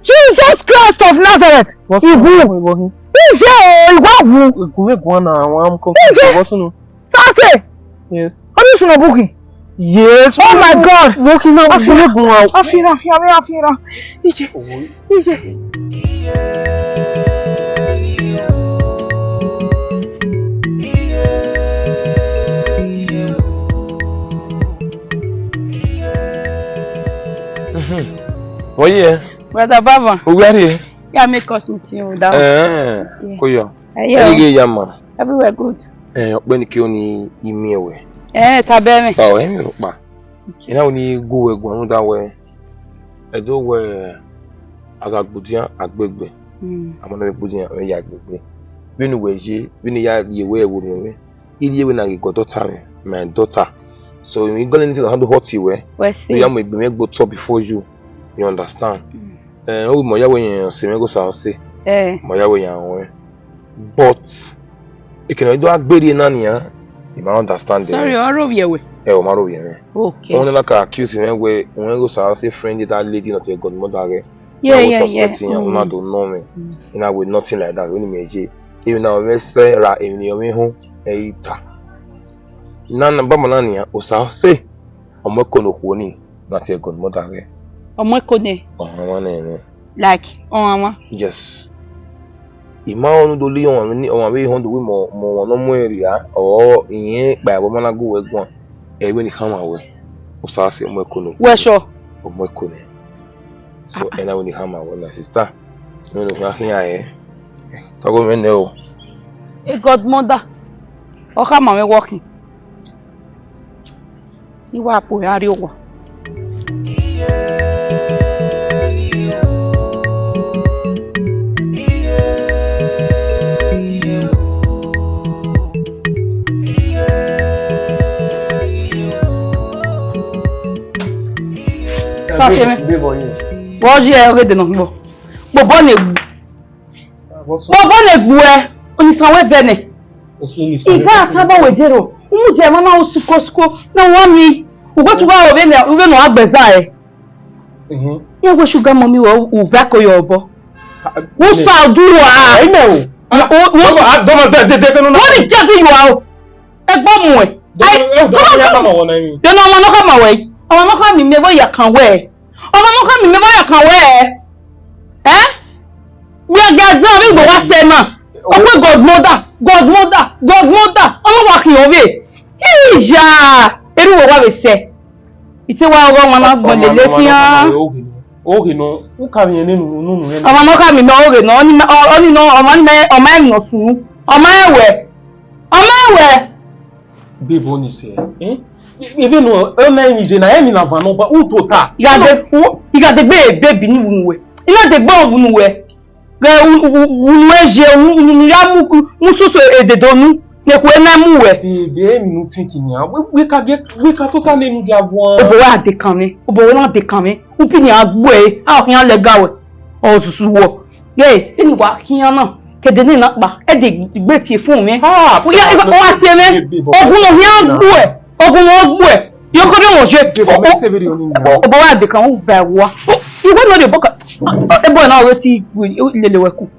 Jesus Christ of Nazareth. What's Iwu. Wrong? What, what? Ije o, iwa wu. Gunwe guan na, wa am come. Ije. What's no? Sase. Yes. What is no booking? Yes. Oh my God. Walking out. Afira, afira, afira, afira. Ije. Ije. Mhm. What, yeah? Brother Baba. Who are you? Yeah, make us meeting you down. Eh, yeah. Koyo. Eh, yeah. How you get, yama? Everywhere good. Eh, ọkpẹn ni ke oni imi ẹwẹ. Eh, tabẹ mẹ. Oh, emi ro pa. Okay. Ina oni gu wẹ guan da wẹ. Ẹdo wẹ a gha gbudian agbegbe. Hmm. Ama na vbe gbudian, ẹ ya gbegbe. Vbene wẹ ye, vbene ya ye wẹ wo mi wẹ. Irri wẹ na ghi goddaughter mwẹ, my daughter. So, I gonna need to handle hot wẹ. Wẹ si. Ya mu egbe mwẹ gbe otọ before you. You understand? Mm. Eh, ọ ma ya wẹ yẹn ọse mwẹ ghosa ọse. Eh. Ma ya wẹ yẹn ruẹ. But, ekene do a gbe rrie na nian, I ma understand. Sorry, ọ ro vbiẹ wẹ? Eh, ọ ma ro vbiẹ mwẹ. Okay. Ọ na ka accuse mwẹ wẹ, wẹ ghosa ọse friend that lady, not your godmother ghẹ. Yeah, yeah, yeah. Suspect iran, una do nọ mwẹ. Mm. Ina wẹ nothing like that, oni mẹ ye. Even now, mwẹ sẹ ra emwi ne ọ mwẹ họn, ẹ i ta. Na, na, bama na nian, osa sẹ, ọmọ ẹko ne okhuo ni, na tie godmother ghẹ. Ọmọ ẹko nẹ? Ọmwa nẹ nẹ. Like, ọmwa? Yes. I ma rẹn ne u do li ọmwa vbe ni, ọmwa vbe họn do wẹ mọ, mọ ọmwa ne ọ mu ẹn rria, ọ, irẹn kpa ẹvbo ma na gu wẹ guan, ẹ i wẹ ne I khama wẹ, osa sẹ ọmọ ẹko ne okhuo. Wẹ sure? Ọmọ ẹko nẹ. So, ẹna wẹ ne I khama wẹ, my sister. Mẹ ne okhian khian ẹre. Tọghe mwẹ nẹ o. E godmother, ọ khama mwẹ wẹ ọkhin. I wa kpo ra rrie owa. Sọkẹmẹ. Vbọ ye ọghe dena ọgbọ? Kpobọ ne egbu. Kpobọ ne egbu ẹ, Oyisan wẹ vẹ nẹ. I gha tama wẹ dero, u mu diẹ emwa na ru sukosuko, ne ọ wa miẹn, u wẹ te u gha ru vbene, vbene ọ gha gbe ẹzọ ẹre. Iran wẹ sugar mommy wẹ u vẹ ako ye obọ. U sa du ua. Amen o. Dọmọ, dọmọ, de, de, de, no, no. What the devil you are? Ẹgbọ mu ẹ. Dọmọ, dọmọ, ya kama wọ na mi. Dọmọ, ọmwa nọ khama wẹ. Ọmwa nọ khama mi, mẹ vbe ya kan wẹ. Ọmwa nọ khama mi, mẹ vbe ya kan wẹ. Eh? Wẹ gazan vbe igbo wa sẹ na. Ọkpẹ godmother, godmother, godmother. Ọmọ wa khian ovbe. Iya, eru wẹ wa vbe sẹ. Ite wa ọghe ọmwa na gbọn lele khian. Oghe nọ, u ka vbe nene nunu nunu nene. Ọmwa nọ khama mi nọ oghe nọ, ọni ma, ọ, ọni nọ, ọmwa ni mẹ, ọmwa ẹmwẹ nọ sunu. Ọmwa ẹwẹ. Ọmwa ẹwẹ. Babe, honestly, eh? Even no, ọ na emwi je na, emwi na van nọ ba, u tota. I gha de, u, I gha de gbe baby ni vunu wẹ. I na de gbe vunu wẹ. Ghe u, u, u, unu ẹre, u, u, unu ya mu, mu susu ededo nu, ne ekhue na mu wẹ. Babe, emwi ne u think nian, we, we ka get, we ka tota nene dia guan. Obọ wa de kan mwẹ, obọ wa de kan mwẹ, u bi ni a gbe, a khian lẹga wẹ, ọ susu wọ. Ye, eni wa khian na, kede ne na kpa, ẹ de gbe tie fun mwẹ. Ah, u ya, wa tie mwẹ, ogun no khian gbe, ogun no gbe, yo ko de won je. Obọ wa de kan, u ba wa. Iwe no de boka, ebo na we ti lele wẹ ku.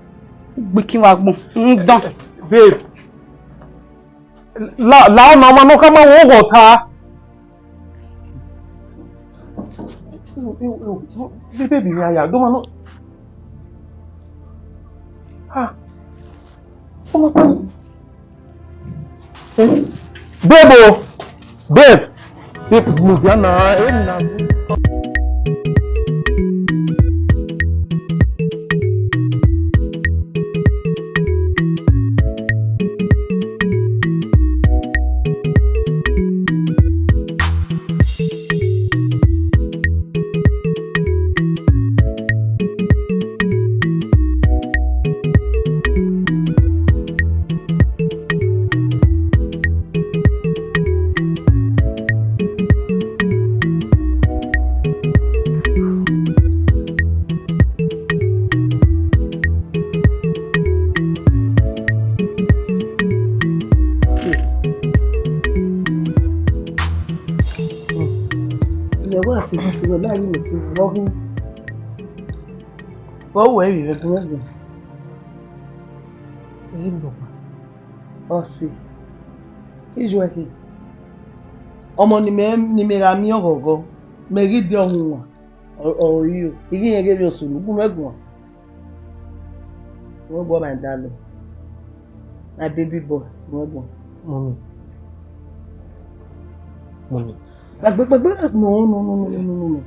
Gbikin wa gbọn, n dan. Babe, la, la ọna ọmwa nọ khama wẹ oghọ ta. Baby, ya, ya, do ma nọ. Ha. Ọmọ kan. Eh? Babe o. Babe. Babe, mo bia na, eh, na. Ẹ wa si, si wẹ na yi mẹ si, ọ ghi. Ọ wẹ vbe vbe gun ẹgbẹ. Ẹ lọ. Ọse, ijuẹ khin. Ọmọ ne imẹ, ne imẹ gha miẹn ọghọghọ, mẹ ghi de ọhunmwu, ọ, ọ, iyo, I ghi rẹn ghe vbe ọ sunu, gun ẹguan. Gun ẹguan, my darling. My baby boy, gun ẹguan. Mummy. Mummy. Gbàgbé, gbàgbé, no, no, no.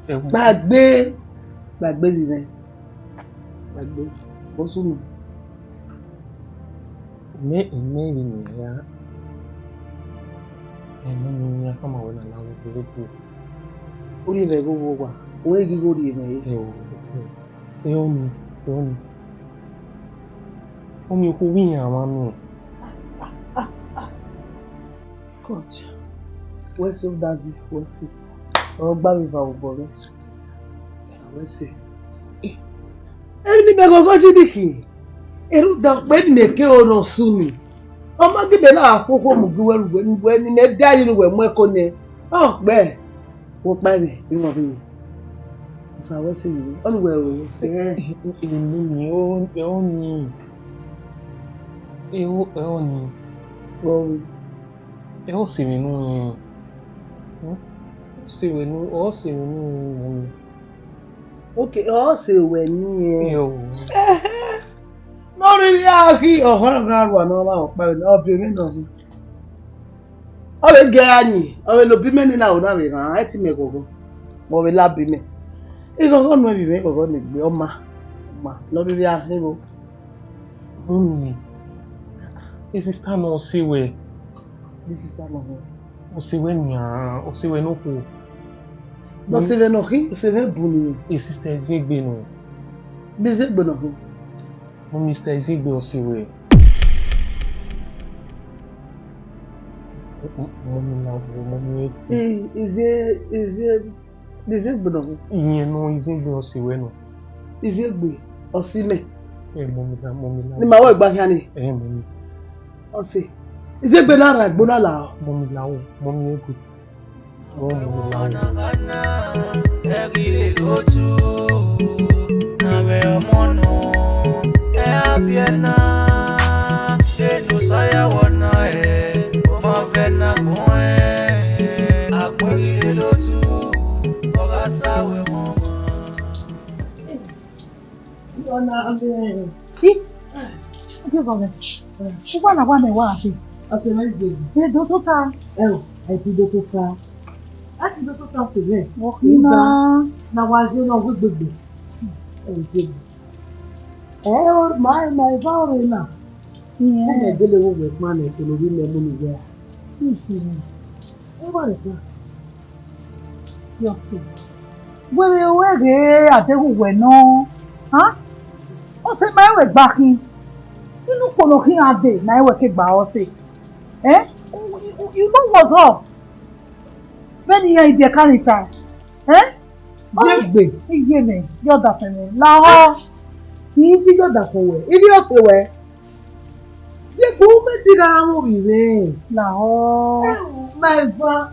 Ẹ wo. Gbàgbé, gbàgbé vbe mwẹ. Gbàgbé, bọ sunu. Mẹ, mẹ vbe miẹn ya. Ẹ, mẹ miẹn ya, khama wẹ na la wo gbogbo. Orhiọn mwẹ gho wo wa, wẹ ghi gho rhie mwẹ re. Ẹ o, ẹ o, ẹ o ni, ẹ o ni. Ọ miẹn okhuo vbe iran mwa nọ. God, wẹ sẹ Odazi, wẹ sẹ. Ọ gba vbe eva obọ mwẹ. Wẹ sẹ. Emwi ne imẹ ghọghọ yi ni khin. Erha uda ọkpa ne imẹ ke ro ne ọ sunu. Ọ ma ghi mẹ na khuokhuo mu gbe uwẹ ru uwẹ, ne imẹ da yi ne uwẹ mu ẹko nẹ. Ọ kpẹ. Wo kpa ẹmwẹ, I mwẹ ọvbe. Osa wẹ sẹ vbe, ọ ni wẹ ro sẹ. Emu ni, ẹ o, ẹ o ni. Ẹ o, ẹ o ni. Ọ ru. Ẹ o sẹ vbe nu rẹn. Hmm? Ọ sẹ vbe nu, ọ sẹ vbe nu rẹn. Okay, ọ sẹ wẹ ni rẹn. Ẹ o. Ẹhẹ. Ne ọ rhirhi a ghi ọhọ na gha rua ne ọ vba ọkpa vbe ne ọ biẹ mwẹ nọ rre. Ọ vbe gie a yin, ọ vbe ne obi mẹ nena ro na vbe rran, ẹ ti mẹ ghọghọ, ọ vbe la obi mẹ. Ighọghọ nuẹn vbe mwẹ ghọghọ ne egbe, ọ ma, ọ ma, ne ọ rhirhi a khin vbo. Mummy, e sister nọ ọ sẹ wẹ. This sister nọ hẹn. Ọ sẹ wẹ nian, ọ sẹ wẹ ne okhuo. Ọ sẹ vbe nọ khin, ọ sẹ vbe bu ni. E sister Eziegbe nọ. Eziegbe nọ hẹn. Mummy, sister Eziegbe ọ sẹ wẹ. Mummy na wo, mummy. Eh, Ezie, Ezie, Eziegbe nọ hẹn. Iyẹn nọ, Eziegbe ọ sẹ wẹ nọ. Eziegbe, ọ sẹ mẹ. Eh, mummy na, mummy na. Ne ima wẹ gba khian ni. Eh, mummy. Ọ sẹ. Eziegbe na ra egbe na la. Mummy na wo, mummy egbe. Ọna, amen. Ih, ogie vbe ọmwẹ. Uwa na wa mẹ wa gha khin. Ọse mwẹ gbe. Ẹ do tota. Ẹ o, ẹ ti do tota. A ti do tota sẹ mwẹ. Ọ khin na. Na wa ye na wegbe gbe. Ẹ o, gbe. Ẹ o, ma, ma eva ọre na. Ẹ mẹ gele wo wẹ kpa nẹ, kene ovbi mẹ mu ni wẹ a. Ẹ wa rẹ kpa. Yọke. Wẹ vbe ru ẹghẹ a deghẹ uwẹ nọ, ha? Ọ sẹ ma wẹ gba khin. Inu ukpo ne ọ khian dee, ma wẹ ke gba ọse. Eh? You, you, you know what's up? Vbene iran ibiẹka ni ta. Eh? Ye gbe. Iye mẹ, yọ dafẹn mwẹ. Lahọ. I ti yọ dafẹn wẹ. I ghi ọse wẹ. Ye gbe, u mẹ ti gha mwẹ ovbi mwẹ. Lahọ. Ma eva,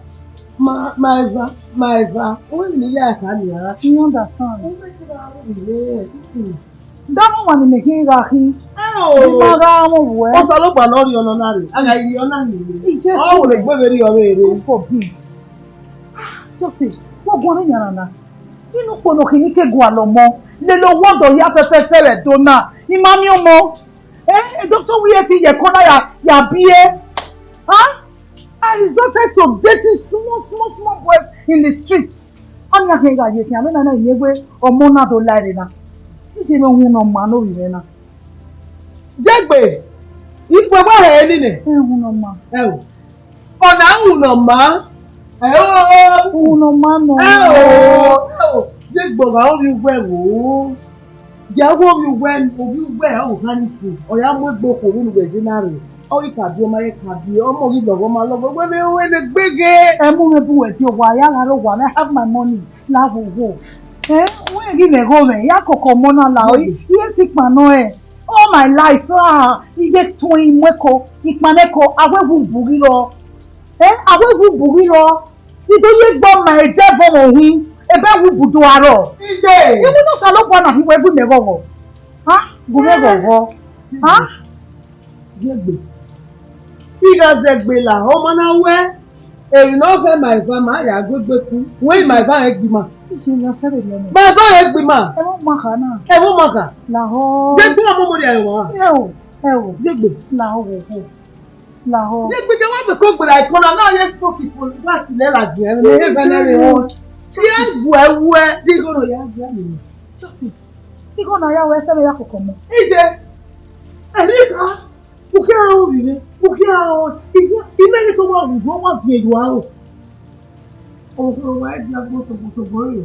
ma, ma eva, ma eva. U mẹ ni ya ka nia. You understand? U mẹ ti gha mwẹ ovbi mwẹ. Mm. Dama ọmwa ne imẹ khian gha khin. Ẹ o. Ma gha mwẹ ovbi uwẹ. Osanobua ne ọ rhie ọnọ na rre. A gha rhie ọna ni rre. Ijesu. Ọ wẹ egbe vbe rhie ọvbe rre. Good for him. Joseph, wẹ guan vbe yanran na. Inu ukpo ne ọ khin ni ke gualọ ọmọ. Lele owa ọdọ hia fẹfẹfẹ vbe Ẹdo na. I ma miẹn ọmọ. Eh, doctor wẹ irẹn te ye ẹko na ya, ya biẹ. Huh? I resorted to dating small, small, small boys in the street. Ọna khian gha ye khian, vbene a na miẹn wẹ ọmọ na do la ẹre na. Iye mwẹ, uhunmwu ne ọ ma ne ovbi mwẹ na. Zegbe, ikhuo wa hẹ nene. Uhunmwu ne ọ ma. Ẹ o. Ọna uhunmwu ne ọ ma. Ẹ o. Uhunmwu ne ọ ma nọ. Ẹ o. Ẹ o. Zegbe, ọ gha ovbi uwẹ wo. Gie a gu ovbi uwẹ, ovbi uwẹ ọghe ọkhan ni fo, ọ ya mu egbe okhuo vbene uwẹ ye na rre. Ọ ghi ka biẹ, ọ ma ye ka biẹ, ọmọ ghi lọghọ, ọ ma lọghọ, wẹ vbe ru ẹre ne egbe ghe. Ẹ mu mwẹ bu uwẹ die owa, ya gha rre owa mwẹ, I have my money, la vbe owo. Eh, wẹ ghi mẹ gho mwẹ, ya koko ọmọ na la, ọ, iye ti kpan nọ ẹ. All my life, ah, iye tuẹn imuẹko, ikpannẹko, a wẹ wu bu ghi rọ. Eh, a wẹ wu bu ghi rọ. I do ye gbe ọma ẹdẹ vbe ọmọ uhunmwu, ebe wu budu arọ. Ije. Iwu ne Osanobua na hin wẹ gu mẹ ghọghọ. Ha? Gu mẹ ghọghọ. Ha? Gie egbe. I gha zẹ egbe la, ọ ma na wẹ, emwi ne ọ khẹ ma eva ma ya gu egbe ku. Wẹ ma eva rẹn gbe ima. Ije, na fẹrẹ lẹ mẹ. Ma eva rẹn gbe ima. Ẹ vbe ọ ma kha na. Ẹ vbe ọ ma kha. Lahọ. Zẹ egbe ọmọ mo dia ẹwa. Ẹ o, ẹ o. Zẹ egbe. Lahọ wo wo. Lahọ. Ye gbẹdẹ wa fẹ ko gbera ikọn na, na ye spoke for what le la jẹ ne he vẹ ne re ho. Ye gu ẹ wu ẹ, di igho na ya jẹ mi. Joseph, igho na ya wẹ sẹ me ya koko mọ. Ije, ẹri ka, u kẹ a ho vbe, u kẹ a ho, i mẹ ye to wa wu, wa viẹ yo aro. Ọmọkùnrin wa ẹ di agbo sọgbọsọgbọ rẹ.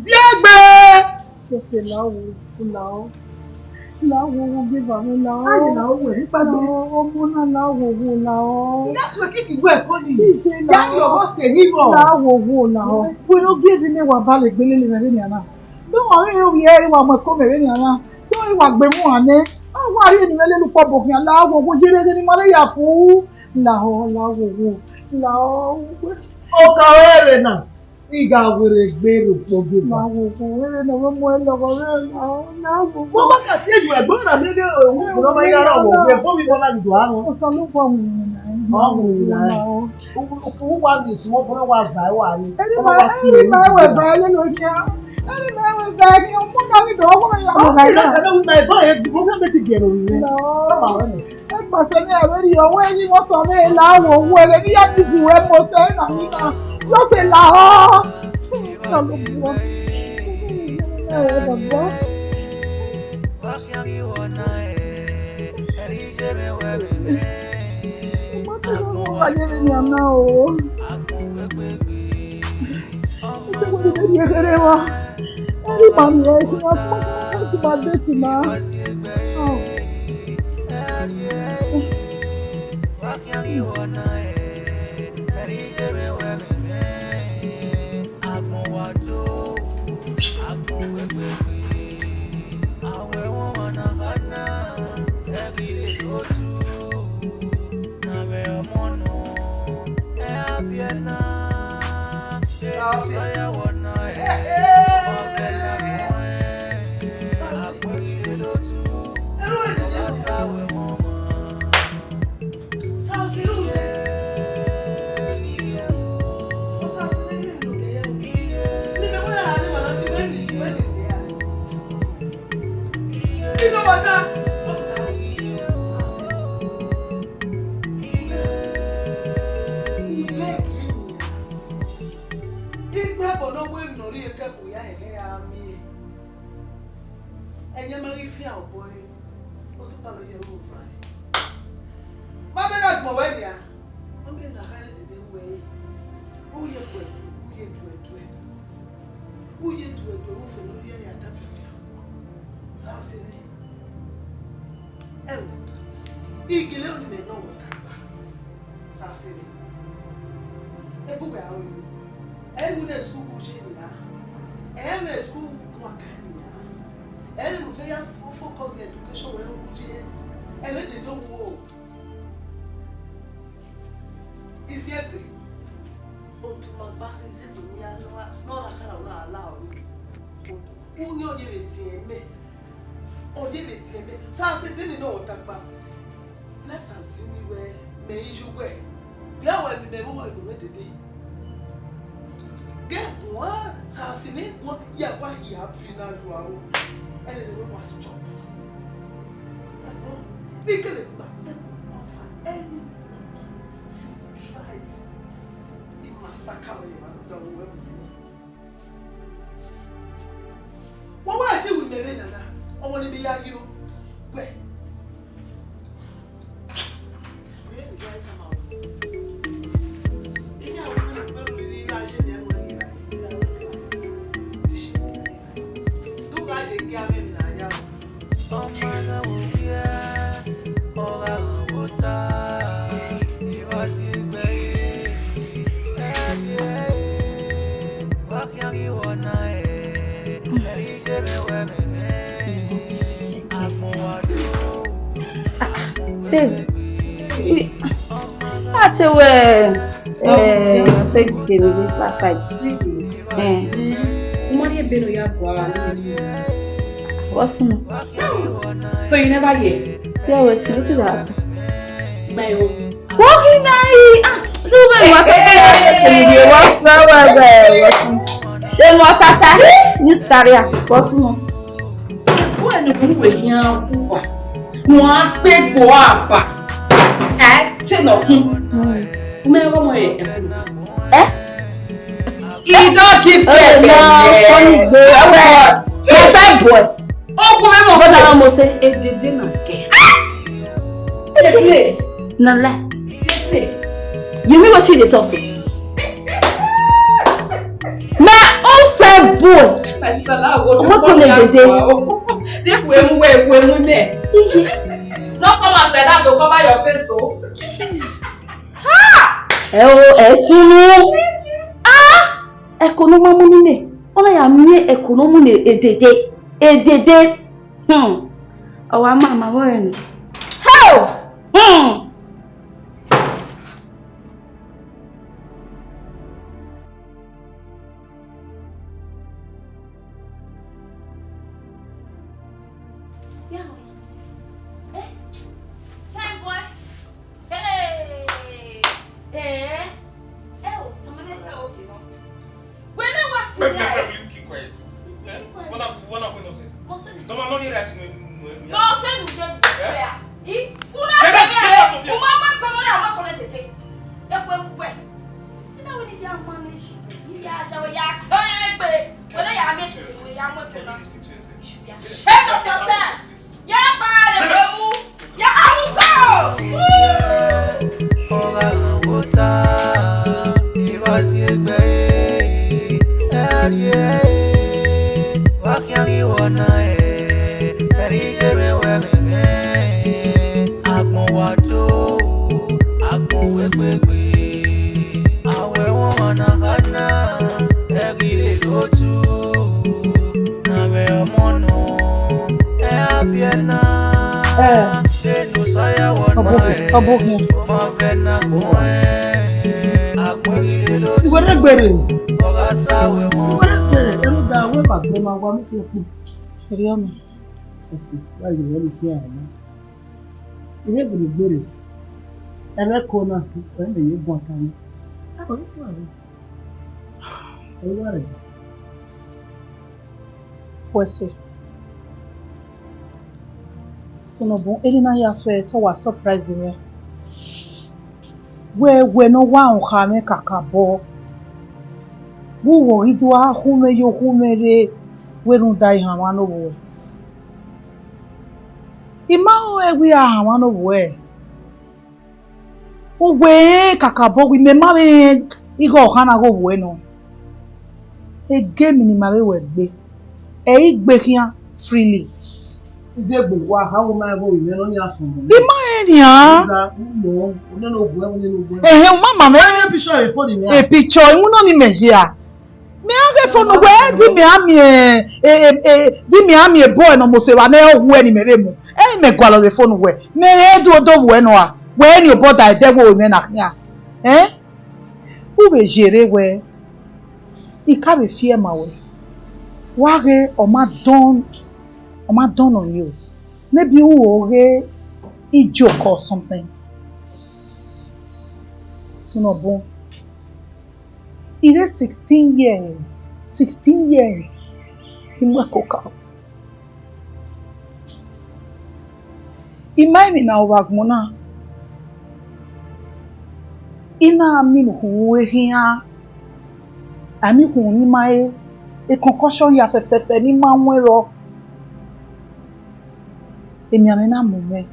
Diẹgbe! Sese la wo, la o. La wo wo ge ba me la o. Aye la o wẹ, nípa gbé. La o, ọmọ na la wo wo la o. Ìyá sọ kí kìí gbọ́ ẹ̀kọ́ ni. Kì í ṣe la o. Ìyá yọ̀ ọ́ sè yín bọ̀. La wo wo la o. Wẹ ló gé ebi ne wa ba lè gbélé lè rẹ ní àná. Bí wọn rí ìwé ẹ, ìwà ọmọ ẹ̀kọ́ mẹ̀rẹ́ ní àná. Tó ìwà gbẹ̀mú àná. Àwọn àrí ènìyàn lẹ́nu pọ̀ bọ̀ kí n la wo wo yẹrẹ ní mọ́lẹ́ yà kú. La o, la wo wo. La o. Ọ̀gá ọ̀rẹ́ rẹ̀ náà. Igha werriegbe rhie ukpogeba. Ma wo wo, erha ne ọ vbe mu ẹre lọghọ rre na, na wo wo. Mo ma ka tie yu ẹgbẹ na miẹn ghe, ẹ, wo, wo, wo, ma ya rọ wo, wo, wo, mi bọna ni do a rọ. Osanobua winna na. Ọ winna na. Wo, wo, wo, wa ni su, wo, wo, wa va, wa ni. Erha ma, erha ma, ẹwẹ ba ẹre lọ khian. Erha ma, ẹwẹ ba ẹre khian, ọmọ na ni do, ọmọ na ya. Ọ, wo, erha ma, ẹwẹ ba ẹre, wo, wo, wo, ti gẹrẹ orin rẹ. Ọ ma wẹ nẹ. Ẹgbẹsẹ ne a vbe rhie ọwẹn yi vbe ọsọ mwẹ la wo wo ẹghẹ ne I ya diguẹ mẹ otọ na ni na. Yo te lahọ. Osanobua. Ẹ baba. Wa ye vbe nian na o. Ese wẹẹ ne I rhie kherhe emwa. Ẹre ima miẹn, I ma, I ma date ima. Oh. Ikpẹbọ ne ọ wẹ emwi ne ọ rhie kẹkun ya ẹghẹ ra miẹn. Ẹyẹn ma ghi fian obọ ẹre, ọ sokpan ne ọ ye ẹre uvran. Ma de gha gbọn wẹ nia, ọ miẹn ne a khare dede ru ẹre. U ye duẹduẹ, u ye duẹduẹ, u ye duẹduẹ, u fẹ ne u rhie ya da biabia. Sa sẹ nẹ. Ẹo, igele ọnii mẹ nọ wẹ ọta gba. Sa sẹ nẹ. Ebu wẹ aro yo. Ẹ i ru ne school wu ye nia. Ẹ i mwẹ school wu guan ka nia. Ẹ i ru ke ya fo-, focus education wẹ wu ye. Ẹ i mwẹ dede wo. Iziegbe. Otu ma gba iziegbe ne ya nọ ra, nọ ra khara na la o. Uyẹn ọ ye vbe tiẹn mẹ. Ọ ye vbe tiẹn mẹ. Sa sẹ nene nọ wẹ ọta gba. Let's assume wẹ mẹ i yu wẹ. Vbe a wẹ emwi mẹ vbe uwa enu mwẹ dede. Ghe guan, sa sẹ ne guan, ya wa hia bi na ru aro. Ẹnẹ ne wa stop. Ẹgbọn, vbe kẹvbe gba, any one of you, if you try it, I ma saka wẹ ye ma do wẹ mu nene. Wẹ wa ti ru mẹ vbe nana, ọmọ ne I ya yo, wẹ. Babe, we, a te wẹ, eh, Side dey, we dey far side. Really? Eh. Mm. Uma ye beno ya gua. What's no? So you never hear? Yeah, wait, what is that? My own. What he na he? Ah, do me what? Hey! What, what, what, what? Then what after? New career. What's no? Who are the people we hear? Wọ́n á pé gbọ́ àbá. Ẹ ṣe lọ kún. Mẹ wọ́n mọ ẹ̀. Eh? He don't give Oh, birth no, yet. Funny gbé. Ọwọ́ ẹ̀. Mo fẹ́ bọ̀ ẹ̀. Ó kún mẹ́mọ̀ But bọ́dà. I almost say, "Edede na kẹ." Edede. Na lie. Edede. You mean what you dey talk to? Na own fine boy. My sister, la wo Ọmọ tó lè dèdè. Dey kue mu we kue mu ne. No come as like that to cover your face o. Ha! Ẹ o, ẹ sunu. Ah! Ẹko ne ọ ma mu ni mẹ. Ọ na ya miẹn ẹko ne ọ mu ne edede. Edede. Hmm. Ọ wa ma ma vbọ ẹre nọ. How? Hmm. Yeah, boy. Eh? Fine boy. Hey! Eh? Eh, oh, tell me, eh, okay, no. When I was Wait, there, Mister, will you keep quiet? Eh? Keep quiet. What a, what a nonsense. Mo sẹ ni. Tọmọ lọ ni right no, no, no. Mo sẹ ni je Eh? Where? I, una Get out, sẹ mi get out of here. Uma ma kọ lọ ya ma kọ lọ tete. Ekwe we. Ina we ni ya manage. Ni ya ja we ya san ye gbe. We na ya make it, we ya mo Can you kona. Listen to yourself? You should be ashamed of yourself. Yeah, fire the devil. Yeah, I will go. Woo! Ọgha vbe ota, I wa si egbe, ẹ rrie, wa khian ghi wọ na, ẹ rrie, ye mwẹ wẹ mẹ mẹ. Agbọn wa do, agbọn wẹ gbegbe. Awẹ wọn ma na gha na, ẹ ghi lele otu, na vbe ọmọ nọ, ẹ a biẹ na. Eh. Ọbokhian, ọbokhian. Iwẹrẹ gbere. Iwẹrẹ gbere. Ẹnu da wẹ ba gbẹ ma wa mu fi kpu. Erriọ mẹ. Ẹse, wa ye wẹ ni fi a na. Iwẹrẹ gbere gbere. Ẹmwẹ ko na, ẹ mẹ ye guan kan. Ẹ wa rẹ. Wẹ sẹ. Sunu bun, eni na ya fẹ te ọ wa surprise mwẹ. Wẹ, wẹ ne ọ wa rhunmwuda mwẹ kakabọ. Vbe uwẹ ghi do gha khu mwẹ ye okhu mwẹ rre, wẹ rhunmwuda ihanmwa ne ovbuẹ. I ma rẹn wẹ ihanmwa ne ovbuẹ. Uwẹ rẹn kakabọ wẹ imẹ ma vbe rẹn ighe ọkhan na ghe ovbuẹ nọ. E game ne ima vbe wẹ gbe, ẹ i gbe khian freely. Izegbe, wa kha wo ma ẹvbo vbe imẹ nọ ni a sọmọ. I ma rẹn nian. Ẹhẹn, u ma ma mwẹ. Ẹ i picture vbe phone nian. E picture, iwinna ni mẹ ye a. Mẹ a ghe phone wẹ, di mẹ a miẹn, e, e, e, di mẹ a miẹn boy ne ọ mose evba ne ọ wu ẹre ne imẹ vbe mu. Ẹ i mẹ gualọ vbe phone wẹ. Mẹ rẹn do do vbuẹ nọ a. Wẹ ni obọ da ẹdẹ wo imẹ na khian. Ẹn? U vbe yerre wẹ, I ka vbe fiẹ ma wẹ. Wa ghe ọ ma dọn, ọ ma dọn nọ ye o. Maybe u ho ghe I joke or something. Sunu bun. I rre sixteen years, sixteen years, I mu ẹko ka. I ma emwi ne a ru vbe agbọn na, I na miẹn ukhunmwu ehia, a miẹn ukhunmwu ne I ma re, e concussion hia fẹfẹfẹ ne I ma wọn rrọọ, emianmwẹ na mu mwẹ,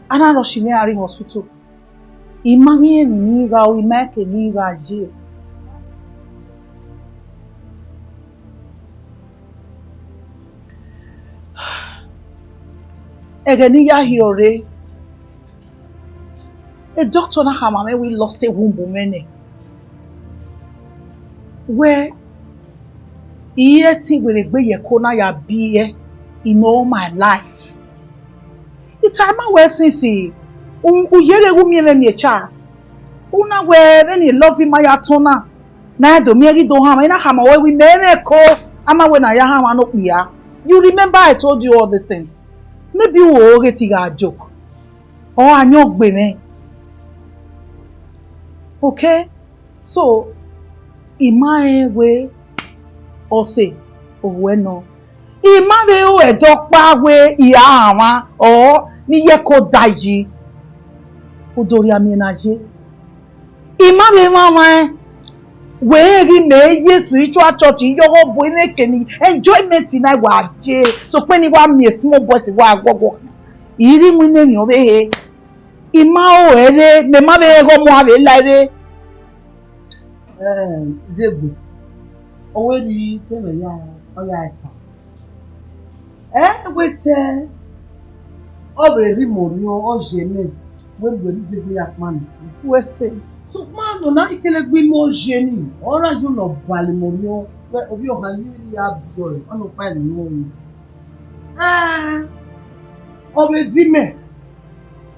a na rush mwẹ gha rrie hospital. I ma ghi rẹn emwi ne I gha ru, I ma rẹn eke ne I gha ye. Ẹghẹ ne I ya hiọ rre, e doctor na khama mwẹ wẹ I lost a womb mwẹ nẹ. Wẹ, I i re ẹtin werriegbe ye ẹko na ya biẹ in all my life. I tama wẹ since u, u yerre gu miẹn mwẹ miẹn chance. U na wẹ vbene love ima ya tọn na, na do miẹn ghi do hanmwa, I na khama ruẹ wẹ imẹ mwẹ ẹko, a ma wẹ ne a ya hanmwa ne okpia. You remember I told you all these things? Maybe u ho ghe te I gha joke. Ọ gha yan ogbe mwẹ. Okay? So, I ma rẹn wẹ ọse, ohuẹ nọ. I ma vbe ru ẹdẹ ọkpa wẹ I ra hanmwa, ọ, ne I ye ẹko da yi. U do rhia miẹn na ye. I ma vbe mwamwa ẹn, wẹ rẹn ghi mẹ ye spiritual church, I ye ọghe obọ, I mwẹ eke ni, enjoyment na wa ye. Sokpan ne I wa miẹn small boys wa guọguọ. I rhie iwinna emwi ọvbehe. I ma ru ẹre, mẹ ma vbe ghẹ ọmọ a vbe la ẹre. Eh, Izegbe, ọ wẹ rhie te mwẹ ya, ọ ya ẹfa. Ẹ wẹ te ọ vbe rhie imẹ orhiọn, ọ ye mẹ, wẹ rhie Izegbe ya kpannọ. Wẹ sẹ. Sokpan nọ na, I kele gbe imẹ ọ ye ni, ọ na ye ne ọ bale imẹ orhiọn, wẹ ovbi ọhan ye ya biẹ ọre, ọ nọ kpa emwi nọ. Eh, ọ vbe di mẹ.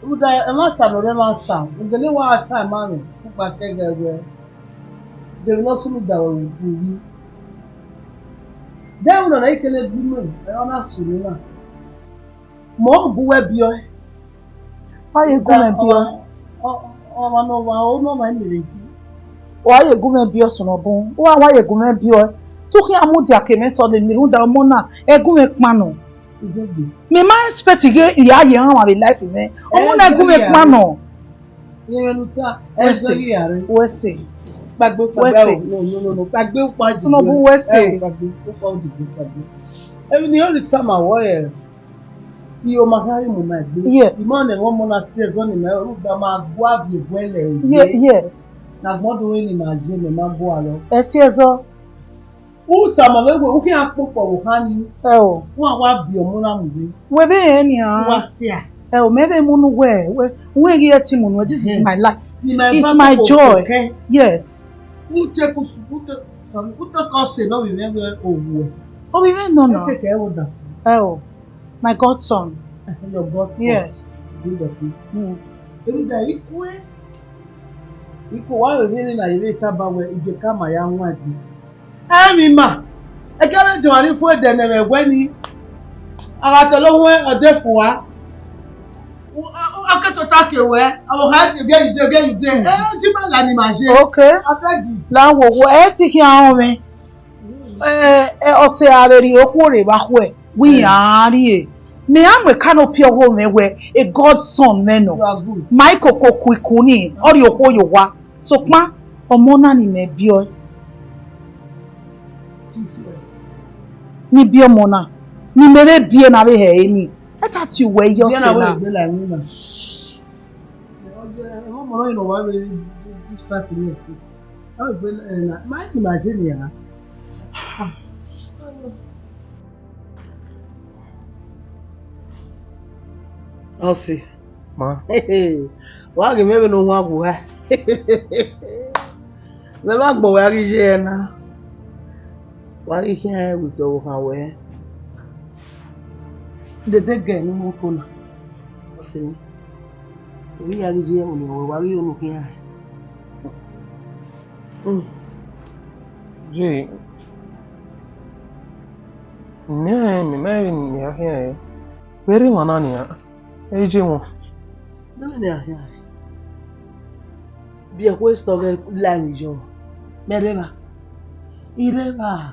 Rhunmwuda ẹmwata ne ọ rre ẹmwata, u gele wa ta ma mwẹ, u kpa kẹghẹ wẹ, de emwi ne ọ sunu da ruẹ vbe uyi. De ẹmwẹ ne I kele gbe imẹ, ẹ, ọ na sunu na. Mẹ ọ gu wẹ biẹ ọe. Wa ye gu mwẹ biẹ ọe. Ọmwa ne ọ wa, ọ ne ọmwa eni rre. Wa ye gu mwẹ biẹ ọe, sunu bun. Wa, wa ye gu mwẹ biẹ ọe. Te u khian mudia ke mwẹ sẹ lele rhunmwuda ọmọ na, ẹ gu mwẹ kpannọ. Izegbe. Mẹ ma expect ghe ya ye hanmwa vbe life mwẹ. Ọmọ na gu mwẹ kpannọ. Yẹn vbe ne u ta, ẹ zẹ ghi ya rre. Wẹ sẹ. Kpagbe, kpagbe, no, no, no, no, kpagbe ukpa. Sunu bun, wẹ sẹ. Kpagbe ukpa odigbo, kpagbe. Emwi ne I rhie tama wẹ, I ma khian rhie mu ma egbe. Yes. I ma nẹ ọmọ na si ẹzọ ni mẹ, rhunmwuda ma gua viọ egbe lẹ. Ye-, yes. Ne agbọn do re ne ima ye, mẹ ma gua lọ. Ẹ si ẹzọ. U tama mwẹ wẹ, u khian kpokpo vbe okha ni. Ẹ o. Wa wa biẹ ọmọ na mu vbe. Wẹ vbe rẹn nian. Wa sia. Ẹ o, mẹ vbe mu unu wẹ, wẹ, wẹ ghi ẹtin mu unu, this is my life. It's my joy. Yes. U te ku, u te, sorry, u te kọ sẹ ne ovbi mwẹ wẹ owu. Ovbi mwẹ nọ nọ. Ẹ te kẹ ẹvbo da. Ẹ o, my godson. Your godson. Yes. Good of you. Mm. Emwi da ikue. Ikue wa vbe vbe na ye vbe taba wẹ, ije ka ma ya wan egbe. Ẹ vbe ima, ẹkẹrẹ jọmwa ni fo ẹdẹ ne ẹmwẹ wẹ ni, a gha tẹle ohuẹn ọdẹ fua. A ke tota ke wẹ, avbe ọha ẹdẹ gie yu de, gie yu de. Ẹ, ọ ji ma la ni ma ye. Okay. Abeg. La wo wo, ẹ ti khian rọnmwẹ. Ẹ, ẹ, ọse a vbe rhie okhuo rre vbe akhuẹ, wẹ iran rrie. Mẹ a mu eka ne ọ piọ ọghe mwẹ wẹ, a godson mwẹ nọ. You are good. Ma i koko ku iku ni, ọ rhie okhuo ye owa. Sokpan, ọmọ na ni mẹ biẹ ọe. This way. Ni biẹ ọmọ na, ni mẹ vbe biẹ na vbe hẹ ẹre ni. Ẹ ta tie uwẹ iye ọse na. Biẹ na wẹ egbe la ẹmwẹ na. Ẹ, ọ jẹ, ẹ, ọmọ na ni nọ wa vbe distract me. Ọ egbe na, ma ni ma je nia. Ọse. Ma. Wa ghe mwẹ vbene ohuan gu ha. Mẹ ma gbẹn wẹ a ghi ye ẹre na. Wa ghi khian rẹn with ọvbokhan wẹ. Dede gẹ ne u mu oko na. Ọse mwẹ. Emwi ya ghi ye ẹre ne wa ghi ro ne u khian rẹn. Mm. Jay, mẹ, mẹ ma rẹn emwi ne a khian rẹn. Vbe rre emwa na nian, e je wọn. Nene ne a khian rẹn. Biẹ ẹkhuẹ sẹ ọghe la emwi yọ. Mẹ rre evba. I rre evba.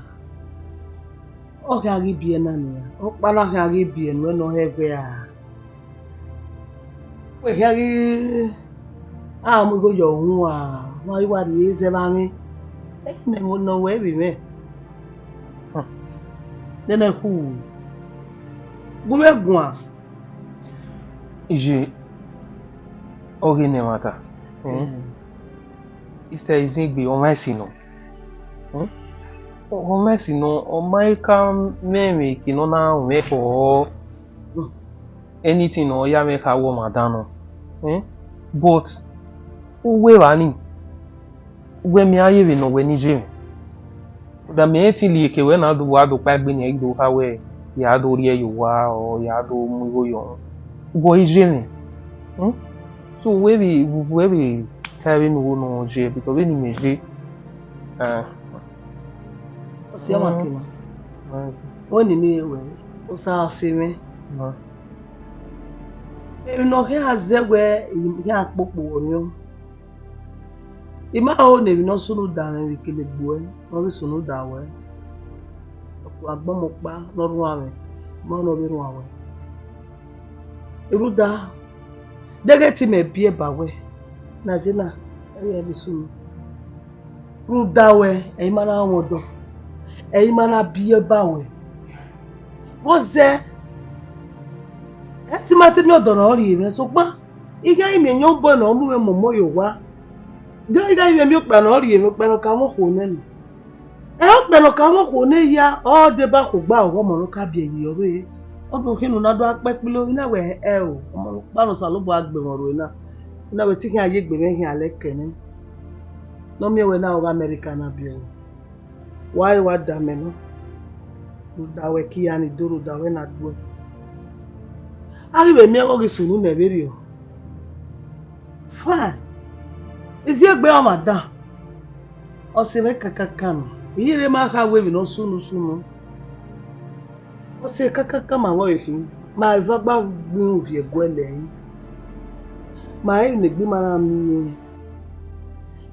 Ọ khian ghi biẹ na nian. Ọkpa na khian ghi biẹ nuẹn ne ọ hẹ ẹguẹ ra. Wẹ khian ghi a mu igho yọ uhunmwu, wa ghi wa rhie zẹ vbe amwẹ. Ẹ ne ẹmwẹ ne ọ wẹ vbe mwẹ. Nene khu. Gu mwẹ guan. Iye ọghe ne ẹmwata. Hmm. Isẹ izin gbe, ọ ma esi nọ. Hmm? Ọ ma esi nọ, ọ ma ka mwẹ emwi ke ne ọ na mwẹ khọ. Anything ne ọ ya mwẹ kha wẹ ọmwa dan nọ. Hmm? But uwu evba ni, wẹ mẹ a ye vbe nọ wẹ ne I ye mwẹ. Da mẹ rẹn te lieke wẹ na do wa do kpaegbe nian, I do kha wẹ ya do rhie ye owa, or ya do mu igho yọ. Wẹ I ye mwẹ. Hmm? So wẹ vbe, wẹ vbe ta vbene u wo ne ọ ye, because vbene imẹ ye, eh, Ọ si ọmwa ke ma. Mm. Wẹ ni ne wẹ, Osa ọ sẹ mwẹ. Mm. Emwi ne ọ khian zẹ wẹ, I khian kpokpo vbe orhiọn. I ma ho ne emwi ne ọ sunu da mwẹ vbe kele egbe uẹ, ne ọ vbe sunu da wẹ. Ọ ku agbọn ọkpa ne ọ rhuan mwẹ, ma ne ọ vbe rhuan wẹ. Rhunmwuda, deghẹ te imẹ biẹ ba wẹ, na ye na, ẹ i re vbe sunu. Rhunmwuda wẹ, ẹ i ma na rọnmwẹ ọdọ, ẹ i ma na biẹ ba wẹ. Vbọzẹ, ẹ te ma te miẹn ọdọ ne ọ rhie mwẹ, sokpan I gha miẹn eyẹn obọ ne ọ mu mwẹ momo ye owa. De I gha miẹn miẹn okpia ne ọ rhie mwẹ, okpia ne ọ ka mwẹ okhuo nẹ nọ. Ẹ, okpia ne ọ ka mwẹ okhuo ne ya, ọ deba okhuo gba ọghọmọ ne ọ ka biẹ yi ọvbehe. Ọ do khin ne u na do a kpẹ kpilo, I na wẹ ẹ o, ọmọ ne ọkpa ne Osanobua gbe mwẹ ru na. I na wẹ te I khian ye egbe mwẹ khian lẹ kẹ nẹ. Ne ọ miẹn wẹ na, ọ gha America na biẹ ẹre. Wa re wa da mẹ nọ. Rhunmwuda wẹ ke I ya ni do, rhunmwuda wẹ na gbuẹ. A ghi vbe miẹn ẹghẹ ọ ghi sunu mẹ vberriọ. Fine. Iziegbe ọmwa dan. Ọ sẹ mwẹ kakaka nọ. I ye rre ma kha wẹ emwi ne ọ sunu sunu. Ọ sẹ kakaka ma vbe ọre khin. Ma eva gba gbe irun viẹ guẹlẹ ẹre. Ma emwi ne egbe ima na miẹn.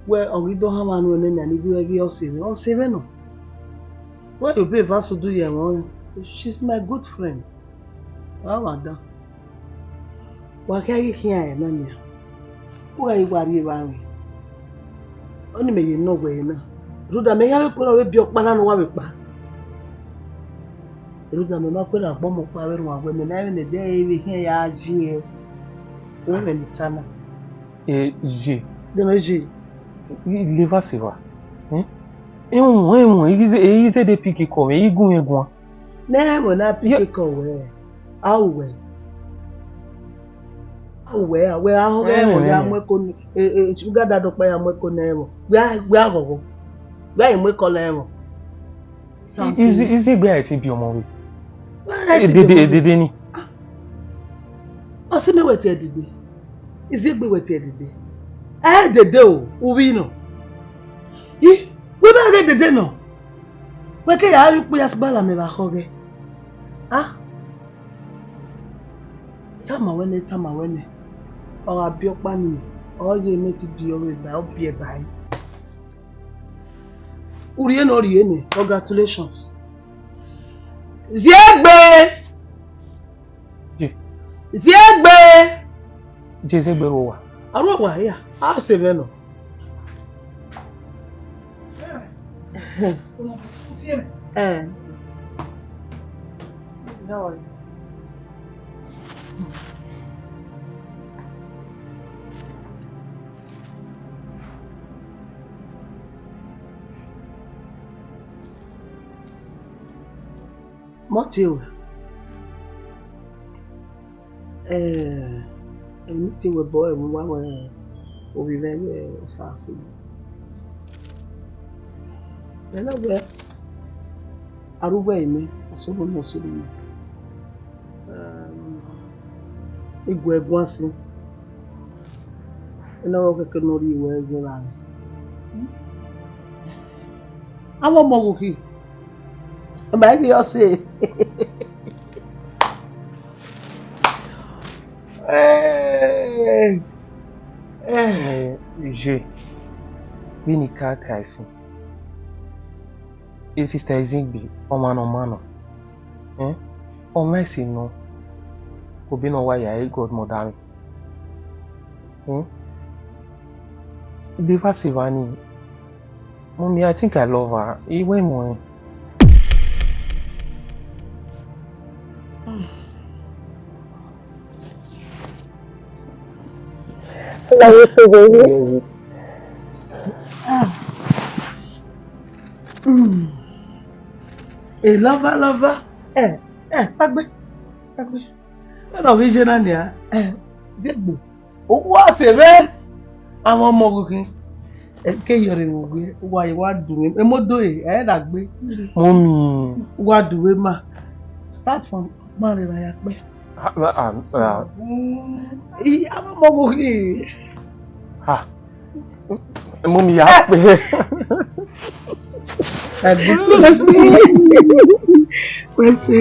Wẹ ọ ghi do hanmwa nuẹn nẹ nian, ni ghi rẹn ghi ọ sẹ mwẹ, ọ sẹ mwẹ nọ. Wẹ obọ eva sẹ udu ye ẹmwẹ ọnrẹn. She's my good friend. Wa wa dan. Wa khian ghi khian ẹre na nian. U gha ghi wa rri evba mwẹ. Ọnii mẹ ye nọ wẹ na. Rhunmwuda mẹ ya vbe kue ne ọ vbe biẹ ọkpa na ne uwa vbe kpa. Rhunmwuda mẹ ma kue ne agbọn ọkpa vbe rhuan wẹ, mẹ ma vbe ne ẹdẹ ẹre vbe khian ya ye. Wẹ mwẹ ne I ta na. E ye. De ne ye. I leva sẹ evba. Hmm? Ewun, ewun, i ghi ze, i ghi zẹdẹ pick call mwẹ, i gu mwẹ guan. Ne ẹmwẹ na pick call wẹ, a ru wẹ. A ru wẹ, a wẹ a họn ghẹ ẹmwẹ ya mu ẹko, e, e, sugar daddy ọkpa ya mu ẹko ne ẹmwẹ. Wẹ a, wẹ a ghọghọ. Wẹ a i mu ẹko ne ẹmwẹ. Izi, izi egbe a i te biẹ ọmọ vbe. Wẹ a i te biẹ ọmọ vbe. Edede, edede ni. Ọ sẹ mẹ wẹ te edede. Izi egbe wẹ te edede. Ẹ edede o, u vbi nọ. I, wẹ ma ghe edede nọ. Wẹ ke ya rhie ukpo ya sẹ bala mẹ vbe akhọghẹ. A? Tama wẹ nẹ, tama wẹ nẹ. Ọ gha biẹ ọkpa ni, ọ ye mẹ te biẹ ọvbehe ba, ọ biẹ ba ẹre. U rhie ne ọ rhie nẹ, congratulations. Ziegbe! Je. Ziegbe! Je, Ziegbe rre owa. A rre owa hia, a sẹ mwẹ nọ. Eh. Mọ tie wẹ. Eh, emwi te wẹ bọ ẹmwẹ uwa wẹ ovbi mwẹ vbe Osa sẹ. Ẹna wẹ, a ru uwẹ ẹre, ọ sunu nọ, ọ sunu nọ. Um, I gu ẹre guan sin. Ẹna wẹ ọ kẹkẹ ne ọ rhie wẹ zẹ vbe aro. Avbe ọmọ ghe ukhi. Ma i ghi ọ sẹ. Eh, eh, je, vbene I ka tae sin. E sister Izigbe, ọmwa ne ọ ma nọ. Eh? Ọ mwẹ ẹse nọ. Obọ ne ọ wa ya re godmother mwẹ. Hmm? Leva sẹ evba nii. Mommy, I think I love her. I wẹ muẹn. Love you too, baby. Ah. Mm. A lover, lover. Eh, eh, pagbe. Pagbe. Ẹna ọ ghi ye na nia, eh, Ziegbe. Uwa sẹ vbe avbe ọmọ ghe ukhin. Ẹ ke yọrọ vbe uwe, uwa ye wa du mwẹ. Emodo re, ẹ na gbe. Mommy. Uwa du mwẹ ma. Start from ọkpa rre vbe ya kpẹ. Ah, ah, ah. I, avbe ọmọ ghe ukhin. Ah. Mummy, ya kpe. Wẹ sẹ.